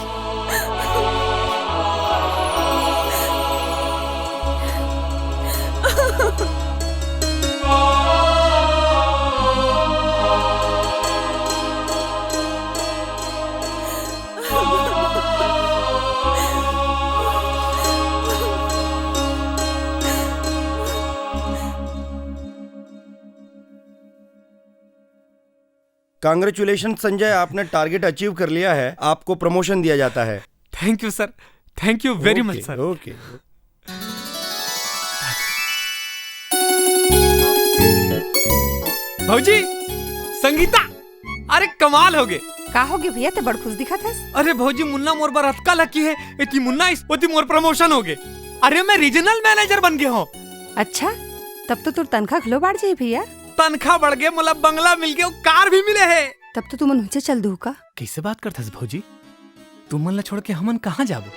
Congratulations संजय, आपने टारगेट अचीव कर लिया है, आपको प्रमोशन दिया जाता है। Thank you sir, thank you very much sir। ओके। भौजी, संगीता, अरे कमाल हो गे। का हो गे भैया, ते बड़ खुश दिखत हस। अरे भौजी, मुन्ना मोर बर अतका लकी है, एती मुन्ना इस, ओती मोर प्रमोशन हो गे। अरे मैं रीजनल मैनेजर बन गे हूँ। अच्छा, तब तो तोर तनखा घलो बाढ़ जाही भैया। तनखा बढ़ गे, मोला बंगला मिल गे, कार भी मिले है। तब तो तुमन उहिंचे चल दू का? कैसे बात करथस भौजी? तुमन ला छोड़ के हमन कहाँ जाबो?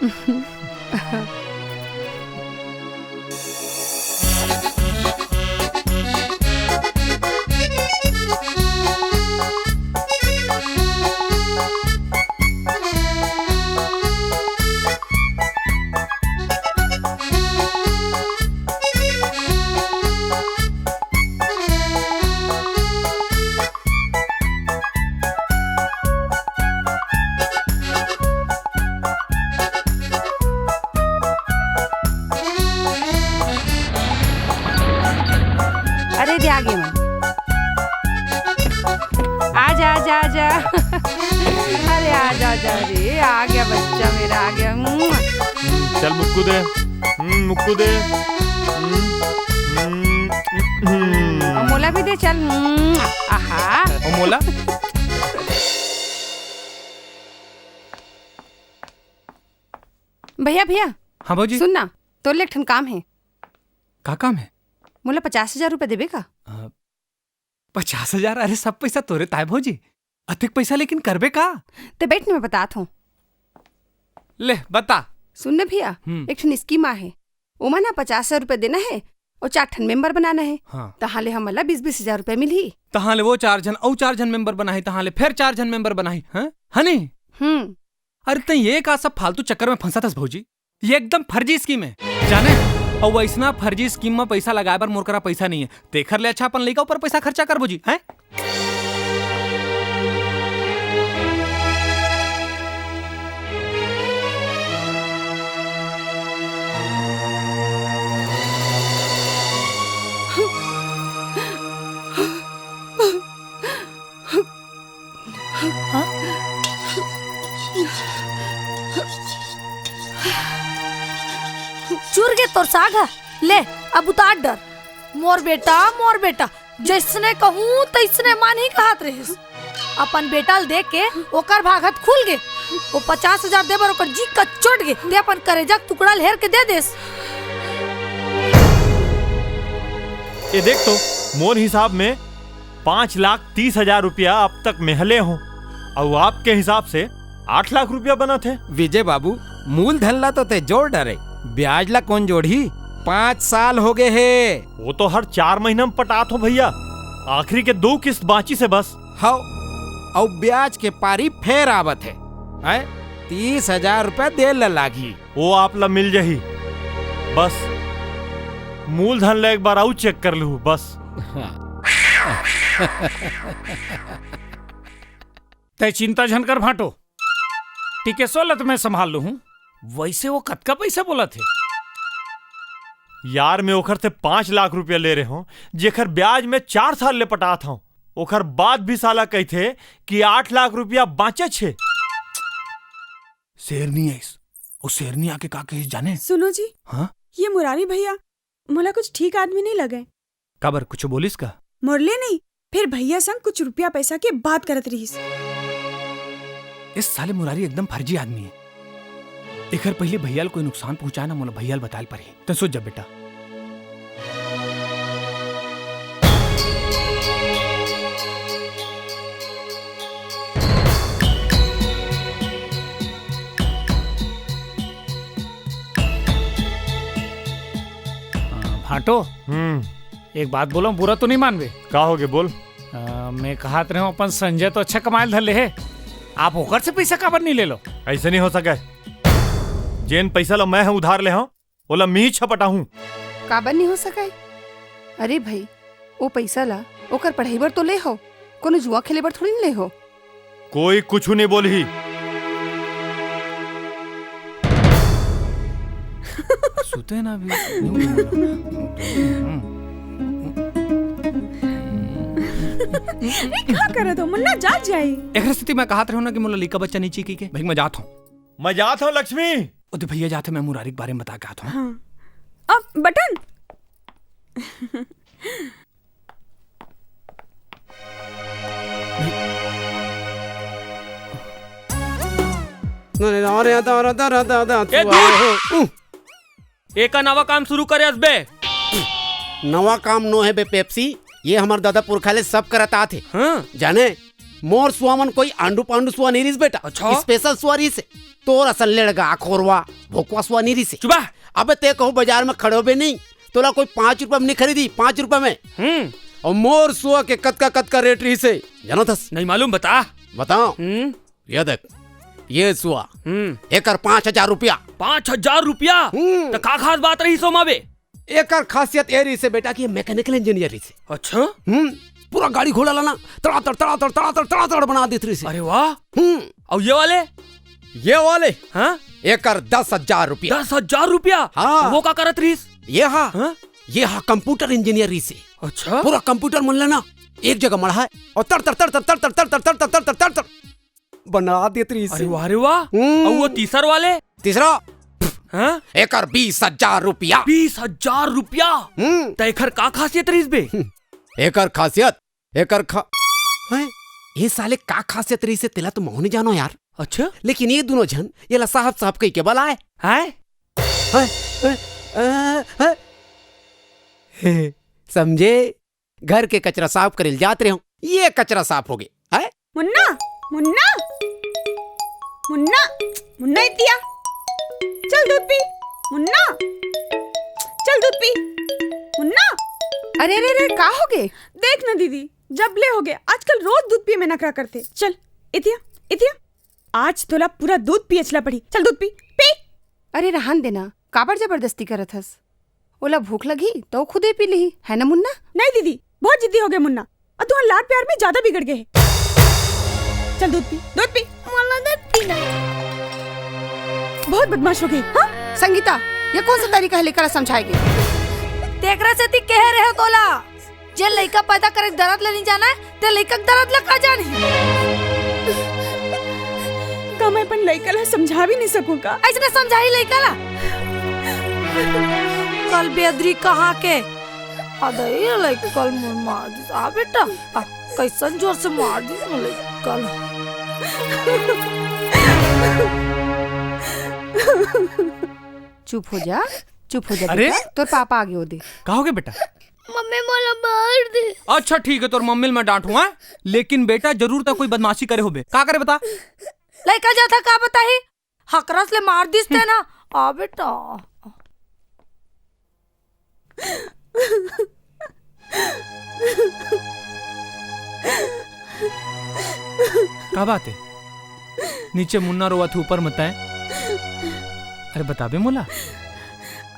अरे रे, आ गए मैं। आजा, आजा, आजा। अरे आजा, आजा रे, आ गया बच्चा मेरा, आ गया। मुआ। चल मुक्कू दे। हम्म, मुक्कू दे। हम्म, हम्म, हम्म। और मोला भी दे, चल। हम्म, आहा। और मोला? भैया, भैया। हाँ भौजी। सुन ना, तोर ले एक ठन काम है। का काम है? मोला पचास हजार रुपया देबे का? अ, पचास हजार? अरे, सब पैसा तोरे ताय भौजी। अतेक पैसा लेकिन करबे का? ते बैठ न, मैं बतात हूँ। ले, बता। सुन न भैया, हम्म। एक ठन स्कीम आ हे, ओमा ना पचास हजार रुपया देना हे अउ चार ठन मेंबर बनाना हे। हाँ। तहाँ ले हमन ला बीस बीस हजार रुपया मिलही। तहाँ ले वो चार झन अउ चार झन मेंबर बनाही, तहाँ ले फेर चार झन मेंबर बनाही, हाँ? हनी? हम्म। अरे, तैं ये का सब फालतू चक्कर में फंसत हस भौजी? ये एकदम फर्जी स्कीम है, जाने? अउ वैसना फर्जी स्कीम में पैसा लगाए बर मोर करा पैसा नहीं है, तेखर ले अच्छा अपन लइका ऊपर पैसा खर्चा करबो जी, हैं? हाँ? चुर गे तोर साग ह। ले, अब उतार डर। मोर बेटा, मोर बेटा, जइसने कहूँ तइसने मानही कहत रहिस। अपन बेटा ल देख के ओकर भागत खुल गे। वो पचास हजार दे बर ओकर जी कचोट गे, ते अपन करेजा के टुकड़ा ल हेर के दे देस। ए देख तो, मोर हिसाब में पाँच लाख तीस हजार रुपया अब तक मेंह ले हों, अउ आपके हिसाब से आठ लाख रुपया बनत हे। विजय बाबू, मूलधन ला तो ते जोड़ डरे, ब्याज ला कोन जोड़ही? पाँच साल हो गे हे। वो तो हर चार महीना में पटात हों भइया, आखिरी के दो किस्त बाँचिस हे बस। हव, अउ ब्याज के पारी फेर आवत हे। हैं? तीस हजार रुपया दे ला लागही। वो आप ला मिल जाही। बस, मूलधन ला एक बार अउ चेक कर लूँ, बस। तैं चिंता झन कर भांटो, टिकेसो ला त मैं संभाल लूँ हूँ। वइसे वो कतका पइसा बोलत हे? यार, मैं ओखर से पाँच लाख रुपया ले रहे हों, जेखर ब्याज मैं चार साल ले पटात हों। ओखर बाद भी साला कहिथे कि आठ लाख रुपया बाँचेच हे। शेरनी आइस। ओ शेरनी आके का कहिस जाने? सुनो जी, हाँ? ये मुरारी भइया मोला कुछ ठीक आदमी नइ लगे। काबर, कुछ बोलिस का? मोर ले नहीं, फेर भइया संग कुछ रुपया पइसा के बात करत रहिस। इस साले मुरारी एकदम फर्जी आदमी हे। एखर पहिली भइया ल कोई नुकसान पहुंचाय ना, मोला भइया ल बताय ल परही। तैं सोच जा बेटा। अ, भांटो, हम्म। एक बात बोलूं, बुरा तो नहीं मानबे? का होगे, बोल। अ, मैं कहत रहे हों, अपन संजय तो अच्छा कमाय ल धर ले हे, आप ओकर से पइसा काबर नहीं ले लो? अइसे नहीं हो सकय। जेन पइसा ल मैं ह उधार ले हों, ओला मीच ह पटाहूं। काबर नहीं हो सकय? अरे भई, ओ पइसा ला ओकर पढ़ई बर तो ले हो, कोनो जुआ खेले बर थोड़ी न ले हो। कोई कुछु नहीं बोलही। सुते ना अभी। ए, का करत हो? मुन्ना जाग जाही। एकरे सेती मैं कहत रहे हों ना कि मोला लइका बच्चा नहीं चाहिए के। भई, मैं जात हों। मैं जात हों, लक्ष्मी। ओ दे भइया जात हे, मैं मुरारी के बारे में बता के आत हों। हाँ। अब बटन। ए, दूर। एका नवा काम शुरू करे अस बे। नवा काम नो हे बे पेप्सी, ये हमर ददा पुरखा ले सब करत आत हे। हाँ। जाने, मोर सुआ मन कोई आंडू पांडू सुआ नहीं रिस बेटा। अच्छा। स्पेशल सुआ रिस हे। तोर असन लेड़गा, खोरवा, भोकवा सुआ नहीं रिस हे। चुबा। अबे ते कहूं बाजार में खड़े होबे नहीं, तोला कोई पाँच रुपया में नहीं खरीदी, पाँच रुपया में। हम्म। अउ मोर सुआ के कतका कतका रेट रिस हे, जानत हस? नहीं मालूम, बता। बताओ। हम्म। ये देख, ये सुआ, हम्म। एकर पाँच हजार रुपया। पाँच हजार रुपया? हम्म। त का खास बात रहिस ओमा बे? एकर खासियत ए रहिस हे बेटा कि ये मैकेनिकल इंजीनियर रहिस हे। अच्छा? हम्म, पूरा गाड़ी घोड़ा ला ना तड़ातड़, तड़ातड़, तड़ातड़, तड़ातड़ बना देत रहिस हे। अरे वाह। हम्म। अउ ये वाले? ये वाले? हाँ? एकर दस हजार रुपया। दस हजार रुपया? हाँ। वो का करत रहिस? ये हा? हाँ? ये हा कंप्यूटर इंजीनियर रहिस हे। अच्छा? पूरा कंप्यूटर मन ला ना एक जगह मढ़ाय अउ तड़तड़, तड़तड़, तड़तड़ बना देत रहिस हे। अरे वाह, अरे वाह। हम्म। अउ वो तीसर वाले? तीसरा? हाँ? एकर बीस हजार रुपया। बीस हजार रुपया? हम्म। त एकर का खासियत रहिस बे? एकर खासियत, एकर खा-, हैं? ये साले का खासियत रहिस हे, तेला तो महूं नहीं जानों यार। अच्छा? लेकिन ये दूनों झन एला साफ साफ कहि के बलाय। हैं? हैं? हैं? अ, हैं? हे, समझे? घर के कचरा साफ करे ल जात रहे हों, ये कचरा साफ होगे। हैं? मुन्ना, मुन्ना, मुन्ना, मुन्ना इतिया, चल दूध पी। मुन्ना, चल दूध पी। मुन्ना। अरे, अरे, अरे, का होगे? देख ना दीदी, जब ले होगे, आजकल रोज दूध पिए में नखरा करथे। चल, इतिया, इतिया, आज तोला पूरा दूध पिएच ला पड़ही। चल दूध पी, पी। अरे रहन दे ना, काबर जबरदस्ती करत हस? ओला भूख लगही त ओ खुदे पी लिही, है ना मुन्ना? नहीं दीदी, बहुत जिद्दी होगे मुन्ना। अउ तुंहर लाड़ प्यार में ज्यादा बिगड़ गे हे। चल दूध पी, दूध पी। मोला दूध पीना हे। बहुत बदमाश होगे, हाँ? संगीता, ये कोन सा तरीका हे लइका ला समझाय के? तेकरे सेती कहे रहे हों तोला, जे लइका पैदा करे के दरद ले नइ जानय, ते लइका के दरद ला का जानही? का मैं अपन लइका ला समझा भी नइ सकूं का? अइसने समझाही लइका ला? कल बेदरी कहाँ के आ दे, ये लइका ल मोर मार दिस। आ बेटा, आ, कइसन जोर से मार दिस मोर लइका ल। चुप हो जा, चुप हो जा अरे? बेटा, तोर पापा आगे हो दे। का हो गया बेटा? मम्मी मोला मार दे। अच्छा ठीक है, तोर मम्मी ल मैं डांटूं, हाँ? लेकिन बेटा, जरूर त कोई बदमाशी करे होबे। का करे बता? लइका जाथा का बताही? हकरस ले मार दिस ते ना। आ बेटा। का बात है? नीचे मुन्ना रोवत हे, ऊपर मताए। अरे बताबे मोला।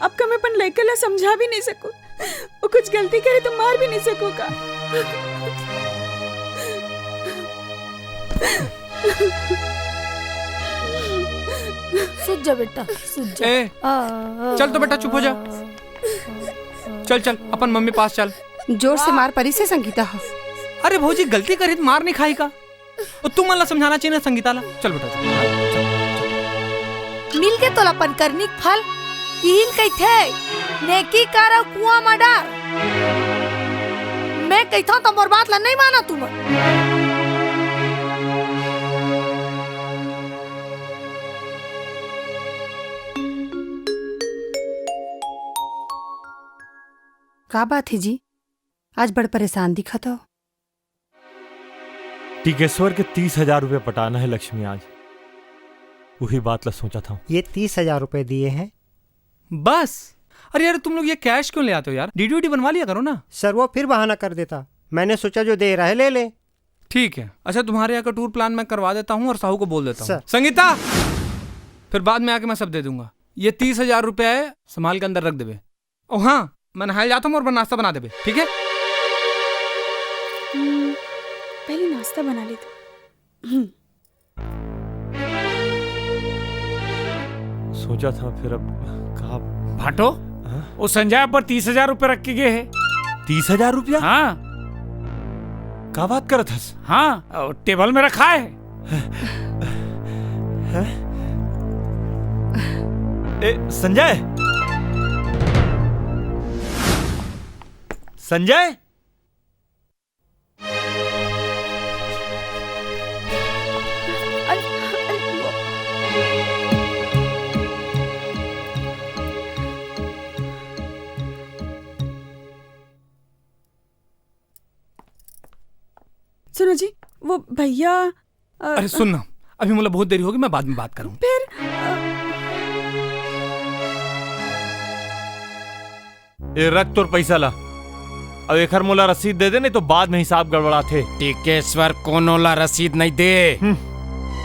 अब का मैं अपन लइका ला समझा भी नहीं सकूं। वो कुछ गलती करे तो मार भी नहीं सकूं का? सुत जा बेटा, सुत जा। ए, आ, आ, चल तो बेटा, चुप हो जा। चल, चल, अपन मम्मी पास चल। जोर से मार परी से संगीता ह। अरे भौजी, गलती करे त मार नहीं खाई का? ओ, तुमन ला समझाना चाहिए ना संगीता ला। चल बेटा, चल, चल, चल। मिल के तोला अपन करनी के फल इहिन कहिथे, नेकी कर अउ कुआं म डार। मैं कहिथंव त मोर बात ला नहीं माना तुमन। का बात हे जी, आज बड़ परेशान दिखत हव। टिकेश्वर के तीस हजार रुपये पटाना है लक्ष्मी आज, वही बात ला सोचा था। ये तीस हजार रुपये दिए हैं। बस? अरे यार, तुम लोग ये कैश क्यों ले आते हो यार? डीडी वीडी बनवा लिया करो ना। सर, वो फिर बहाना कर देता, मैंने सोचा जो दे रहा है ले ले। ठीक है, अच्छा, तुम्हारे यहाँ का टूर प्लान मैं करवा देता हूँ और साहू को बोल देता हूँ। सर। संगीता, फिर बाद में आके मैं सब दे दूंगा। ये तीस हजार रुपया है, संभाल के अंदर रख देबे। ओ हाँ, मैं नहाए जाता हूँ और नाश्ता बना देबे, ठीक है? हम्म, पहले नाश्ता बना लेते। हम्म। सोचा था फिर अब कहा। भाटो, हाँ? वो संजय पर तीस हजार रुपये रख के गए हैं। तीस हजार रुपया? हाँ। का बात करत हस? हाँ, और टेबल में रखा है। हैं? ए, संजय! संजय! सुनो जी, वो भैया, अ, अरे सुन ना, अभी मोला बहुत देरी होगी, मैं बाद में बात करूँ। फिर, अ, ए, रख तोर पैसा ला। अब एखर मोला रसीद दे दे, नहीं तो बाद में हिसाब गड़बड़ाथे। टिकेश्वर कोनो ला रसीद नहीं दे। हम्म,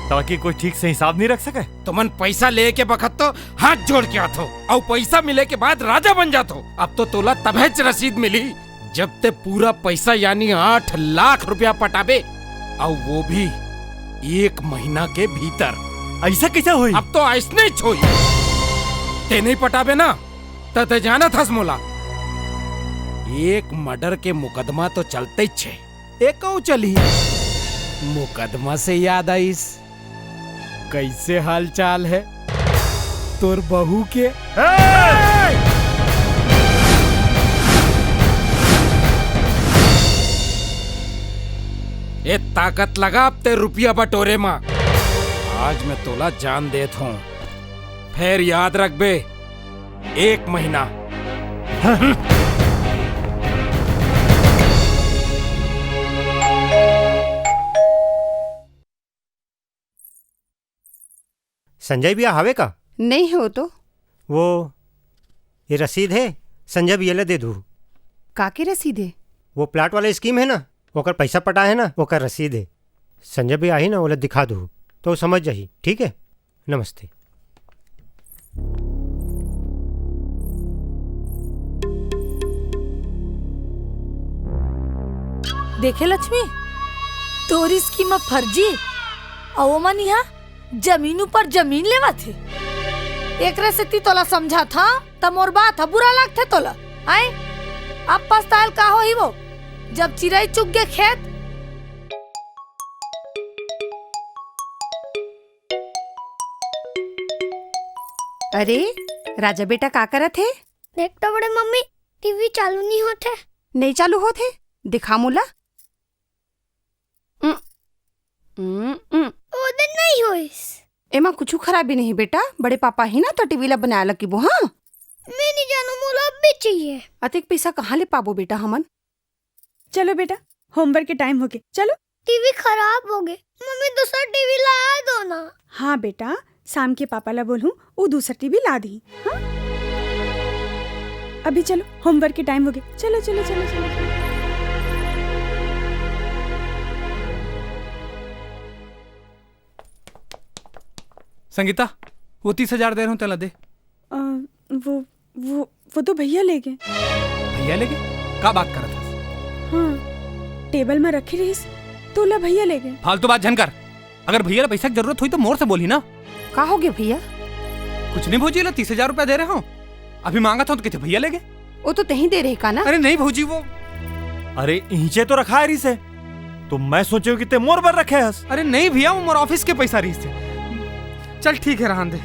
ताकि कोई ठीक से हिसाब नहीं रख सके। तुमन पैसा लेके बखत तो हाथ जोड़ के आथो, अउ पैसा मिले के बाद राजा बन जाथो। अब तो तोला तभेच रसीद मिली, जब ते पूरा पैसा यानी आठ लाख रुपया पटाबे, अउ वो भी एक महीना के भीतर। ऐसा कैसा होई? अब तो ऐसने ही होई। ते नहीं पटाबे ना, त ते जानत हस मोला, एक मर्डर के मुकदमा तो चलते ही छे, एकौ चली। मुकदमा से याद आइस, कैसे हाल चाल है तोर बहू के? ए! ए ताकत लगा अब ते रुपया बटोरे मा। आज मैं तोला जान देत हूँ, फेर याद रखबे, एक महीना। संजय भैया हावे का? नहीं हो तो। वो, ये रसीद है, संजय भैया ले दे दू। का के रसीद है? वो प्लाट वाला स्कीम है ना, ओकर पैसा पटा है ना, ओकर रसीद है। संजय भैया आही ना, ओला दिखा दू, तो समझ जाही, ठीक है? नमस्ते। देखे लक्ष्मी, तोर स्कीम म फर्जी, अउ ओमन इहाँ जमीन ऊपर जमीन लेवत हे। एकरे सेती तोला समझाथंव, त मोर बात ह बुरा लागथे तोला, आय? अब पछताए ल का होही वो, जब चिरई चुग गे खेत। अरे, राजा बेटा का करत हे? देख तो बड़े मम्मी, टीवी चालू नहीं होत हे। नहीं चालू होत हे? दिखा मोला। उम, उम, उम। ओ दिन नहीं होइस। एमा कुछु खराबी नहीं बेटा, बड़े पापा ही ना तो टीवी ला बनाए ला किबो, हाँ? मैं नहीं जानू, मोला अभी चाहिए। अतेक पैसा कहाँ ले पाबो बेटा हमन? चलो बेटा, होमवर्क के टाइम होगे, चलो। टीवी खराब होगे, मम्मी दूसरा टीवी ला दो ना। हाँ बेटा, शाम के पापा ला बोलूँ, वो दूसरा टीवी ला दी। हाँ? अभी चलो, होमवर्क के टाइम होगे, चलो चलो चलो चलो चलो। संगीता, वो तीस हजार दे रहे हूँ, तेला दे। अ, वो वो वो तो भैया ले गए। भैया ले गए? का बात करत हस? हाँ, टेबल में रखे रहिस तो ला भैया ले गए। फालतू बात झन कर। अगर भैया ला पैसा की जरूरत हुई तो मोर से बोली ना। का हो गया भैया? कुछ नहीं भौजी, ला तीस हजार रुपया दे रहे हो, अभी मांगत हो तो कहते भैया ले गए। वो तो तहीं दे रहे का ना? अरे नहीं भौजी, वो अरे इहिंचे तो रखा है रहिस हे। तो मैं सोचे कि ते मोर बर रखे हस। अरे नहीं भैया, वो मोर ऑफिस के पैसा रहिस हे। चल ठीक है, रहन दे।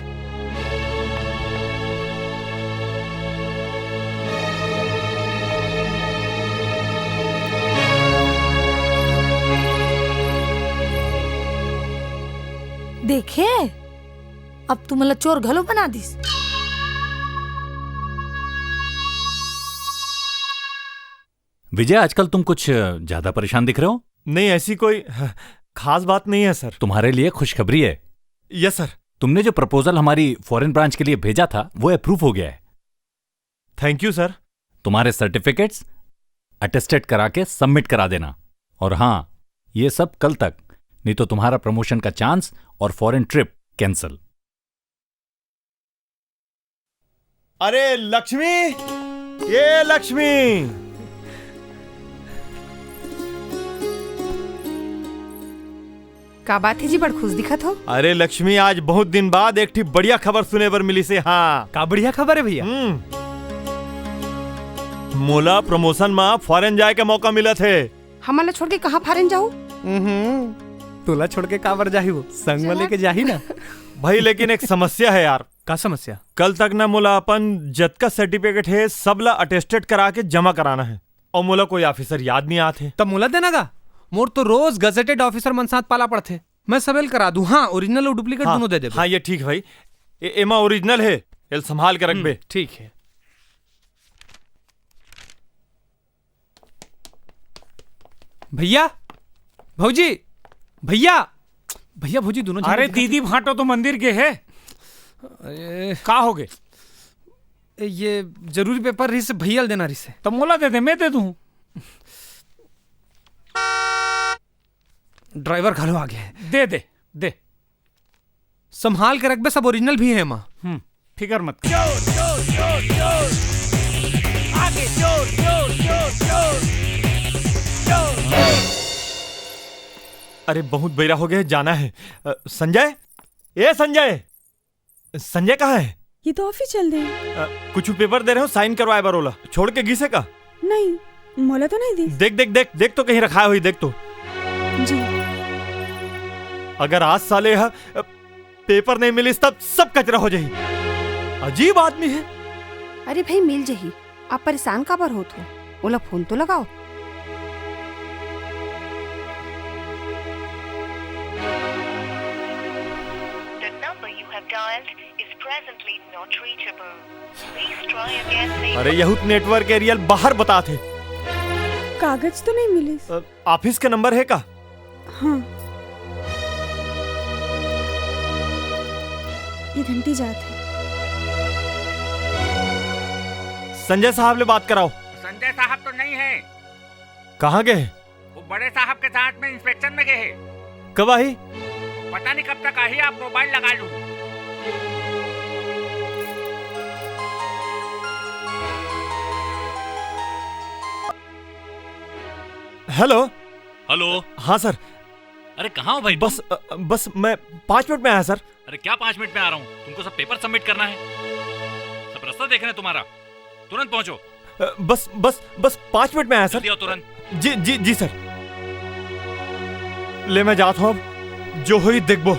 देखे, अब तुमला चोर घलो बना दिस। विजय, आजकल तुम कुछ ज्यादा परेशान दिख रहे हो। नहीं, ऐसी कोई खास बात नहीं है सर। तुम्हारे लिए खुशखबरी है। Yes sir. तुमने जो प्रपोजल हमारी फॉरेन ब्रांच के लिए भेजा था, वो अप्रूव हो गया है। Thank you sir. तुम्हारे सर्टिफिकेट्स अटेस्टेड करा के सबमिट करा देना। और हाँ, ये सब कल तक, नहीं तो तुम्हारा प्रमोशन का चांस और फॉरेन ट्रिप कैंसिल। अरे लक्ष्मी, ये लक्ष्मी। का बात हे जी, बड़ खुश दिखत हो? अरे लक्ष्मी, आज बहुत दिन बाद एक ठी बढ़िया खबर सुने बर मिलिस हे। हाँ। का बढ़िया खबर हे भैया? हम्म। मोला प्रमोशन मा फॉरेन जाए के मौका मिलत हे। हमन ला छोड़ के कहाँ फॉरेन जाहू? हम्म, तोला छोड़ के काबर जाही वो? संग मा लेके जाही ना। भाई, लेकिन एक समस्या हे यार। का समस्या? कल तक ना मोला अपन जतका सर्टिफिकेट हे, सब ला अटेस्टेड करा के जमा कराना हे। अउ मोला कोई ऑफिसर याद नहीं आत हे। तब मोला देना गा। मोर तो रोज गजेटेड ऑफिसर मन साथ पाला पड़थे। मैं सबेल करा दूं। हाँ, ओरिजिनल अउ डुप्लीकेट हाँ, दोनों दे देबे। हाँ, ये ठीक हे भाई। ए-, एमा ओरिजिनल हे, एल संभाल के रखबे। हम्म, ठीक हे। भैया, भौजी, भैया, भैया, भौजी दोनों झन अरे दिखा दीदी भांटो तो मंदिर गे हे। अरे। का हो गे? ए, ये जरूरी पेपर रहिस हे, भैया ल देना रहिस हे। त मोला दे दे, मैं दे दूं। ड्राइवर घलो आ गे हे। दे दे, दे। संभाल के रखबे, सब ओरिजिनल भी हे एमा। हम्म, फिकर मत कर। चोर, चोर, चोर, चोर। आगे चोर, चोर, चोर, चोर। चोर, चोर। अरे, बहुत बेरा हो गया, जाना हे। अ, संजय, ए संजय, संजय कहाँ हे? ये तो ऑफिस चल दे। अ, कुछ पेपर दे रहे हो, साइन करवाए बर ओला। छोड़ के गिसे का? नहीं, मोला तो नहीं दिस। देख, देख, देख, देख तो कहीं रखाए होही, देख तो। जी। अगर आज साले ह, अ, पेपर नहीं मिलिस तब सब कचरा हो जाही। अजीब आदमी हे। अरे भाई, मिल जाही, आप परेशान काबर होत हो? ओला फोन तो लगाओ। The number you have dialed is presently not reachable. Please try again later. अरे, यहूत नेटवर्क एरिया बाहर बतात हे। कागज तो नहीं मिलिस। अ, ऑफिस के नंबर हे का? हाँ। ये घंटी जात हे। संजय साहब ले बात कराओ। संजय साहब तो नहीं हे। कहाँ गए? वो बड़े साहब के साथ में इंस्पेक्शन में गए हे। कब आही? पता नहीं कब तक आही, आप मोबाइल लगा लो। हेलो। हेलो। हाँ सर। अरे कहाँ हो भाई तुम? बस, अ, बस मैं पाँच मिनट में आया सर। अरे क्या पाँच मिनट में आ रहा हूँ, तुमको सब पेपर सबमिट करना है, सब रास्ता देखना है तुम्हारा। तुरंत पहुंचो। अ, बस, बस, बस पाँच मिनट में आया सर। जल्दी आओ तुरंत। जी, जी, जी सर। ले मैं जात हूँ अब, जो होही देखबो।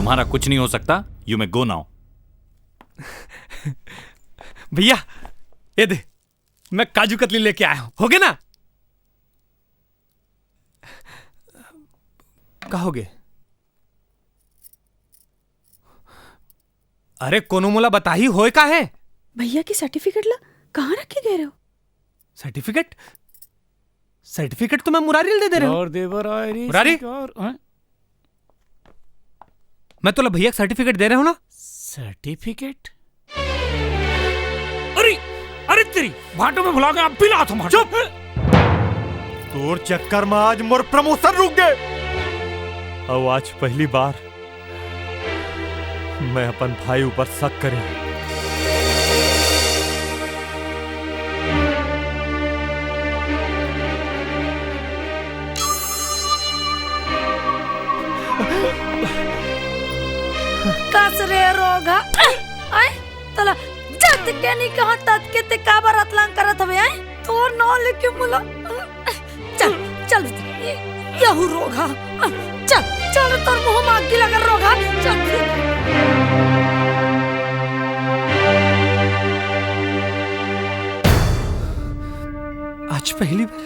तुम्हारा कुछ नहीं हो सकता। You may go now. भैया, ये दे, मैं काजू कतली लेके आया हूं, हो गया ना? का हो गए? अरे कोनो मोला बताही होय का है? भैया के सर्टिफिकेट ला कहाँ रख के गए रहे हो? सर्टिफिकेट? सर्टिफिकेट तो मैं मुरारी ल दे दे रहे हूँ। और देवर आए रे मुरारी? सरकार, हैं? मैं तोला भैया का सर्टिफिकेट दे रहे हूँ ना। सर्टिफिकेट? अरे, अरे तेरी भाटो में भुला गया, अब भी लात हूँ भाटो। चुप! तोर चक्कर में आज मोर प्रमोशन रुक गए। अउ आज पहली बार मैं अपन भाई ऊपर शक करे। कस रे रोगा, आय, तला जत के नहीं कहा तत के ते काबर अतलांग करत हवे, आय? तोर नाव लेके मुला। चल, चल भीतर। ये, यहू रोगा। चल, चल रे, तोर मुंह में आगी लगल रोगा। चल भीतर। आज पहली बार,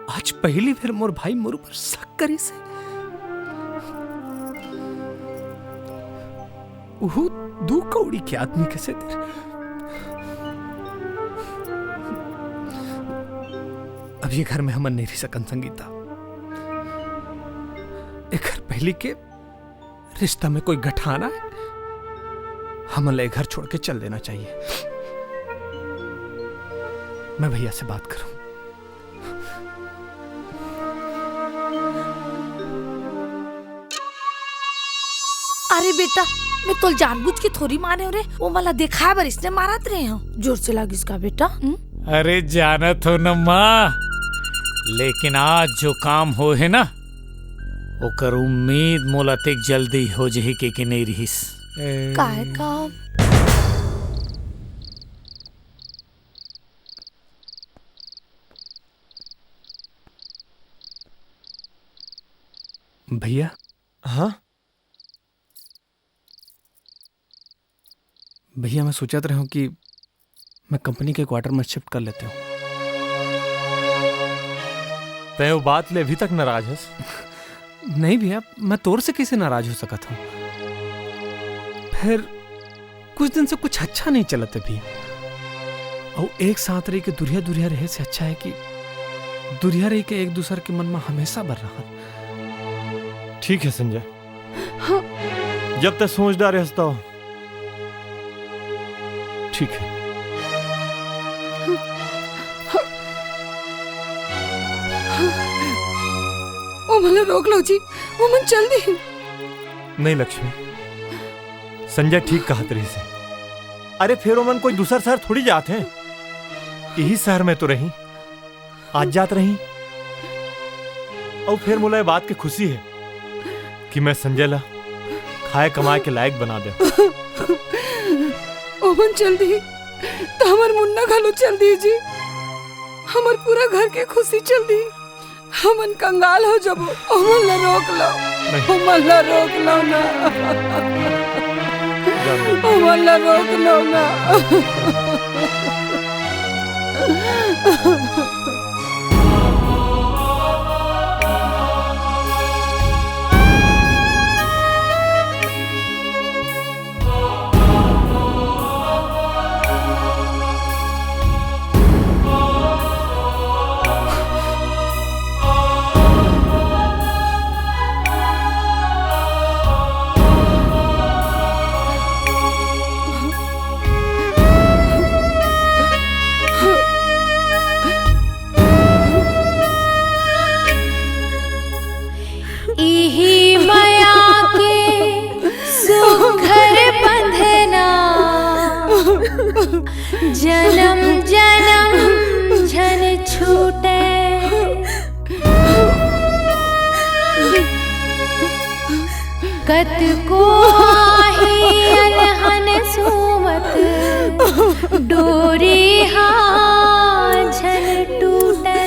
आज पहली बार मोर भाई मोर ऊपर शक करिस हे। उहू दू कौड़ी के आदमी के सेती। अब ये घर में हमन नहीं रह सकन, संगीता। एकर पहली के रिश्ता में कोई गठान आय, हमन ला ये घर छोड़ के चल देना चाहिए। मैं भैया से बात करूं। अरे बेटा, मैं तोल जानबूझ के थोड़ी मारे हूँ रे, वो मला दिखाए बर इसने मारत रहे हूँ। जोर से लागिस का बेटा? हम्म? अरे जानत हो न माँ, लेकिन आज जो काम हो है ना, ओकर उम्मीद मोला तेक जल्दी हो जही के, के नहीं रहिस। ए- काय काम? भैया। हाँ? भैया, मैं सोचत रहे हूँ कि मैं कंपनी के क्वार्टर में शिफ्ट कर लेते हूँ। तय वो बात ले अभी तक नाराज हस? नहीं भैया, मैं तोर से कैसे नाराज हो सकत हूँ? फिर कुछ दिन से कुछ अच्छा नहीं चलत अभी। और एक साथ रह के दुरिया दुरिया रहे से अच्छा है कि दुरिया रह के एक दूसर के मन में हमेशा बर रहा। ठीक है संजय, हाँ। जब तक सोचदार है तो ठीक है। ओ मला रोक लो जी, वो मन चल दी। नहीं लक्ष्मी, संजय ठीक कहत रहिस हे। अरे फेर ओमन कोई दूसर शहर थोड़ी जात हे, यही शहर में तो रही, आज जात रही। अउ फेर मोला ये बात के खुशी हे कि मैं संजय ला खाए कमाए के लायक बना दे। ओमन चल दी तो हमर मुन्ना घलो चल दी जी, हमर पूरा घर के खुशी चल दी। हमन कंगाल हो जबो, ओमन ला रोक लो, नहीं। ओमन ला रोक लो ना, जान दे। ओमन ला रोक लो ना। इही मया के सुघर बंधना, जनम जनम झन छूटे। कतको आही अलहन सूमत, डोरी हा झन टूटे।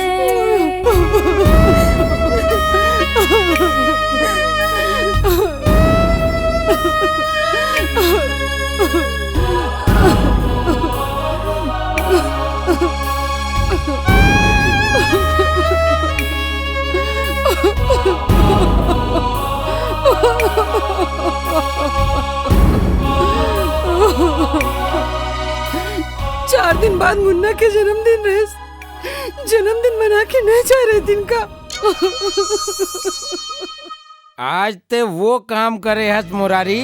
दिन बाद मुन्ना के जन्मदिन रहिस, जन्मदिन मना के नहीं जा रहे दिन का। आज ते वो काम करे हस मुरारी,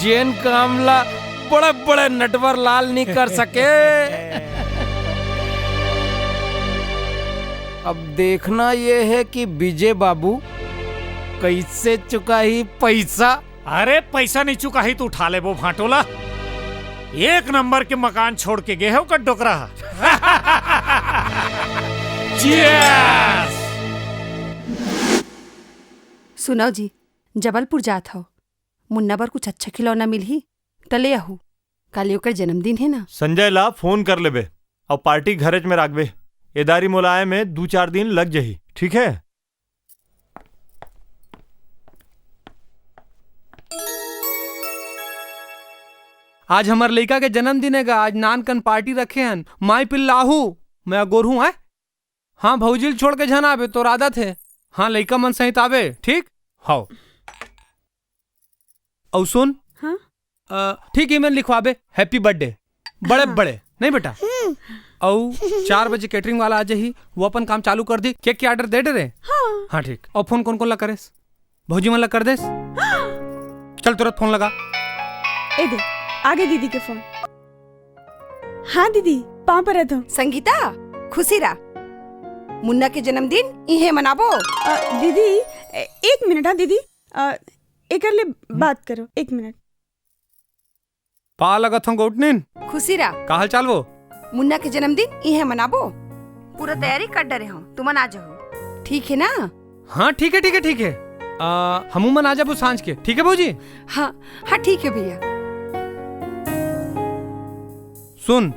जेन काम ला बड़े बड़े नटवर लाल नहीं कर सके। अब देखना ये है कि विजय बाबू कैसे चुकाही पैसा। अरे, पैसा नहीं चुकाही तो उठा लेबो भांटोला। एक नंबर के मकान छोड़ के गे हे ओकर डोकरा ह। Cheers! सुनव जी, जबलपुर जात हव, मुन्ना बर कुछ अच्छा खिलौना मिलही त ले आहू, काली ओकर जन्मदिन हे ना। संजय ला फोन कर लेबे अउ पार्टी घरेच में राखबे। एदारी मोला आए में दू चार दिन लग जही, ठीक है? आज हमर लइका के जन्मदिन हे गा, आज नान कन पार्टी रखे हन। माई पिल्लाहू, मैं अगोरहूँ, हैं? हाँ, भौजी ल छोड़ के झन आबे, तोर आदत हे। हाँ, लइका मन सहित आबे, ठीक? हव। अउ सुन, हाँ? अ, ठीक, ईमेल लिखवाबे, Happy birthday। बड़े हाँ। बड़े, नहीं बेटा? हम्म। अउ चार बजे केटरिंग वाला आ जाही, वो अपन काम चालू कर दी। केक के ऑर्डर दे डरे? हाँ। हाँ, ठीक। अउ फोन कोन कोन ला करेस? भौजी मन ला कर देस? हाँ। चल, तुरंत फोन लगा। ए दे, आगे दीदी के फोन। हाँ दीदी, पाँव परत हूँ। संगीता, खुशी रह। मुन्ना के जन्मदिन इहे मनाबो। अ, दीदी, ए-, एक मिनट, हाँ दीदी। अ, एकर ले बात करो, एक मिनट। पाँव लगत हूँ गोटनिन। खुशी रह। का हाल चाल वो? मुन्ना के जन्मदिन इहे मनाबो। पूरा तैयारी कर डरे हूँ, तुमन आ जाओ। ठीक है ना? हाँ, ठीक है, ठीक है, ठीक है। आ, हमू मन आ जाबो सांझ के, ठीक है भौजी? हाँ, हाँ, ठीक है भैया। सुन,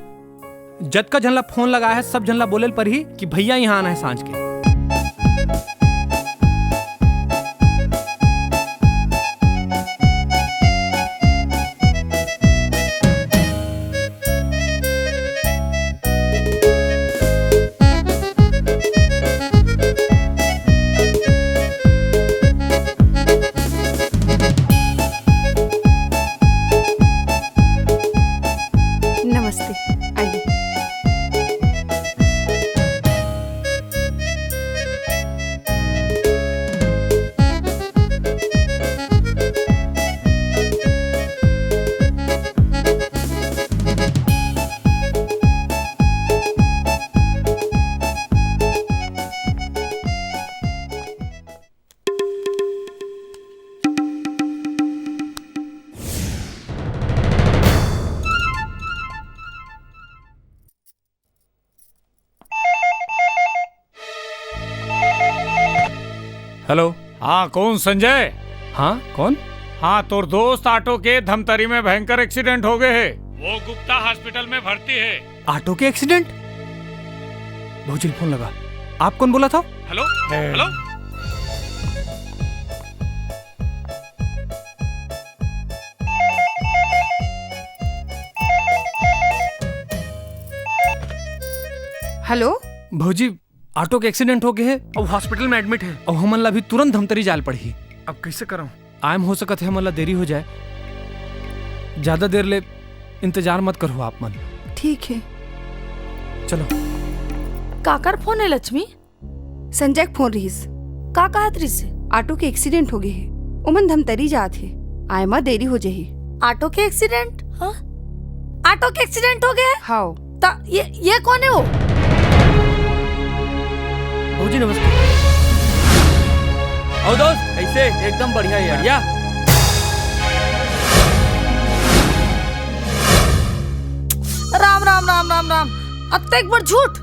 जतका झन ला फोन लगाए हे, सब झन ला बोले ल परही कि भैया यहाँ आना हे सांझ के। नमस्ते, आइए। हेलो। हाँ, कौन संजय? हाँ, कौन? हाँ, तोर दोस्त ऑटो के धमतरी में भयंकर एक्सीडेंट हो गए है। वो गुप्ता हॉस्पिटल में भर्ती है। ऑटो के एक्सीडेंट? भौजी ल फोन लगा। आप कौन बोला था? Hello, hello. हेलो। भौजी, ऑटो के एक्सीडेंट हो गए है, अब हॉस्पिटल में एडमिट है, अब हमन ला अभी तुरंत धमतरी जाल पड़ही। अब कैसे करम? आए म हो सकत हे हमन ला देरी हो जाए, ज्यादा देर ले इंतजार मत करो आप मन। ठीक है। चलो। काकर फोन है लक्ष्मी? संजय के फोन रहिस। का कहत रहिस? ऑटो के एक्सीडेंट हो गए हे, ओमन धमतरी जात हे, आए म देरी हो जाही। ऑटो के एक्सीडेंट? हाँ? ऑटो के एक्सीडेंट हो गए? हाव। त ये, ये कौन है वो? भौजी नमस्ते। आओ दोस्त, कैसे? एकदम बढ़िया यार। बढ़िया। राम, राम, राम, राम, राम। अतेक बड़ झूठ।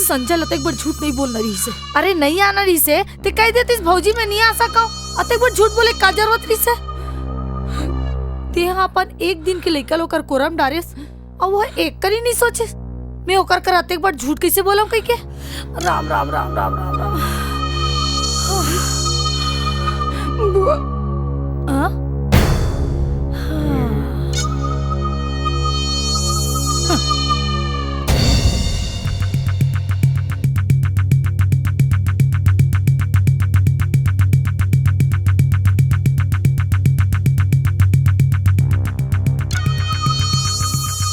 संजय ल अतेक बड़ झूठ नहीं बोलना रहिसे। अरे नहीं आना रहिसे, ते कह देतिस भौजी मैं नहीं आ सकव। अतेक बड़ झूठ बोले का जरूरत रहिसे? ते ह अपन एक दिन के लइका ल ओकर कोरा म डारेस, अउ वो एक करी नहीं सोचिस। मैं ओकर कर अतेक बड़ झूठ कैसे बोलम कहिके? राम, राम, राम, राम, राम, राम। बुआ। हाँ? हाँ।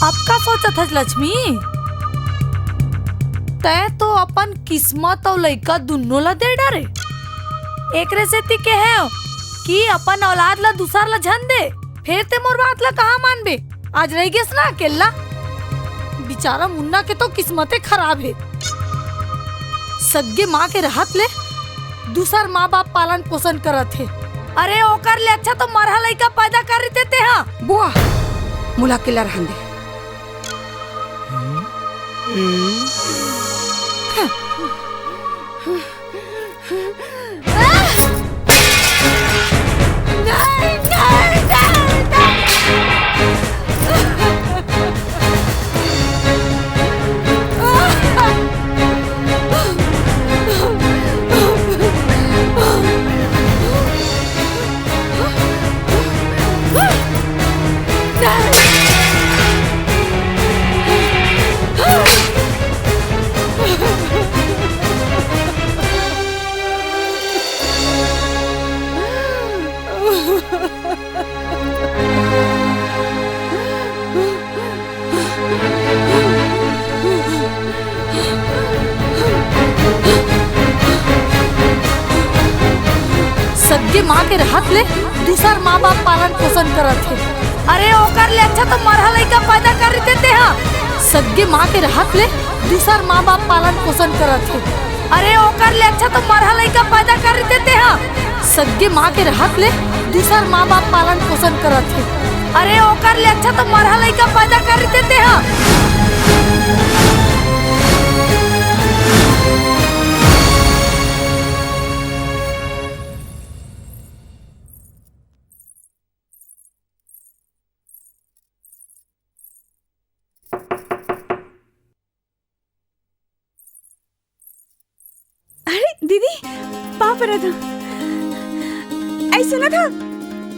अब का सोचत हस लक्ष्मी? तैं तो अपन किस्मत अउ लइका दुन्नो ला दे डारे। एकरे सेती केहेंव कि अपन औलाद ला दूसर ला झन दे, फेर तैं मोर बात ला कहाँ मानबे? आज रहि गेस ना अकेल्ला। बिचारा मुन्ना के तो किस्मते खराब हे। सग्गे माँ के रहत ले दूसर माँ बाप पालन पोषण करत हे। अरे ओकर ले अच्छा तो मरहा लइका पैदा कर रहिते तेहा। बुआ, मोला अकेल्ला रहन दे। सग्गे माँ के रहत ले दूसर माँ बाप पालन पोषण करत हे। अरे ओकर ले अच्छा तो मरहा लइका पैदा कर रहिते तेहा। सग्गे माँ के रहत ले दूसर माँ बाप पालन पोषण करत हे। अरे ओकर ले अच्छा तो मरहा लइका पैदा कर रहिते तेहा। सग्गे माँ के रहत ले दूसर माँ बाप पालन पोषण करत हे। अरे ओकर ले अच्छा तो मरहा लइका पैदा कर रहिते तेहा। अरे दीदी, पाँव परत हँव। ऐ सुनत हव,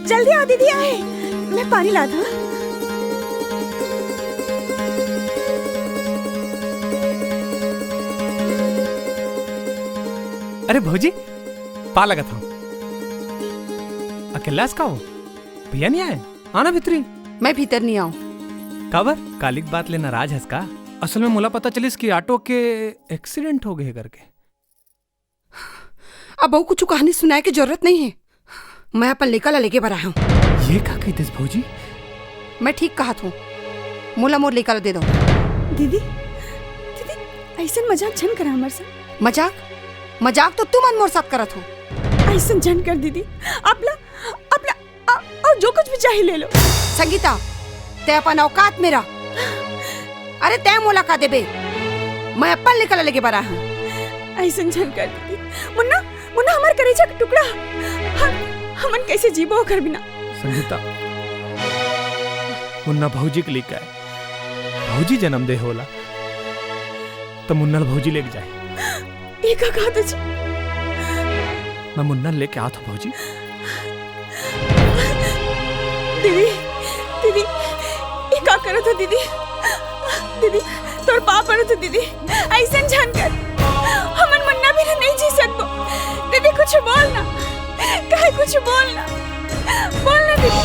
जल्दी आव दीदी, आए, मैं पानी लात हँव। अरे भौजी, पाँव लगत हँव। अकेल्ला हस का वो? भैया नइ आए? आना भीतरी। मैं भीतर नइ आँव। काबर? काली के बात ले नाराज हस का? असल में मोला पता चलिस कि ऑटो के accident हो गे हे करके। अब अउ कुछु कहानी सुनाए के जरूरत नइ हे। मैं अपन लइका ला लेगे बर आए हँव। ये का कहिथस भौजी? मैं ठीक कहत हँव, मोला मोर लइका ला दे दव। दीदी, दीदी, अइसन मजाक झन करा हमर साथ। मजाक? मजाक तो तुमन मोर साथ करत हव। अइसन झन कर दीदी, अब ला, अब ला, अ-, अउ जो कुछ भी चाही ले लो। संगीता, तैं अपन औकात में रह। अरे तैं मोला का देबे? मैं अपन लइका ला लेगे बर आए हँव। अइसन झन कर दीदी। मुन्ना, मुन्ना हमर करेजा के टुकड़ा। हम, हमन कइसे जीबो ओकर बिना? संगीता, मुन्ना भौजी के लइका हे। भौजी जनम दे हे ओला। त मुन्ना ल भौजी लेके जाए। ये का कहत हव जी? मैं मुन्ना ल लेके आत हँव भौजी। दीदी, दीदी, ये का करत हव दीदी? दीदी, तोर पाँव परत हँव दीदी, अइसन झन कर। हमन मुन्ना बिना नइ जी सकबो। दीदी, कुछु बोल ना, काहे कुछु बोल ना। बोल ना दीदी।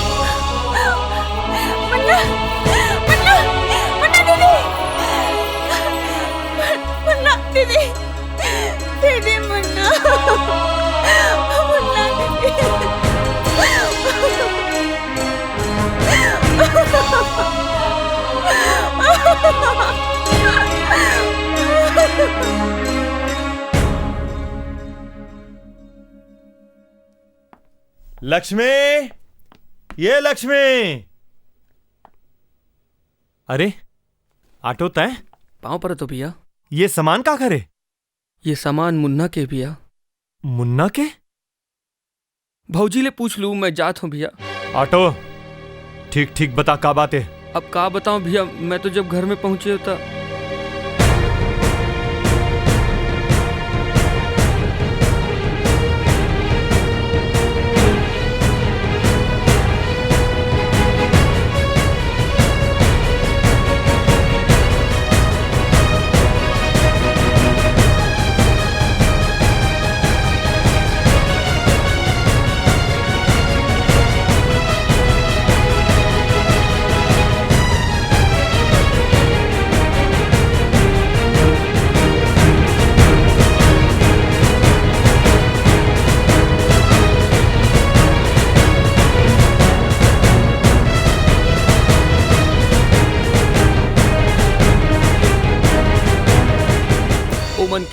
मुन्ना, मुन्ना, मुन्ना दीदी। मुन्ना दीदी। दीदी मुन्ना। मुन्ना दीदी। लक्ष्मी, ये लक्ष्मी। अरे, ऑटो तैं? पाँव परत हँव भैया। ये सामान का करे? ये सामान मुन्ना के भैया। मुन्ना के? भौजी ले पूछ लूँ, मैं जात हँव भैया। ऑटो, ठीक ठीक बता का बात हे? अब का बतावँव भैया, मैं तो जब घर में पहुँचे हँव त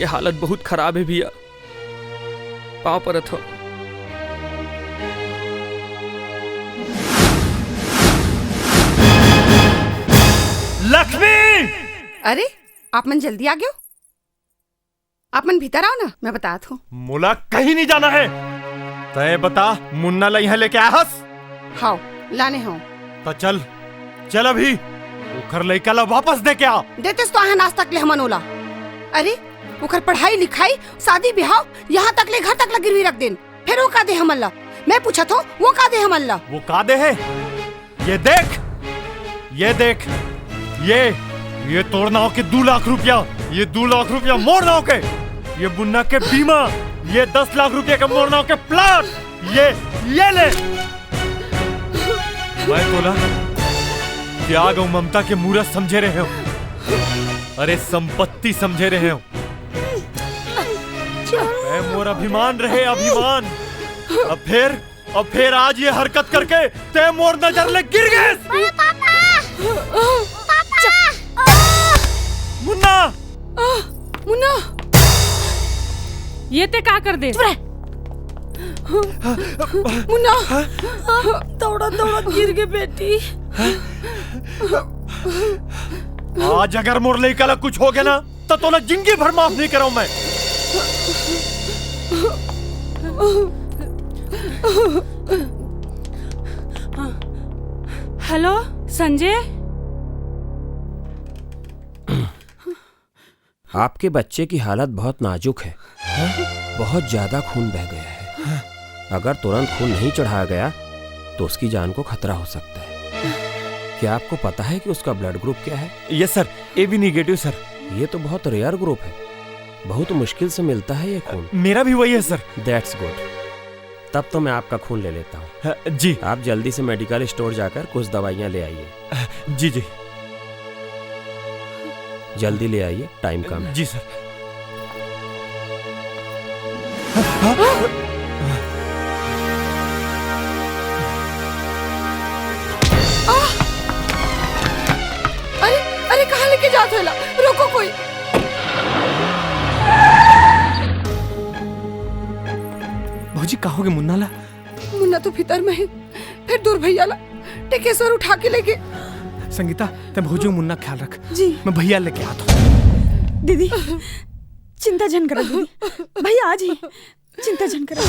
हालत बहुत खराब हे भैया, पाँव परत हँव। लक्ष्मी! अरे, आप मन जल्दी आ गेव? आप मन भीतर आव ना, मैं बतात हँव। मोला कहीं नहीं जाना हे। तैं बता, मुन्ना ला इहाँ लेके आए हस? हव, लाने हँव। त चल, चल अभी, ओखर लइका ला वापस दे के आ। देतेस तो आहन आज तक ले हमन ओला। अरे, ओखर पढ़ाई लिखाई, शादी बिहाव, इहाँ तक ले घर तक ला गिरवी रख देन। फेर वो का दे हमन ला? मैं पूछत हँव, वो का दे हमन ला? वो का दे हे? ये देख, ये देख, ये, ये तोर नाव के दू लाख रुपया, ये दू लाख रुपया मोर नाव के, ये मुन्ना के बीमा, ये दस लाख रुपया के मोर नाव के प्लाट, ये, ये ले। मैं तोला त्याग अउ ममता के मूरत समझे रहे हँव, अरे संपत्ति समझे रहे हँव। तैं मोर अभिमान रहे, अभिमान। अब फेर, अब फेर आज ये हरकत करके तैं मोर नजर ले गिर गेस। अरे पापा! पापा! मुन्ना! मुन्ना! ये तैं का कर देस? चुप रह। मुन्ना! दौड़त दौड़त गिर गे बेटी। आज अगर मोर लइका ला कुछ हो गे ना, त तोला जिंदगी भर माफ नहीं करँव मैं। हेलो संजय। आपके बच्चे की हालत बहुत नाजुक है। बहुत ज्यादा खून बह गया है। अगर तुरंत खून नहीं चढ़ाया गया तो उसकी जान को खतरा हो सकता है। क्या आपको पता है कि उसका ब्लड ग्रुप क्या है? Yes sir, AB negative sir. ये तो बहुत रेयर ग्रुप है, बहुत मुश्किल से मिलता है ये खून। मेरा भी वही है सर। दैट्स गुड, तब तो मैं आपका खून ले लेता हूँ। हाँ, जी। आप जल्दी से मेडिकल स्टोर जाकर कुछ दवाइयाँ ले आइए। जी जी। जल्दी ले आइए, टाइम कम है। जी सर। अरे, अरे, कहाँ लेके जात हो एला? रोको कोई। भौजी, का होगे मुन्ना ला? मुन्ना तो भीतर में हे, फेर दूर भैया ला टेकेश्वर उठा के लेगे। संगीता, तैं भौजी मुन्ना ख्याल रख। जी। मैं भैया लेके आत हँव। दीदी, चिंता झन करा दीदी, भैया आज ही चिंता झन करा।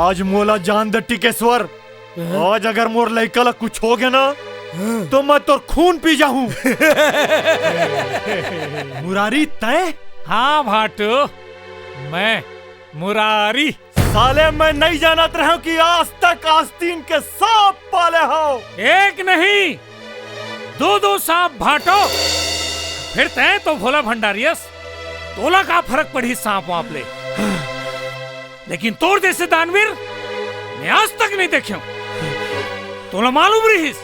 आज मोला जान दे टिकेश्वर। हाँ? आज अगर मोर लइका ला कुछ हो गया ना, हाँ। तो मैं तोर खून पी जाहूँ। मुरारी तय? हाँ भाटो, मैं मुरारी। साले, मैं नहीं जानत रहूं कि आज तक आस्तीन के सांप पाले हो। एक नहीं, दो दो सांप भाटो। फिर तय तो भोला भंडारियस, तोला का फरक पड़ी सांप वाप ले। लेकिन तोर जैसे दानवीर मैं आज तक नहीं देखे हूं। तोला मालूम रहीस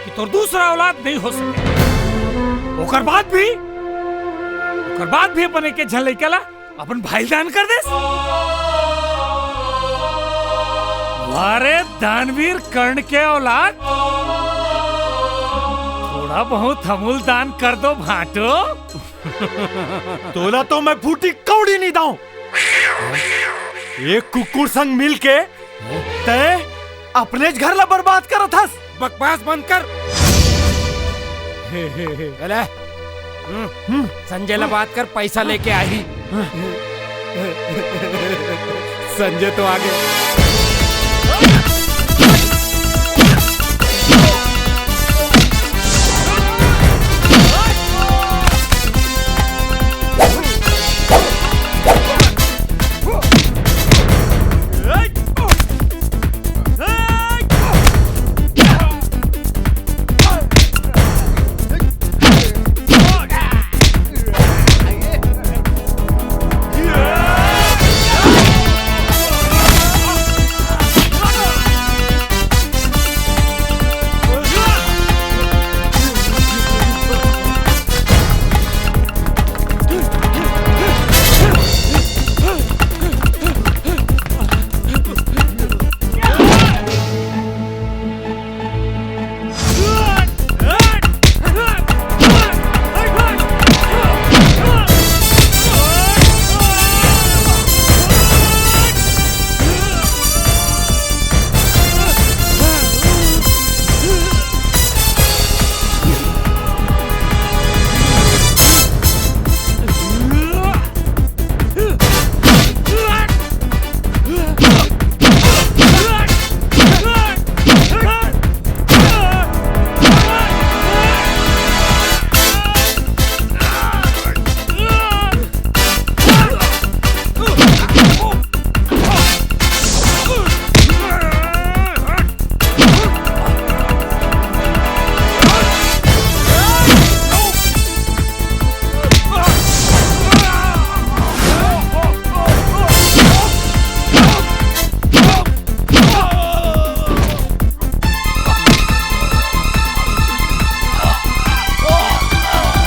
कि तोर दूसरा औलाद नहीं हो सके। ओकर बाद भी, ओकर बाद भी अपन एक झन लइका ला अपन भाई दान कर देस। अरे दानवीर कर्ण के औलाद, थोड़ा बहुत हमूल दान कर दो भाटो। तोला तो मैं फूटी कौड़ी नहीं दाऊं। एक कुकुर संग मिल के तय अपने घर ला बर्बाद करत हस। बकवास बंद कर। अले, हम्म, संजय ला बात कर, पैसा लेके आही। संजय तो आगे।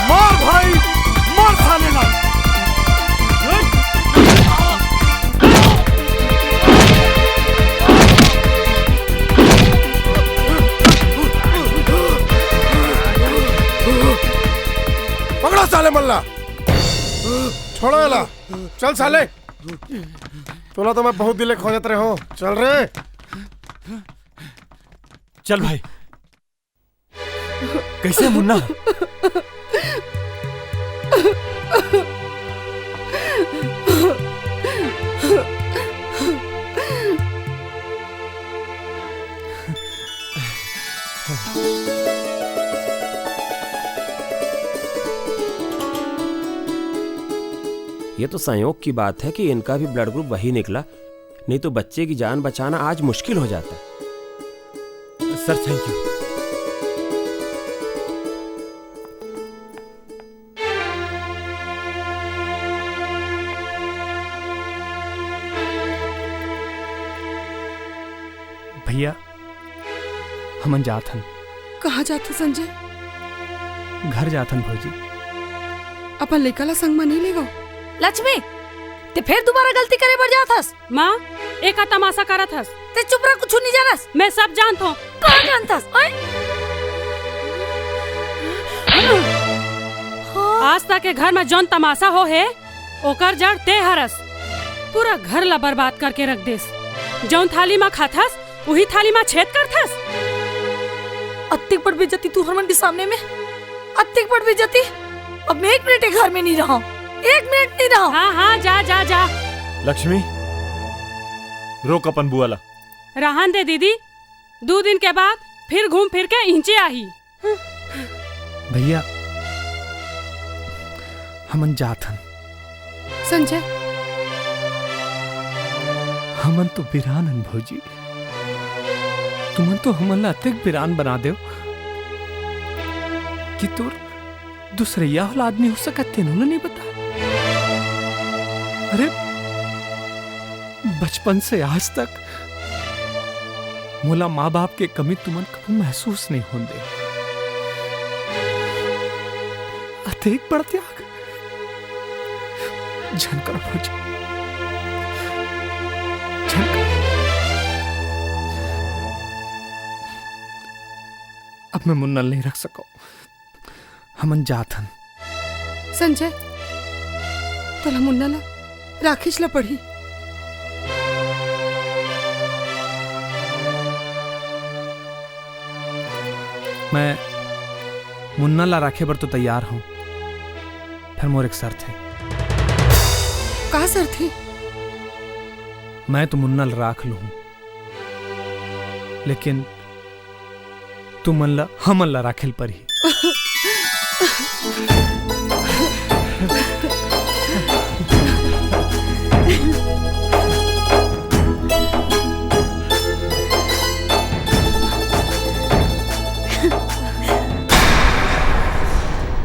मार भाई, मार साले ला। पकड़ो साले मन ला। छोड़ो एला। चल साले। तोला तो मैं बहुत दिन ले खोजत रहे हो। चल रे। चल भाई। कैसे मुन्ना? ये तो संयोग की बात है कि इनका भी ब्लड ग्रुप वही निकला, नहीं तो बच्चे की जान बचाना आज मुश्किल हो जाता। Sir, thank you. भैया, हमन जात हन। कहाँ जात हो संजय? घर जात हन भौजी। अपन लइका ला संग म नहीं लेगो? लक्ष्मी, ते फेर दोबारा गलती करे बर जात हस? माँ, ए का तमाशा करत हस? ते चुप रह, कुछु नहीं जानस। मैं सब जानत हूँ। का जानत हस? ओए? आज तक के घर में जौन तमाशा हो हे, ओकर जड़ ते हरस। पूरा घर ला बर्बाद करके रख देस। जौन थाली मा खाथस, उही थाली मा छेद करथस। अत्तेक बड़ बेइज्जती तू हमन के सामने में, अत्तेक बड़ बेइज्जती। अब मैं एक मिनट ए घर में नहीं रहा, एक मिनट नहीं रहा। हाँ, हाँ, जा, जा, जा। लक्ष्मी, रोक अपन बुआ ला। रहन दे दीदी, दू दिन के बाद फिर घूम फिर के इहिंचे आही। भैया, हमन जात हन। संजय। हमन तो बिरान हन भौजी, तुमन तो हमन ला अतेक बिरान बना देव कि तोर दूसरइया वाला आदमी हो सकत तेनो ला नहीं बता। अरे, बचपन से आज तक मोला माँ बाप के कमी तुमन कभू महसूस नहीं होन दे। अतेक बड़ त्याग। झन कर भौजी, झन कर। अब मैं मुन्ना ल नहीं रख सकव। हमन जात हन। संजय, तोला मुन्ना ला राखेश ला पढ़ी। मैं मुन्ना ला राखे बर तो तैयार हूँ, फिर मोर एक शर्त है। का शर्त है? मैं तो मुन्ना ला राख लूँ, लेकिन तुमन ला हमन ला राखे ल परही।